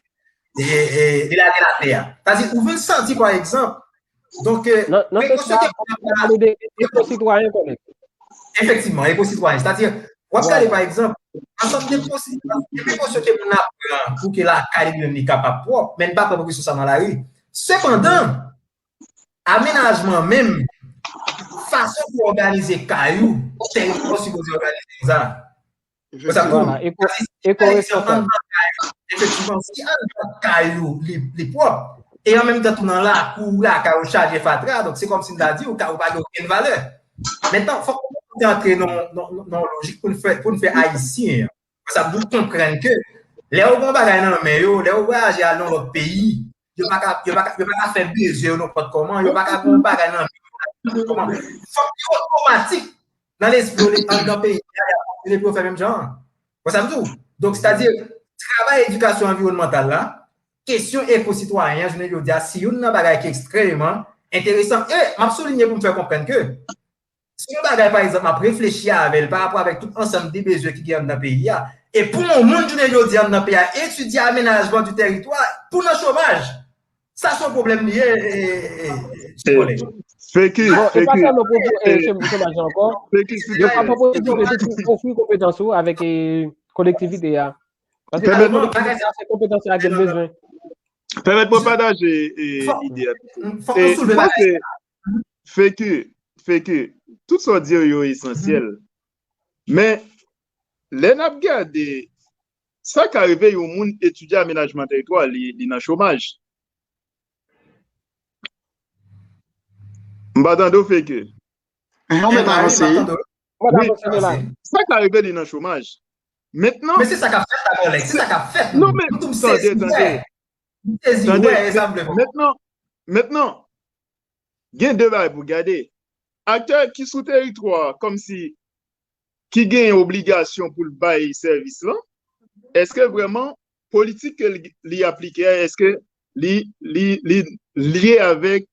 e, e, li lage l atè a. Sa di, ou vin santi, pa egzanp, donk, e, nan, nan sans sa, w ap pale de eko sitwayen, kòmèt. Efektivman, eko sitwayen. Sètadi, w ap gade, pa egzanp, ansanm de prekosyon ke moun ap pran pou ke lakay li menm li kapab pwòp, men n pa pran prekosyon sa nan lari. Sepandan, amenajman menm, fason pou òganize kay ou, tèritwa w sipoze òganize konsa. Efektivman, si anndan kay ou li, li pwòp, e an menm tan tou nan lakou lakay ou chaje fatra, donk se kòmsi m ta di ou pa gen okenn valè. Mentnan, fòk nou antre nan yon lojik pou n fè, pou n fè Ayisyen an. Sa pou konprann ke lè yo gen yon bagay nan men yo, lè yo vwayaje al nan lòt peyi, yo pa ka, yo pa ka, yo pa ka fè bezwen yo nenpòt kòman, yo pa ka gen yon bagay nan men yo nenpòt kòman. Fòk yo otomatik nan lespri yo, anndan peyi a, y ap fonksyone pou yo fè menm jan an. Wè sa m di w? Donk, sètadi, travay edikasyon anviwònmantal la, kesyon eko sitwayen an, jounen jodi a, se youn nan bagay ki ekstrèmeman enteresan. E m ap soulinye pou m fè konprann ke Si yon bagay, pa egzanp, m ap reflechi avè l pa rapò avèk tout ansanm de bezwen ki gen anndan peyi a, e pou yon moun jounen jodi a anndan peyi a etidye amenajman di tèritwa pou nan chomaj, sa se yon pwoblèm li ye, e, e, e, ti kòlèg. Feki, Bon, e pa feki, sèlman pwoblèm e, chom- chomaj la ankò. feki, Yo ka silvouplè. pwopozite tou pou ofri konpetans ou avèk e, kolektivite a. Paske Pèmèt- se kolektivite a, se konpetans la ke l bezwen. Pèmèt mwen pataje e, Fò- ide a. Fòk E, nou souleve mwen bagay. se, feki, feki, tout sa w di yo, yo esansyèl. Men, lè n ap gade, sa ka rive yon moun etidye amenajman tèritwa, li, li nan chomaj. M pa tande w, feki. Non, men pa avanse. Ou pa Wi. avanse la. Sa ka rive li nan chomaj. Mentnan, Men se sa k ap fèt la, kòlèg. Se sa k ap fèt. Non, men, M tou m tande, sezi, m tande. wè. M sezi, m Tande, wè, e sa m vle. Mentnan, mentnan, gen de bagay pou gade. Aktè ki sou teritwa a, kòmsi, ki gen obligasyon pou l bay sèvis lan, èske vrèman politik ke li, li aplike a, èske li, li, li lye avèk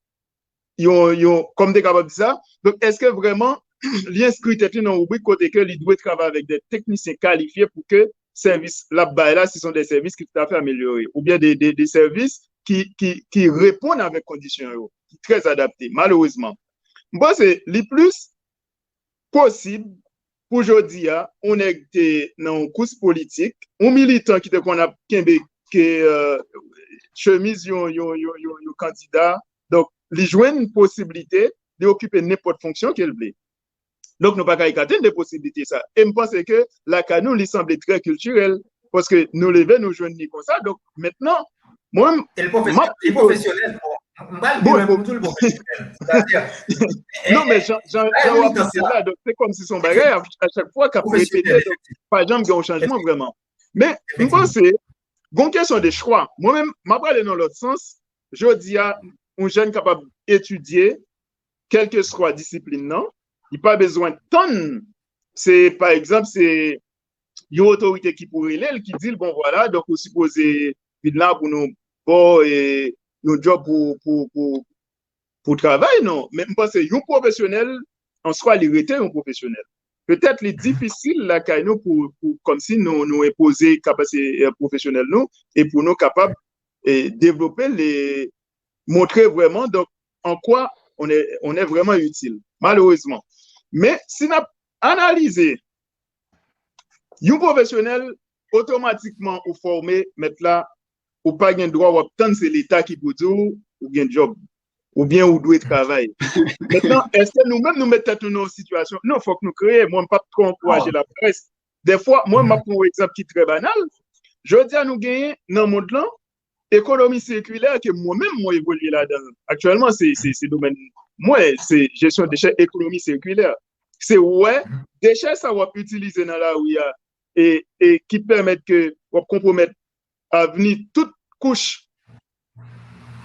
yon, yon, kòm te kapab di sa, donk, èske vrèman li enskri tèt li nan yon ribrik kote ke li dwe travay avèk de teknisyen kalifye pou ke sèvis l ap bay la, se son de sèvis ki toutafè amelyore, oubyen de, de, de sèvis ki, ki, ki reponn avèk kondisyon yo, ki trè adapte, malerezman. M panse li plis posib pou jodi a, yon nèg te nan yon kous politik, yon militan ki te konn ap kenbe ke, euh, chemiz yon, yon, yon, yon, yon kandida. Donk, li jwenn posiblite, li okipe nenpòt fonksyon ke l vle. Donk, nou pa ka ekate de posiblite sa. E m panse ke lakay nou, li sanble trè kiltirèl, paske nou leve, nou jwenn li konsa. Donk, mentnan, mwen, E l pwofesy- m ap li pwofesyonèl. Bon, m pral pi lwen pou m di l pwofesyonèl. Sètadi, non, men jan, jan, jan w ap di la, donk, se kòmsi se yon bagay a, a chak fwa k ap repete, donk, pa janm gen yon chanjman vrèman. Men, m panse, gon kesyon de chwa. Mwen menm, m ap prale nan lòt sans. Jodi a, yon jèn kapab etidye, kèlkeswa disiplin nan, li pa bezwen tann, se, pa egzanp, se yon otorite ki pou rele l, ki di l, bon, vwala, donk, ou sipoze vin la pou nou ba w, e, yon djòb pou, pou, pou, pou travay, non. Men m panse yon pwofesyonèl, an swa, li rete yon pwofesyonèl. Petèt li difisil lakay nou pou, pou kòmsi nou, nou enpoze kapasite, eh, pwofesyonèl nou e pou nou kapab, eh, devlope l e montre vrèman, donk, an kwa on est, on est vraiment utile, malerezman. Men, si n ap analize, yon pwofesyonèl otomatikman ou fòme, mèt la, ou pa gen dwa w ap tann se Leta ki pou di w ou gen djòb, oubyen ou dwe travay. Mentnan, èske nou menm nou met tèt nou nan yon sitiyasyon? Non, fòk nou kreye. Mwen, m p ap twò ankouraje laprès. Dèfwa, mwen, m ap pran yon egzanp ki trè banal. Jodi a, nou genyen nan mond lan ekonomi sikilè ke mwen menm mwen evolye ladan l. Aktyèlman, se, se, se domèn mwen, se jesyon dechè, ekonomi sikilè. Se wè dechè sa w ap itilize nan lari a e, e ki pèmèt ke w ap konpwomèt avni tout kouch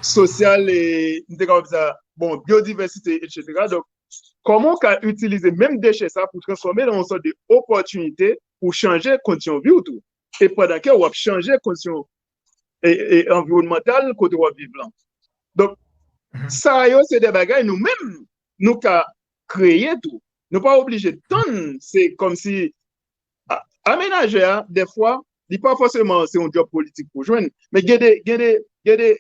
sosyal e, m te kapab di sa, bon, byodivèsite, etsetera. Donk, kòman w ka itilize menm dechè sa pou transfòme l an yon sòt de opòtinite pou chanje kondisyon vi w tou? E pandan ke w ap chanje kondisyon e, e anviwònmantal kote w ap viv lan. Donk, sa yo se de bagay nou menm nou ka kreye tou. Nou pa oblije tann, se kòmsi a- amenajè a, dèfwa, li pa fòseman se yon djòb politik pou jwenn, men gen de, gen de, gen de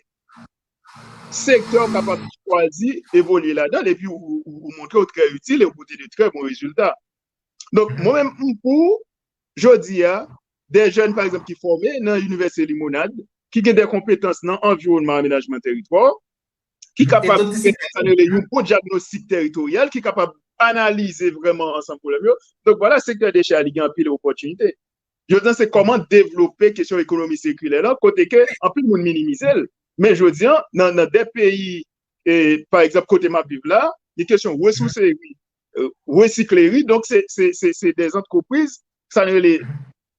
sektè w kapab chwazi evolye ladan l, epi ou, ou, ou montre w trè itil e ou pote de trè bon rezilta. Donk, mwen menm, m pou, jodi a, de jèn, pa egzanp, ki fòme nan Inivèsite Limonad, ki gen de konpetans nan anviwònman amenajman tèritwa, ki kapab fè sa n rele yon bon dyagnostik tèritoryal, ki kapab analize vrèman ansanm pwoblèm yo. Donk, vwala, sektè dechè a, li gen anpil opòtinite. Jodi a, se kòman devlope kesyon ekonomi sikilè la, kote ke anpil moun minimize l. Men jodi a, nan, nan de peyi, e, pa egzanp, kote m ap viv la, gen kesyon resouseri, e, resikleri, donk se, se, se, se de antrepriz, sa n rele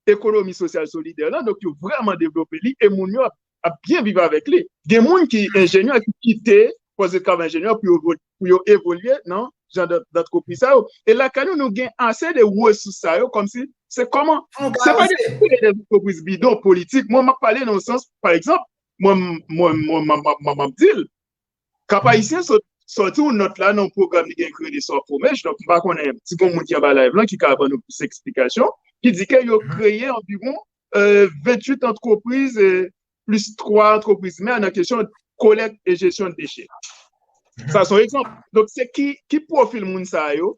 ekonomi sosyal solidè la, donk yo vrèman devlope li, e moun yo ap, ap byen viv avèk li. Gen moun ki enjenyè ki kite pòs de travay enjenyè pou yo, pou yo evolye nan jan d- dantrepriz sa yo. E lakay nou, nou gen ase de resous sa yo, kòmsi se kòman, se pa de kreye de antrepriz bidon politik. Mwen, m ap pale nan yon sans, pa egzanp, mwen, mwen, mwen, m ap, m ap, m ap di l, Kap Ayisyen sot, sòti yon nòt la nan yon pwogram li gen ki rele Soft Homage. Donk, m pa konnen si gon moun ki anba live lan ki ka ban nou plis eksplikasyon, ki di ke yo kreye anviwon venntuit antrepriz, plis twa antrepriz mè nan kesyon kolèk e jesyon deche. Sa se yon egzanp. Donk, se ki, ki pwofil moun sa yo?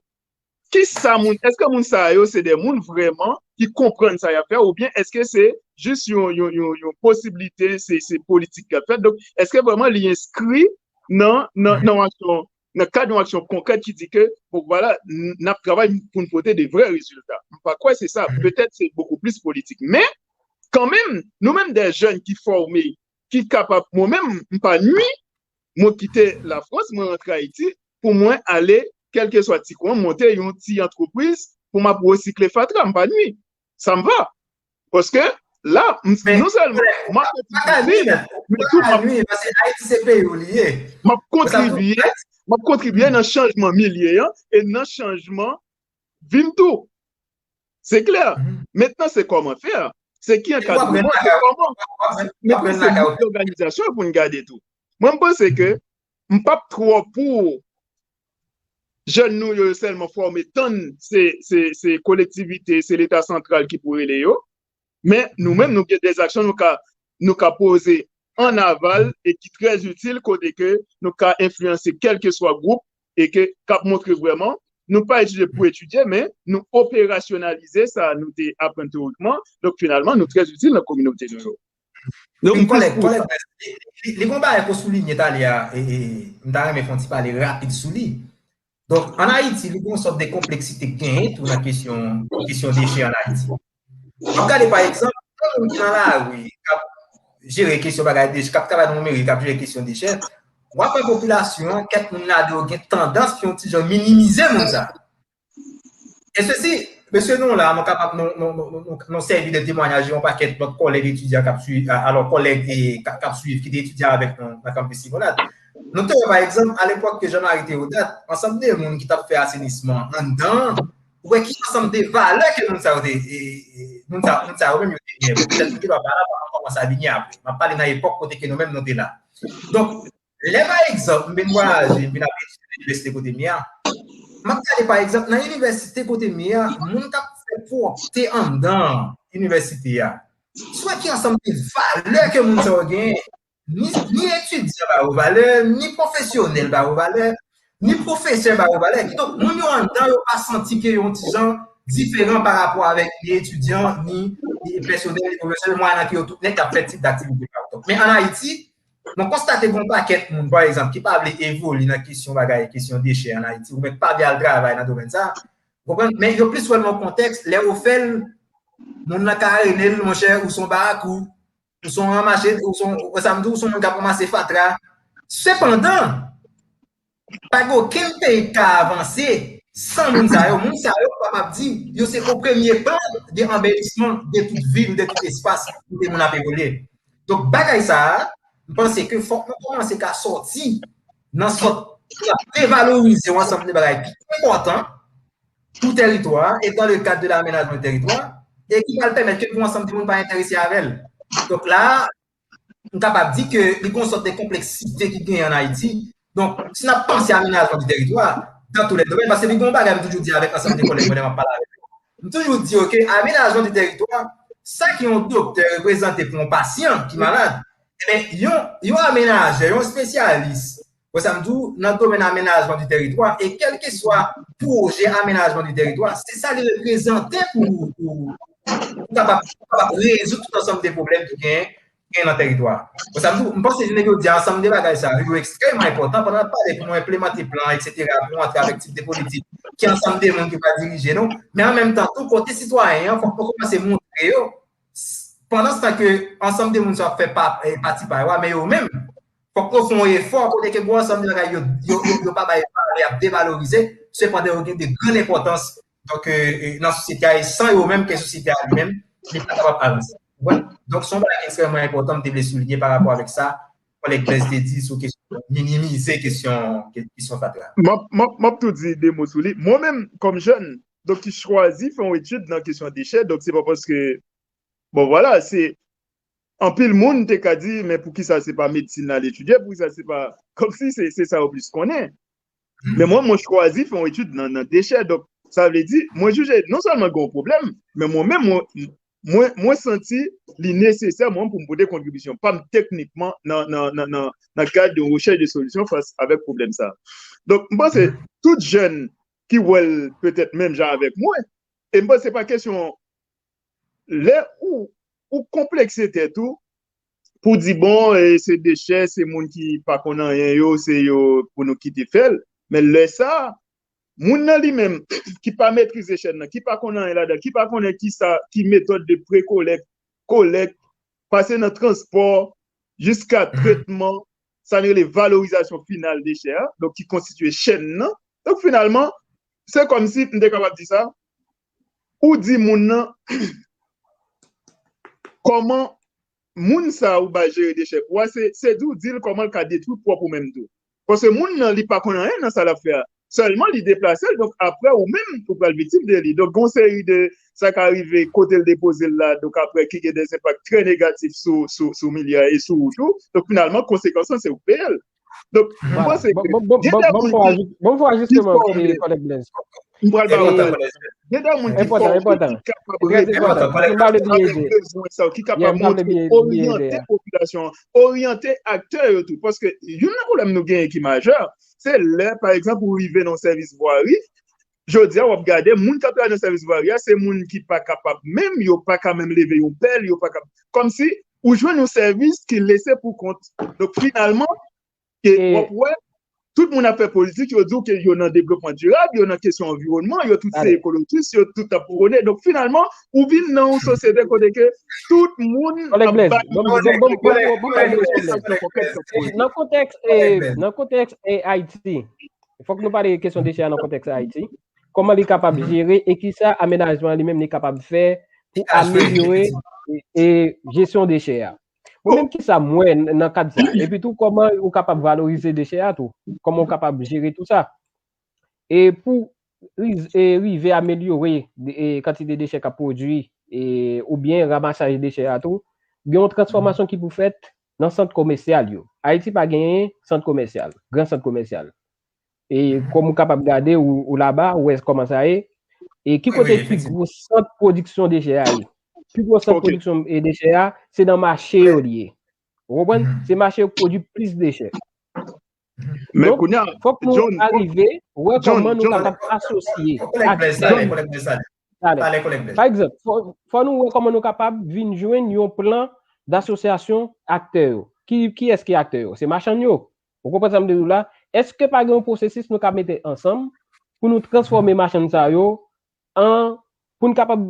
Ki sa moun, èske moun sa yo se de moun vrèman ki konprann sa y ap fè, oubyen èske se jis yon, yon, yon, yon posiblite, se, se politik k ap fèt? Donk, èske vrèman li enskri nan, nan, nan aksyon, nan kad yon aksyon konkrèt ki di ke, bon, vwala, n ap travay pou n pote de vrè rezilta? M pa kwè se sa. Petèt se bokou plis politik. Men, kanmenm, nou menm de jèn ki fòme, ki kapab, mwen menm, m pa nwi, mwen kite Lafrans, mwen rantre Ayiti, pou mwen ale, kèlkeswa ti kwen, monte yon ti antrepriz pou m ap resikle fatra, m pa nwi. Sa m va. Paske la, m, non sèlman m ap kontribye, men tou m ap, m ap kontribye, m ap kontribye nan chanjman milye an e nan chanjman vi m tou. Se klè. Mentnan, se kòman fè. Se ki ankadreman, se kòman. Mentnan, se lòganizasyon pou n gade tou. Mwen, m panse ke m p ap twò pou jèn nou yo sèlman fòme tann se, se, se kolektivite, se Leta santral ki pou rele yo. Men nou menm, nou gen de aksyon nou ka, nou ka poze an aval e ki trè itil kote ke nou ka enfliyanse kèlkeswa gwoup e ke k ap montre vrèman nou pa etidye pou etidye, men nou operasyonalize sa nou te aprann teyòrikman. Donk, finalman, nou trè itil nan kominote nou yo. Donk, kòlèg, kòlèg, li, li, li gon bagay ke w soulinye talè a, e, e, m ta renmen fè yon ti pale rapid sou li. Donk, ann Ayiti, li gon sòt de konpleksite k genyen tou nan kesyon, kesyon dechè ann Ayiti. W ap gade, pa egzanp, yon moun ki nan lari, k ap jere kesyon bagay dechè, k ap travay nan yon meri, k ap jere kesyon dechè, w ap wè popilasyon an, kèk moun ladan yo gen tandans pou yon ti jan minimize moun sa. E sesi, mesye nou la, nou kapab, nou, nou, nou, nou, nou sèvi de temwayaj yon pakèt lòt kòlèg etidyan k ap swiv, alò kòlèg e, k ap swiv, ki te etidyan avèk nou nan kanpis Limonad. Nou te wè, pa egzanp, alepòk ke Jean Marie Théodat, ansanm de moun ki t ap fè asenisman anndan an, ou wè ki ansanm de valè ke moun sa yo te, e, e, moun sa, moun sa yo menm yo te genyen. Bon, petèt moun ki pa la, pa kòmanse a vini apre. M ap pale nan epòk kote ke nou menm nou te la. Donk, lè pa egzanp, m vin vwayaje, m vin ap etidye nan inivèsite kote m ye a, m ap gade pa egzanp, nan inivèsite kote m ye a, moun k ap fè pwòpte anndan inivèsite a, swa ki ansanm de valè ke moun sa yo genyen, ni, ni etidyan ba yo valè, ni pwofesyonèl ba yo valè, ni pwofesè ba yo valè. Kidonk, moun yo anndan yo pa santi ke yon ti jan diferan pa rapò avèk ni etidyan, ni, ni pèsonèl, ni pwofesè, mwayen nan ke yo tout nèt k ap fè tip daktivite pa yo. Men ann Ayiti, mwen konstate gen yon pakèt moun, pa egzanp, ki pa vle evolye nan kesyon bagay, kesyon dechè ann Ayiti, oubyen ki pa vle al travay nan domèn sa a. Ou konprann? Men yo plis wè l nan kontèks, lè yo fè l, moun nan ka rele l, monchè, ou se yon barakou, ou se yon ranmache, ou se yon, ou, sa m di, ou se yon moun k ap ranmase fatra. Sepandan, pa gen okenn peyi k ka avanse san moun sa yo. Moun sa yo, m kapab di, yo se o premye plan de anbelisman de tout vil, de tout espas kote moun ap evolye. Donk, bagay sa a, m panse ke fòk nou kòmanse ka sòti nan sòt, devalorize yon ansanm de bagay ki enpòtan pou tèritwa a, e dans le cadre de l'aménagement du territoire, e ki pral pèmèt ke pou ansanm de moun pa enterese avè l. Donk la a, m kapab di ke li gon sòt de konpleksite ki genyen ann Ayiti. Donk, si n ap panse amenajman di tèritwa, dans tous les domaines, paske li gon bagay m toujou di avèk ansanm de kòlèg mwen lè m ap pale avèk yo. M toujou di yo ke amenajman di tèritwa, sa ke yon doktè reprezante pou yon pasyan ki malad, ebyen, yon, yon amenajè, yon espesyalis, wè sa m di w, nan domèn amenajman di tèritwa, e kèlkeswa pwojè amenajman di tèritwa, se sa li reprezante pou, pou, pou kapab, pou kapab rezoud tout ansanm de pwoblèm ki genyen, genyen nan tèritwa. Wè sa m di w, m panse jounen jodi a, ansanm de bagay sa yo, yo ekstrèmman enpòtan pandan n ap pale pou nou enplimante plan, etsetera, pou nou antre avèk tip de politik ki ansanm de moun ki pral dirije nou, men an menm tan tou, kote sitwayen an, fòk nou kòmanse montre yo, pandan se tan ke ansanm de moun sa yo ap fè pa, eh, pati pa yo a, men yo menm, fòk yo fè yon efò kote ke gwo ansanm de bagay yo, yo, yo, yo pa bay valè, y ap devalorize, sepandan yo gen de grann enpòtans, donk, eh, eh, nan sosyete a, e san yo menm ke sosyete a li menm, li pa kapab avanse. Ou konprann? Donk, se yon bagay ki ekstrèmman enpòtan, m te vle souliye pa rapò avèk sa kòlèg Blaise te di sou kesyon, minimize kesyon, kesyon fatra. M ap, m ap, m ap tou di de mo sou li. Mwen menm, kòm jèn, donk, ki chwazi fè yon etid nan kesyon dechè, donk, se pa paske, bon, vwala, se anpil moun te ka di, men poukisa se pa medsin l al etidye, poukisa se pa, kòmsi se, se sa yo plis konnen. Men mwen, mwen chwazi fè yon etid nan, nan dechè. Donk, sa vle di, mwen jije non sèlman gen yon pwoblèm, men mwen menm, mwen, mwen, mwen santi li nesesè mwen pou m pote kontribisyon pa m teknikman nan, nan, nan, nan, nan kad yon rechèch de solisyon fas avèk pwoblèm sa. Donk, m panse tout jèn ki wè l petèt menm jan avèk mwen, e m panse se pa kesyon lè ou, ou konplekse tèt ou pou di, bon, e, se dechè, se moun ki pa konn anyen yo, se yo pou nou kite fè l. Men lè sa, moun nan li menm, ki pa metrize chèn nan, ki pa konn anyen ladan, ki pa konnen ki sa, ki metòd de pre-kolèk, kolèk, pase nan transpò, jiska tretman, sa n rele valorizasyon final dechè a, donk ki konstitye chèn nan. Donk finalman, se kòmsi, m te kapab di sa, ou di moun nan, kòman moun sa ou ba jere dechè pou a, se, se di w di l kòman l ka detwi pwòp ou menm tou. Paske moun nan, li pa konn anyen nan sa l ap fè a. Sèlman, li deplase l, donk apre, ou menm, ou pral viktim de li. Donk, gon seri de sa ka rive kote l depoze l la, donk apre, ki gen de enpak trè negatif sou, sou, sou milye a e sou ou tou. Donk, finalman, konsekans lan, se ou k peye l. Donk, m panse ke gen de moun ki, ki fòme, m pral ba ou, gen de moun ki fòme, ki kapab reponn avèk bezwen sa yo, ki kapab montre, oryante popilasyon an, oryante aktè yo tou. Paske youn nan pwoblèm nou genyen ki majè, se lè, pa egzanp, ou rive nan yon sèvis vwari, jodi a, w ap gade, moun k ap travay nan sèvis vwari a, se moun ki pa kapab menm, yo pa ka menm leve yon pèl, yo pa ka, kòmsi ou jwenn yon sèvis ki lese pou kont. Donk, finalman, e w ap wè, tout moun ap fè politik, yo di w ke yo nan devlopman dirab, yo nan kesyon anviwònman, yo tout se ekolojis, yo tout ap pwone. Donk, finalman, ou vin nan yon sosyete kote ke tout moun ap bay nan kontèks, nan kontèks Ayiti, fòk nou pale kesyon dechè a nan kontèks Ayiti. Kòman li kapab jere e kisa amenajman li menm li kapab fè pou amelyore e, e jesyon dechè a. Mwen menm, kisa m wè nan kad sa? Epi tou, kòman ou kapab valorize dechè a tou? Kòman ou kapab jere tou sa? E pou riz- e rive amelyore de- e kantite dechè k ap pwodui e oubyen ramasaj dechè a tou, gen yon transfòmasyon ki pou fèt nan sant komèsyal yo. Ayiti pa genyen sant komèsyal, gran sant komèsyal. E kòm ou kapab gade, ou, ou laba, ou wè kòman sa ye. E ki kote pi gwo sant pwodiksyon dechè a ye? Pi gwo sant pwodiksyon e dechè a, se nan mache yo li ye. Ou konprann? Se mache yo k pwodui plis dechè. Donk, fòk nou arive wè kòman nou kapab asosye aktè. Pa egzanp, fò, fò nou wè kòman nou kapab vin jwenn yon plan dasosyasyon aktè yo. Ki, kiyès ki aktè yo? Se machann yo. Ou konprann sa m di w la? Èske pa gen yon pwosesis nou ka mete ansanm pou nou transfòme machann sa yo an, pou n kapab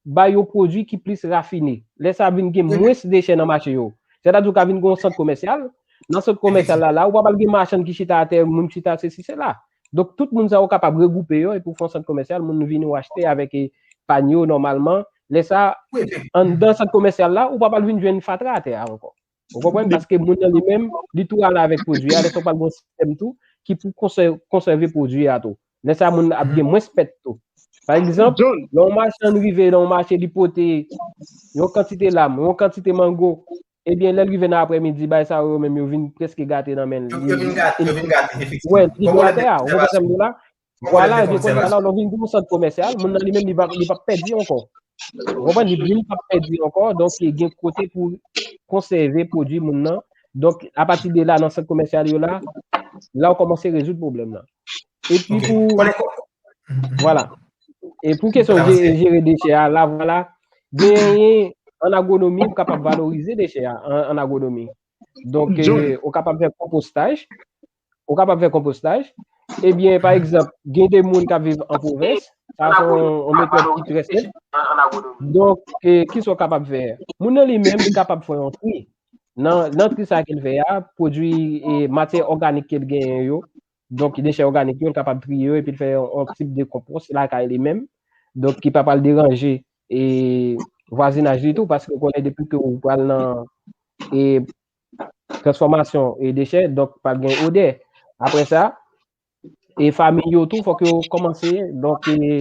bay yon pwodui ki plis rafine? Lè sa vin gen mwens dechè nan mache yo. Sètadi ou ka vin gen yon sant komèsyal. Nan sant komèsyal la, la, ou pa pral gen machann ki chita atè, moun chita sesi, sela. Donk, tout moun sa yo kapab regwoupe yo epi w fè yon sant komèsyal, moun vini w achte avèk e, panye yo nòmalman. Lè sa, anndan sant komèsyal la, ou pa pral vin jwenn fatra atè a ankò. Ou konprann? Paske moun nan li menm, li tou ale avèk pwodui a, lè sa w pral gen yon sistèm tou ki pou konsè- konsève pwodui a tou. Lè sa, moun ap gen mwens pèt tou. Pa egzanp, lè yon machann rive nan yon mache, li pote yon kantite lam, yon kantite mango, ebyen, lè l rive nan aprèmidi, bagay sa yo menm, yo vin prèske gate nan men l. Yo vin gate, yo vin gate, efektivman. Wè, li gen atè a, ou konprann sa m di w la? Vwala, ebyen, kounye a la, lè w vin gen yon sant komèsyal, moun nan li menm, li p ap, li p ap pèdi ankò. Ou konprann? Li menm p ap pèdi ankò, donk, gen kote pou konsève pwodui moun nan. Donk, apati de la, nan sant komèsyal yo la, la w kòmanse rezoud pwoblèm nan. Epi pou, vwala. E pou kesyon je- jere dechè a, la, vwala, genyen an agwonomi, ou kapab valorize dechè a an, an agwonomi. Donk, e, ou kapab fè konpostaj. Ou kapab fè konpostaj. Ebyen, pa egzanp, gen de moun k ap viv an pwovens, sa se yon, yon metòd ki trè senp. Donk, e, kisa w kapab fè? Moun nan li menm, li kapab fè yon tri. Nan, nan tri sa ke l fè a, pwodui, e, matyè òganik ke l genyen yo, donk, dechè òganik yo, l kapab triye yo, epi l fè yon, yon tip de konpòs lakay li menm. Donk, ki pa pral deranje, e, vwazinaj li tou, paske ou konnen depi ke ou pral nan, e, transfòmasyon e dechè, donk pral gen odè. Apre sa, e fanmi yo tou, fòk yo kòmanse, donk, e,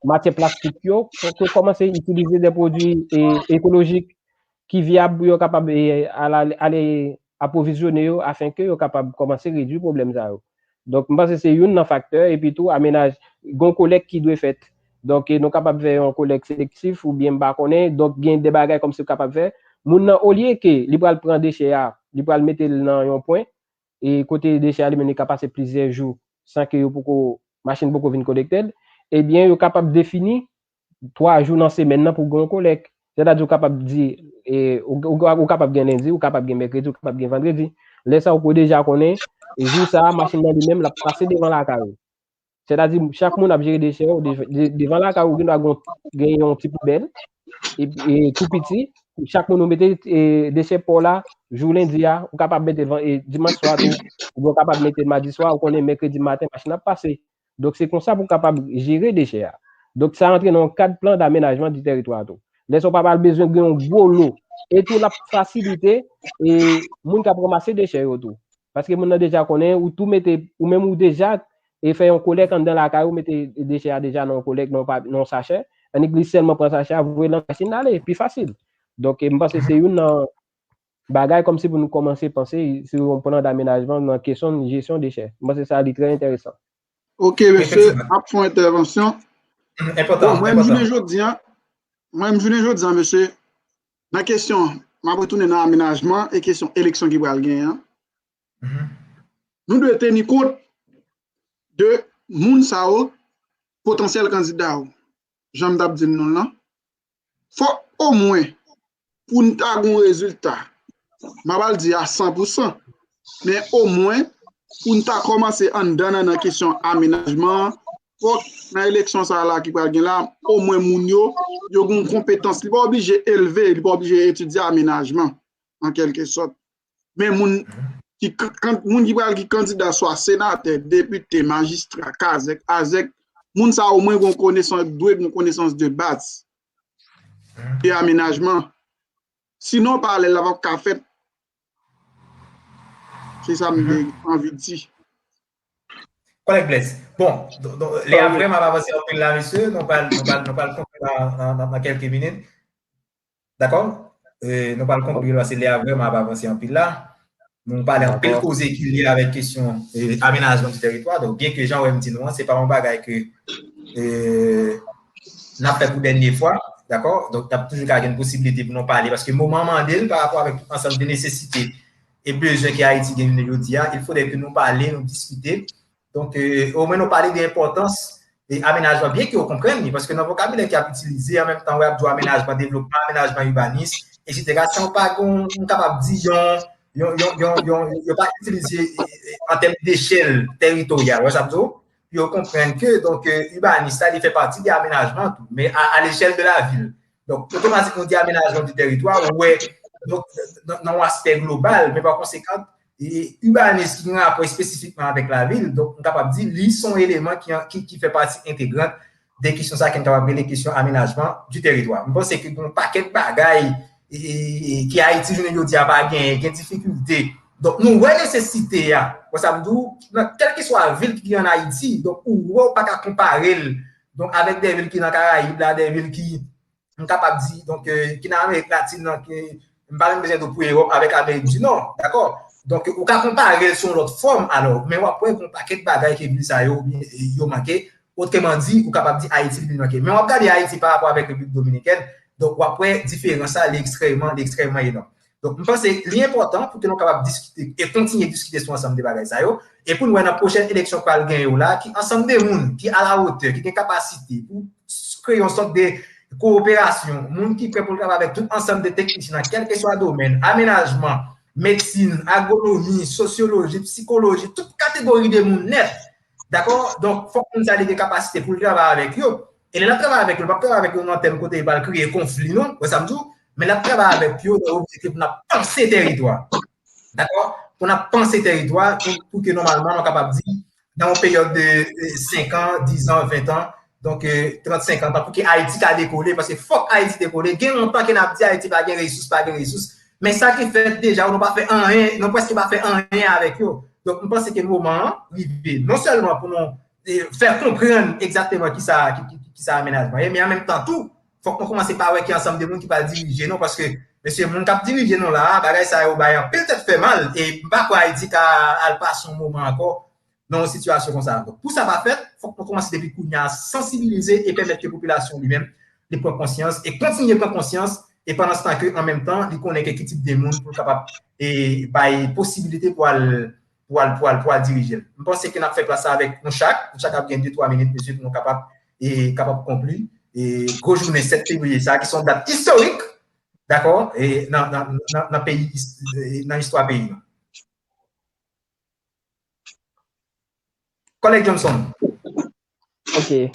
matyè plastik yo, fòk yo kòmanse itilize de pwodui, e, ekolojik ki vyab pou yo kapab, e, ala- ale apwovizyone yo, afenke yo kapab kòmanse redui pwoblèm sa yo. Donk, m panse se youn nan faktè, epi tou, amenaj, gon kolèk ki dwe fèt. Donk, e nou kapab fè yon kolèk selektif, oubyen m pa konnen, donk, gen de bagay kòmsi w kapab fè. Moun nan, olye ke li pral pran dechè a, li pral mete l nan yon pwen, e kote dechè a li menm li ka pase plizyè jou san ke yo poko, machin poko vin kolekte l, ebyen, yo kapab defini twa jou nan semèn nan pou gen yon kolèk. Sètadi, ou kapab di, e, ou, ou, ou kapab gen lendi, ou kapab gen mèkredi, ou kapab gen vandredi. Lè sa, ou deja konnen, e jou sa a, machin nan li menm, l ap pase devan lakay ou. Sètadi, chak moun ap jere dechè yo, de- de- devan lakay ou, gen dwa gen, gen yon ti poubèl, e, e tou piti, chak moun ou mete, e, dechè pa w la, jou lendi a, ou kapab mete l van- e, dimanch swa tou, oubyen ou kapab mete l madi swa, ou konnen mèkredi maten, machin ap pase. Donk, se konsa pou w kapab jere dechè a. Donk, sa rantre nan yon kad plan damenajman di tèritwa tou. Lè sa w pa pral bezwen gen yon gwo lo. E tou, l ap fasilite e moun k ap ranmase dechè yo tou. Paske moun nan deja konnen, ou tou mete, ou menm ou deja e fè yon kolèk anndan lakay ou, mete dechè a deja nan yon kolèk, nan yon pa- nan yon sachè. Annik li sèlman pran sachè a, voye l nan machin, ale, pi fasil. Donk, e m panse se youn nan bagay kòmsi pou nou kòmanse panse sou yon plan damenajman nan kesyon jesyon dechè. M panse sa li trè enteresan. Ok, mesye, m ap fè yon entèvansyon. Bon, mwen, m jounen jodi a, mwen, m jounen jodi a, mesye, nan kesyon, m ap retounen nan amenajman e kesyon eleksyon ki pral genyen an. Nou dwe teni kont de moun sa yo, potansyèl kandida yo. Jan m t ap di l nou lan, fòk omwen pou n ta gen yon rezilta, m pa pral di a san pou san, men omwen pou n ta kòmanse anndan nan, nan kesyon amenajman an, fòk nan eleksyon sa a la ki pral gen la, omwen moun yo, yo gen yon konpetans. Li pa oblije elve, li pa oblije etidye amenajman, an kèlke sòt. Men moun ki kan- moun ki pral ki kandida swa senatè, depite, majistra, kazèk, azèk, moun sa omwen gen konesans, dwe gen konesans de baz de amenajman. Sinon, palè la p ap ka fèt. Se sa m te anvi di. Kòlèg Blaise. Bon, lè a vrèman ap avanse anpil la, mesye. Nou pral nou pral nou pral konpli nan kèlke minit. Dakò? Nou pral konkli paske lè a vrèman ap avanse anpil la. Nou pale anpil koze ki lye avèk kesyon amenajman di tèritwa. Donk, byen ke jan w wè m di nou an, se pa yon bagay ke n ap fè pou dènye fwa, dakò? Donk, n ap toujou ka gen posiblite pou nou pale, paske moman an mande l pa rapò avèk tout ansanm de nesesite e bezwen ke Ayiti gen jounen jodi a. Il faudrait ke nou pale, nou diskite. Donk, omwen nou pale de enpòtans e amenajman, byen ke yo konprann li, paske nan vokabilè ki ap itilize, an menm tan, w ap di amenajman devlopman, amenajman ibanis, etsetera, san w pa gen, m kapab di, yon, yon, yon, yon, yon, yo pa itilize an tèm dechèl tèritoryal, w wè sa m di w? Pou yo konprann ke, donk, ibanis la, li fè pati de amenajman tou, men a, a lechèl de lavil. Donk, otomatikman, ou di amenajman di tèritwa, ou wè, donk, nan yon aspè global, men pa konsekan, e ibanis ki gen rapò espesifikman avèk lavil, donk, m kapab di, li se yon eleman ki, ki, ki fè pati entegrant de kesyon sa ke n kapab rele kesyon amenajman di tèritwa. M panse ke gen yon pakèt bagay e, e, ki Ayiti jounen jodi a pa genyen, gen difikilte. Donk, nou wè nesesite a. Wè sa m di w, nan kèlkeswa vil ki gen ann Ayiti, donk, ou wè w pa ka konpare l, donk, avèk de vil ki nan Karayib la, de vil ki, m kapab di, donk, ki nan Amerik Latin nan, ki, m pa menm bezwen di w pou Ewòp avèk Amerik di Nò, dakò? Donk, ou ka konpare l sou yon lòt fòm, alò, men w ap wè gen yon pakèt bagay ke vil sa yo, yo manke, Otreman di, ou kapab di Ayiti li menm ke. Men w ap gade Ayiti pa rapò avèk Repiblik Dominikèn, donk w ap wè diferans la, li ekstrèmman, li ekstrèmman enòm. Donk, m panse li enpòtan pou ke nou kapab diskite e kontinye diskite sou ansanm de bagay sa yo, e pou n wè nan pwochèn eleksyon k pral gen yo la, ki ansanm de moun ki alawotè, ki gen kapasite pou kreye yon sòt de kowoperasyon, moun ki prè pou l travay avèk tout ansanm de teknisyen nan kèlkeswa domèn, amenajman, medsin, agwonomi, sosyoloji, psikoloji, tout kategori de moun nèt. Dakò? Donk, fòk moun sa li gen kapasite pou l travay avèk yo. E lè l ap travay avèk yo, l p ap travay avèk yo nan tèm kote l pral kreye konfli, non. Wè sa m di w? Men l ap travay avèk yo nan objektif pou n ap panse tèritwa. Dakò? Pou n ap panse tèritwa, pou, pou ke nòmalman nou kapab di, nan yon peryòd de senk an, diz an, ven an, donk, trannsenk an, pou ke Ayiti ka dekole, paske fòk Ayiti dekole. Gen lontan ke n ap di Ayiti pa gen resous, pa gen resous. Men sa ki fèt deja, nou pa fè anyen, nou prèske pa fè anyen avèk yo. Donk, m panse ke moman an rive, non sèlman pou nou fè konprann egzakteman kisa, ki, ki, kisa amenajman ye, men an menm tan tou, fòk nou kòmanse pa wè ki ansanm de moun ki pral dirije nou, paske, mesye, moun k ap dirije nou la a, bagay sa yo bay anpil tèt fè mal, e m pa kwè Ayiti ka al pase yon moman ankò nan yon sitiyasyon konsa. Donk, pou sa pa fèt, fòk nou kòmanse depi kounye a sansibilize e pèmèt ke popilasyon li menm, li pran konsyans e kontinye pran konsyans, e pandan se tan ke, an menm tan, li konnen ke ki tip de moun pou l kapab e bay posibilite pou al, pou al, pou al, pou al dirije l. M panse ke n ap fè plas sa avèk nou chak, nou chak ap gen de twa minit, mesye, pou nou kapab, e kapab konkli. E gwo jounen sèt fevriye sa, ki se yon dat istorik, dakò, e nan, nan, nan, nan peyi, nan istwa peyi nou. Kòlèg Johnson. Ok.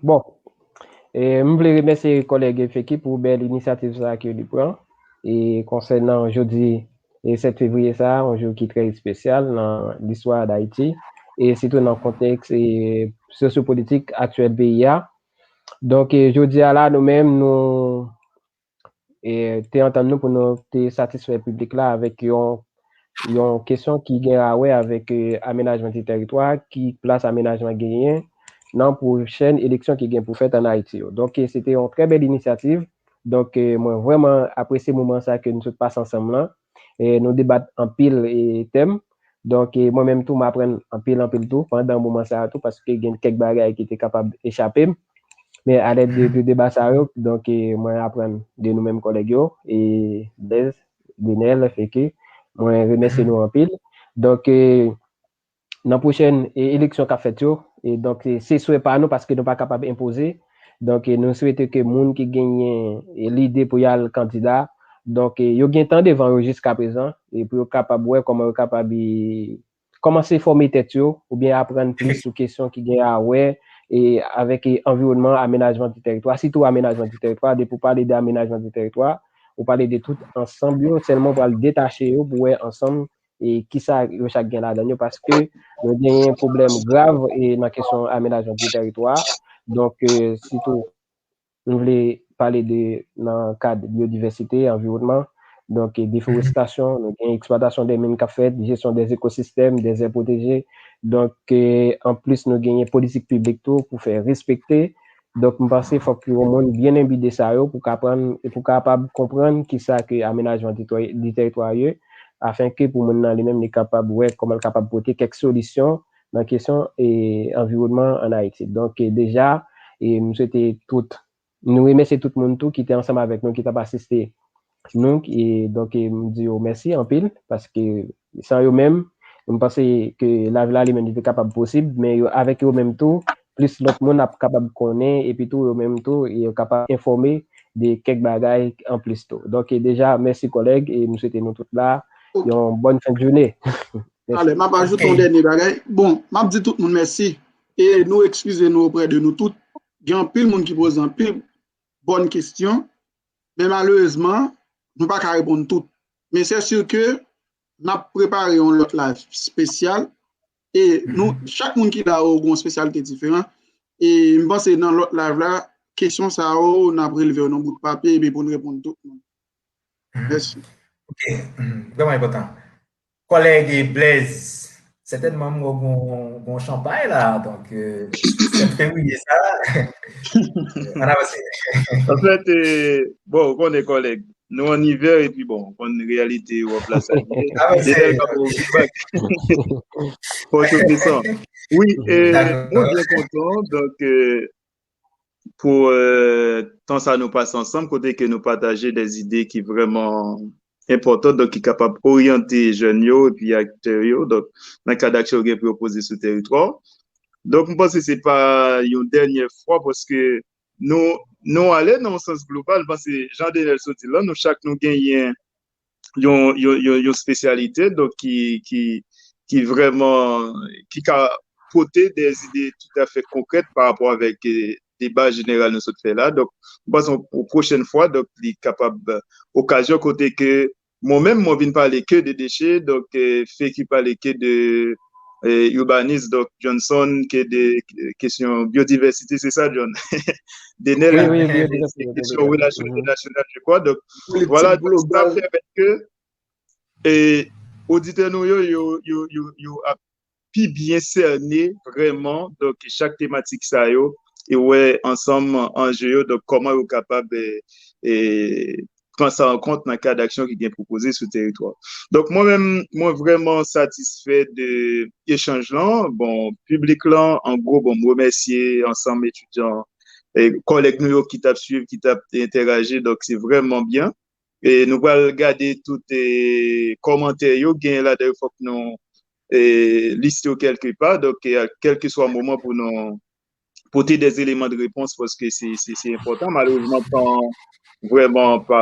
Bon. E, m vle remèsye kòlèg Feki pou bèl inisyativ sa ke li pran. E konsènan jodi e sèt fevriye sa, yon jou ki trè espesyal nan listwa Dayiti, e sitou nan kontèks e sosyopolitik aktyèl peyi a. Donk, e jodi a la, nou menm, nou e, te antann nou pou nou te satisfè piblik la avèk yon, yon kesyon ki gen a wè avèk e, amenajman di tèritwa, ki plas amenajman genyen nan pwochèn eleksyon ki gen pou fèt ann Ayiti yo. Donk, e, se te yon trè bèl inisyativ. Donk, e, mwen vrèman apresye moman sa ke nou sot pase ansanm lan. E, nou debat anpil e, tèm. Donk, e, mwen menm tou, m aprann anpil, anpil tou pandan moman sa a tou, paske gen kèk bagay ki te kapab echape m. Men alèd de, de deba sa yo, donk, e, mwen aprann de nou menm kòlèg yo, e Blaise, Denel, Feki, mwen remèsye nou anpil. Donk, e, nan pwochèn e, eleksyon k ap fèt yo, e donk, e, se swè pa nou paske nou pa kapab enpoze. Donk, e, nou swete ke moun ki genyen e, lide pou y al kandida, donk, e, yo gen tan devan yo jiskaprezan, e pou yo kapab wè kòman yo kapab e, kòmanse fòme tèt yo, oubyen aprann plis sou kesyon ki gen a wè e, avèk e, anviwònman, amenajman di tèritwa, sitou amenajman di tèritwa. Depi w pale de amenajman di tèritwa, ou pale de tout ansanm yo, sèlman w pral detache yo pou wè ansanm e, kisa yo chak gen ladan yo, paske nou genyen pwoblèm grav e, nan kesyon amenajman di tèritwa. Donk, e, sitou, nou vle pale de nan kad byodivèsite, anviwònman. Donk, e, deforestasyon, nou gen eksplwatasyon de min k ap fèt, jesyon de ekosistèm, de zè pwoteje. Donk, e, anplis, nou genyen politik piblik tou pou fè respekte. Donk, m panse fòk yon moun byen enbi de sa yo pou kaprann, pou kapab konprann kisa ke amenajman di tè-, di tèritwa ye, afenke pou moun nan li menm li kapab wè kòman l kapab pote kèk solisyon nan kesyon e, anviwònman ann Ayiti. Donk, e, deja, e, m swete tout, nou remèsye tout moun tou ki te ansanm avèk nou, ki t ap asiste nou. E, donk, e, m di yo mèsi anpil, paske san yo menm, m panse ke lavi la li menm li te kapab posib, men yo, avèk yo menm tou, plis lòt moun ap kapab konnen, epi tou, yo menm tou, e yo kapab enfòme de kèk bagay anplis tou. Donk, e, deja, mèsi kòlèg, e m swete nou tout la yon bòn fen de jounen. Ale, m ap ajoute yon dènye bagay. Bon, m ap di tout moun mèsi. E nou eskize nou oprè de nou tout. Gen anpil moun ki poze anpil bòn kesyon. Men malerezman, nou pa ka reponn tout. Men se si ke n ap prepare yon lòt live espesyal. E nou, chak moun ki la yo gen yon espesyalite diferan. E m panse nan lòt live la, kesyon sa yo, n ap relve yo nan bout papye epi pou n reponn tout moun. Mèsi. Ok, vrèman enpòtan. Kòlèg Blaise, sètènman, m wè w gen yon chanpay la, donk, sèt fevriye sa, ann avanse. Anfèt, bon, ou konnen kòlèg, nou ann ivè, epi bon, ou konn reyalite Ewòp la sa ye. Deja l pa fè yon bak. Pòtopresan. Wi, mwen byen kontan, donk, pou tan sa nou pase ansanm, kote ke nou pataje de zide ki vrèman enpòtan, donk ki kapab oryante jèn yo epi aktè yo, donk nan kad aksyon yo gen pou yo poze sou teritwa. Donk, m panse se pa yon dènye fwa, paske nou, nou ale nan yon sans global, m panse, jan Denel sot di la, nou chak nou genyen yon, yon, yon, yon espesyalite, donk ki, ki, ki vrèman, ki ka pote de zide toutafè konkrèt pa rapò avèk deba jeneral nou sot fè la. Donk, m panse yon pwochèn fwa, donk, li kapab okazyon kote ke mwen menm, mwen vin pale ke de deche, donk, Feki pale ke de urbanis, donk, Johnson ke de kesyon byodivèsite, se sa, John? Denel, kesyon relasyon entènasyonal, je crois. Donk, vwala, donk, sa pèmèt ke e oditè nou yo, yo, yo, yo, yo ap pi byen sène vrèman, donk, chak tematik sa yo, e wè ansanm anje yo, donk, kòman yo kapab e, e, pran sa an kont nan kad aksyon ki gen pwopoze sou teritwa. Donk, mwen menm, mwen vrèman satisfè de echanj lan. Bon, piblik lan, an gwo, bon, m remèsye ansanm etidyan, e, kòlèg nou yo ki t ap swiv, ki t ap entèraji. Donk, se vrèman byen. E nou pral gade tout, e, kòmantè yo. Gen ladan yo, fòk nou, e, liste yo kèlke pa. Donk, e, kèlkeswa moman pou nou pote des éléments de réponse paske se, se, se enpòtan. Malerezman, tan an vrèman pa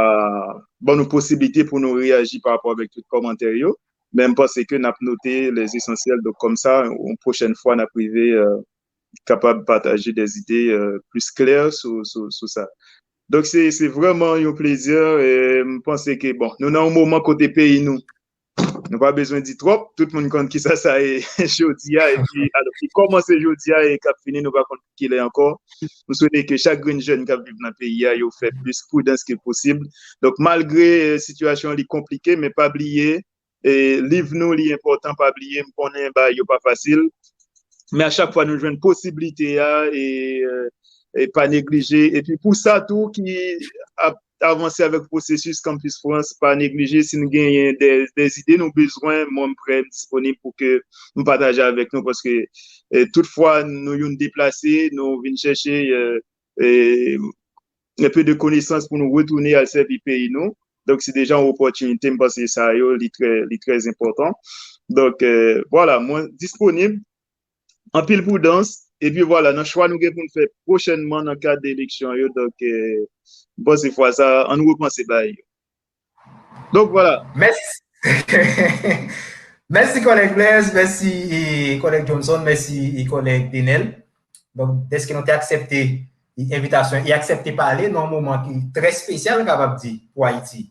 ban nou posiblite pou nou reyaji pa rapò avèk tout kòmantè yo. Men m panse ke n ap note les essentiels. Donk, kòmsa, yon pwochèn fwa, n ap rive, euh, kapab pataje des idées, euh, plus claires sou, sou, sou sa. Donk, se, se vrèman yon plezi. E m panse ke, bon, nou nan yon moman kote peyi nou, nou pa bezwen di twòp, tout moun konn kisa sa ye jodi a, epi alò, li kòmanse jodi a e k ap fini, nou pa konn pou kilè ankò. M swete ke chak grenn jèn k ap viv nan peyi a, yo fè plis pridans ke posib. Donk, malgre, eh, sitiyasyon an li konplike, men pa bliye, eh, liv nou, li enpòtan, pa bliye, m konnen bagay yo pa fasil. Men a chak fwa nou jwenn posiblite a, e, eh, e pa neglije. Epi pou sa tou ki ap avanse avèk pwosesis Campus France, pa neglije, si n genyen de, de ide nou bezwen, mwen m prè, m disponib pou ke m pataje avèk nou, paske, eh, tout fwa nou youn deplase, nou vin chèche, eh, eh, enpe de konesans pou nou retounen al sèvi peyi nou. Donk, se deja yon opòtinite, m panse sa yo, li trè, li trè enpòtan. Donk, eh, vwala, mwen disponib. Anpil pridans. Epi vwala, nan chwa nou gen pou n fè pwochènman nan kad eleksyon yo. Donk, eh, m panse fwa sa, ann repanse bagay yo. Donk, vwala. Mèsi. Mèsi, kòlèg Blaise. Mèsi, eh, kòlèg Johnson. Mèsi, eh, kòlèg Denel. Donk, dèske nou te aksepte, eh, envitasyon e aksepte pale nan yon moman ki trè espesyal, nou kapab di, pou Ayiti.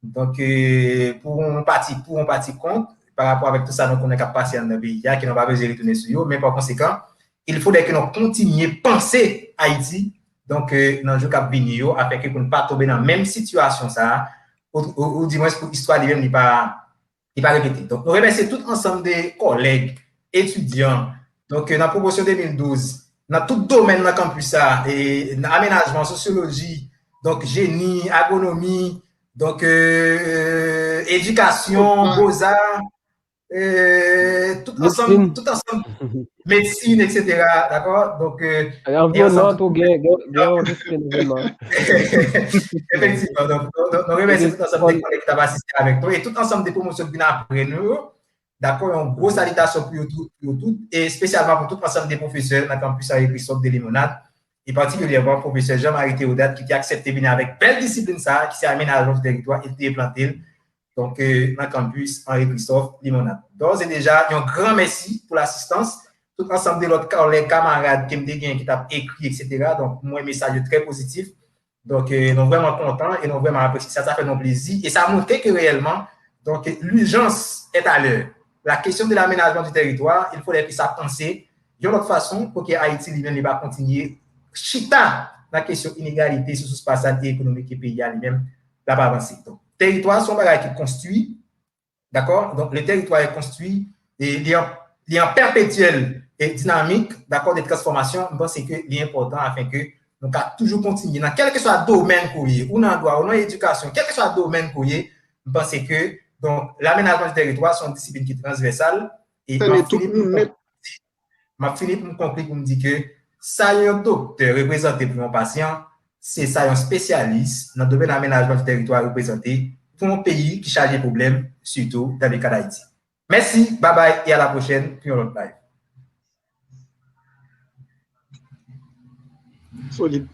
Donk, eh, pou yon pati pou, yon pati kont, pa rapò avèk tout sa nou konnen k ap pase anndan peyi a, ke nou pa bezwen retounen sou yo, men pa konsekan, il faudrait ke nou kontinye panse Ayiti, donk, eh, nan jou k ap vini yo, afenke pou n pa tonbe nan menm sitiyasyon sa a, ou, ou, ou dimwens pou istwa li menm li pa, li pa repete. Donk, nou remèsye tout ansanm de kòlèg, etidyan, donk, eh, nan pwomosyon de mil douz, nan tout domèn nan kanpis sa, eh, nan amenajman, sosyoloji, donk, jeni, agwonomi, donk, eh, edikasyon, boza, eh, tout ansanm, tout ansanm, medsin, etsetera, dakò? Donk, eh, e anviwònman tou gen, gen, gen yon disiplin anviwònman. Efektivman, donk, nou, nou, nou remèsye tout ansanm de kòlèg ki t ap asiste avèk nou e tout ansanm de pwomosyon ki vin apre nou yo. Dakò, yon gwo salitasyon pou yo tout, pou yo tout, e espesyalman pou tout ansanm de pwofesè nan kanpis Henri Christophe de Limonad, e patikilyèman pwofesè Jean Marie Théodat ki te aksepte vini avèk bèl disiplin sa a, ki se amenajman di tèritwa, e te plante l, donk, eh, nan kanpis Henri Christophe Limonad. Dores et déjà, yon gran mèsi pou lasistans, tout ansanm de lòt kòlèg, kamarad ke m te genyen ki t ap ekri, etsetera. Donk, m wè mesaj yo trè pozitif. Donk, eh, nou vrèman kontan e nou vrèman apresye sa. Sa fè nou plezi e sa montre ke reyèlman, donk, l'urgence est à l'heure. La question de l'aménagement du territoire, il faudrait que sa panse yon lòt fason pou ke Ayiti li menm li pa kontinye chita nan kesyon inegalite sou sous pasad e ekonomik ke peyi a li menm l ap avanse. Donk, teritwa se yon bagay ki konstwi, dakò? Donk, le territoire est construit e li an, li an pèpetyèl e dinamik, dakò, de transfòmasyon. M panse ke li enpòtan afenke nou ka toujou kontinye nan kèlkeswa domèn ke w ye, ou nan dwa, ou nan edikasyon, kèlkeswa domèn ke w ye, m panse ke, donk, l'aménagement du territoire se yon disiplin ki transvèsal e m ap fini pou m konkli pou m di ke sa yon doktè reprezante pou yon pasyan, se sa yon espesyalis nan domèn amenajman di tèritwa reprezante pou yon peyi ki chaje pwoblèm, sitou dans le cas d'Haïti. Mèsi, babay e a la pwochèn pou yon lòt live. Solid.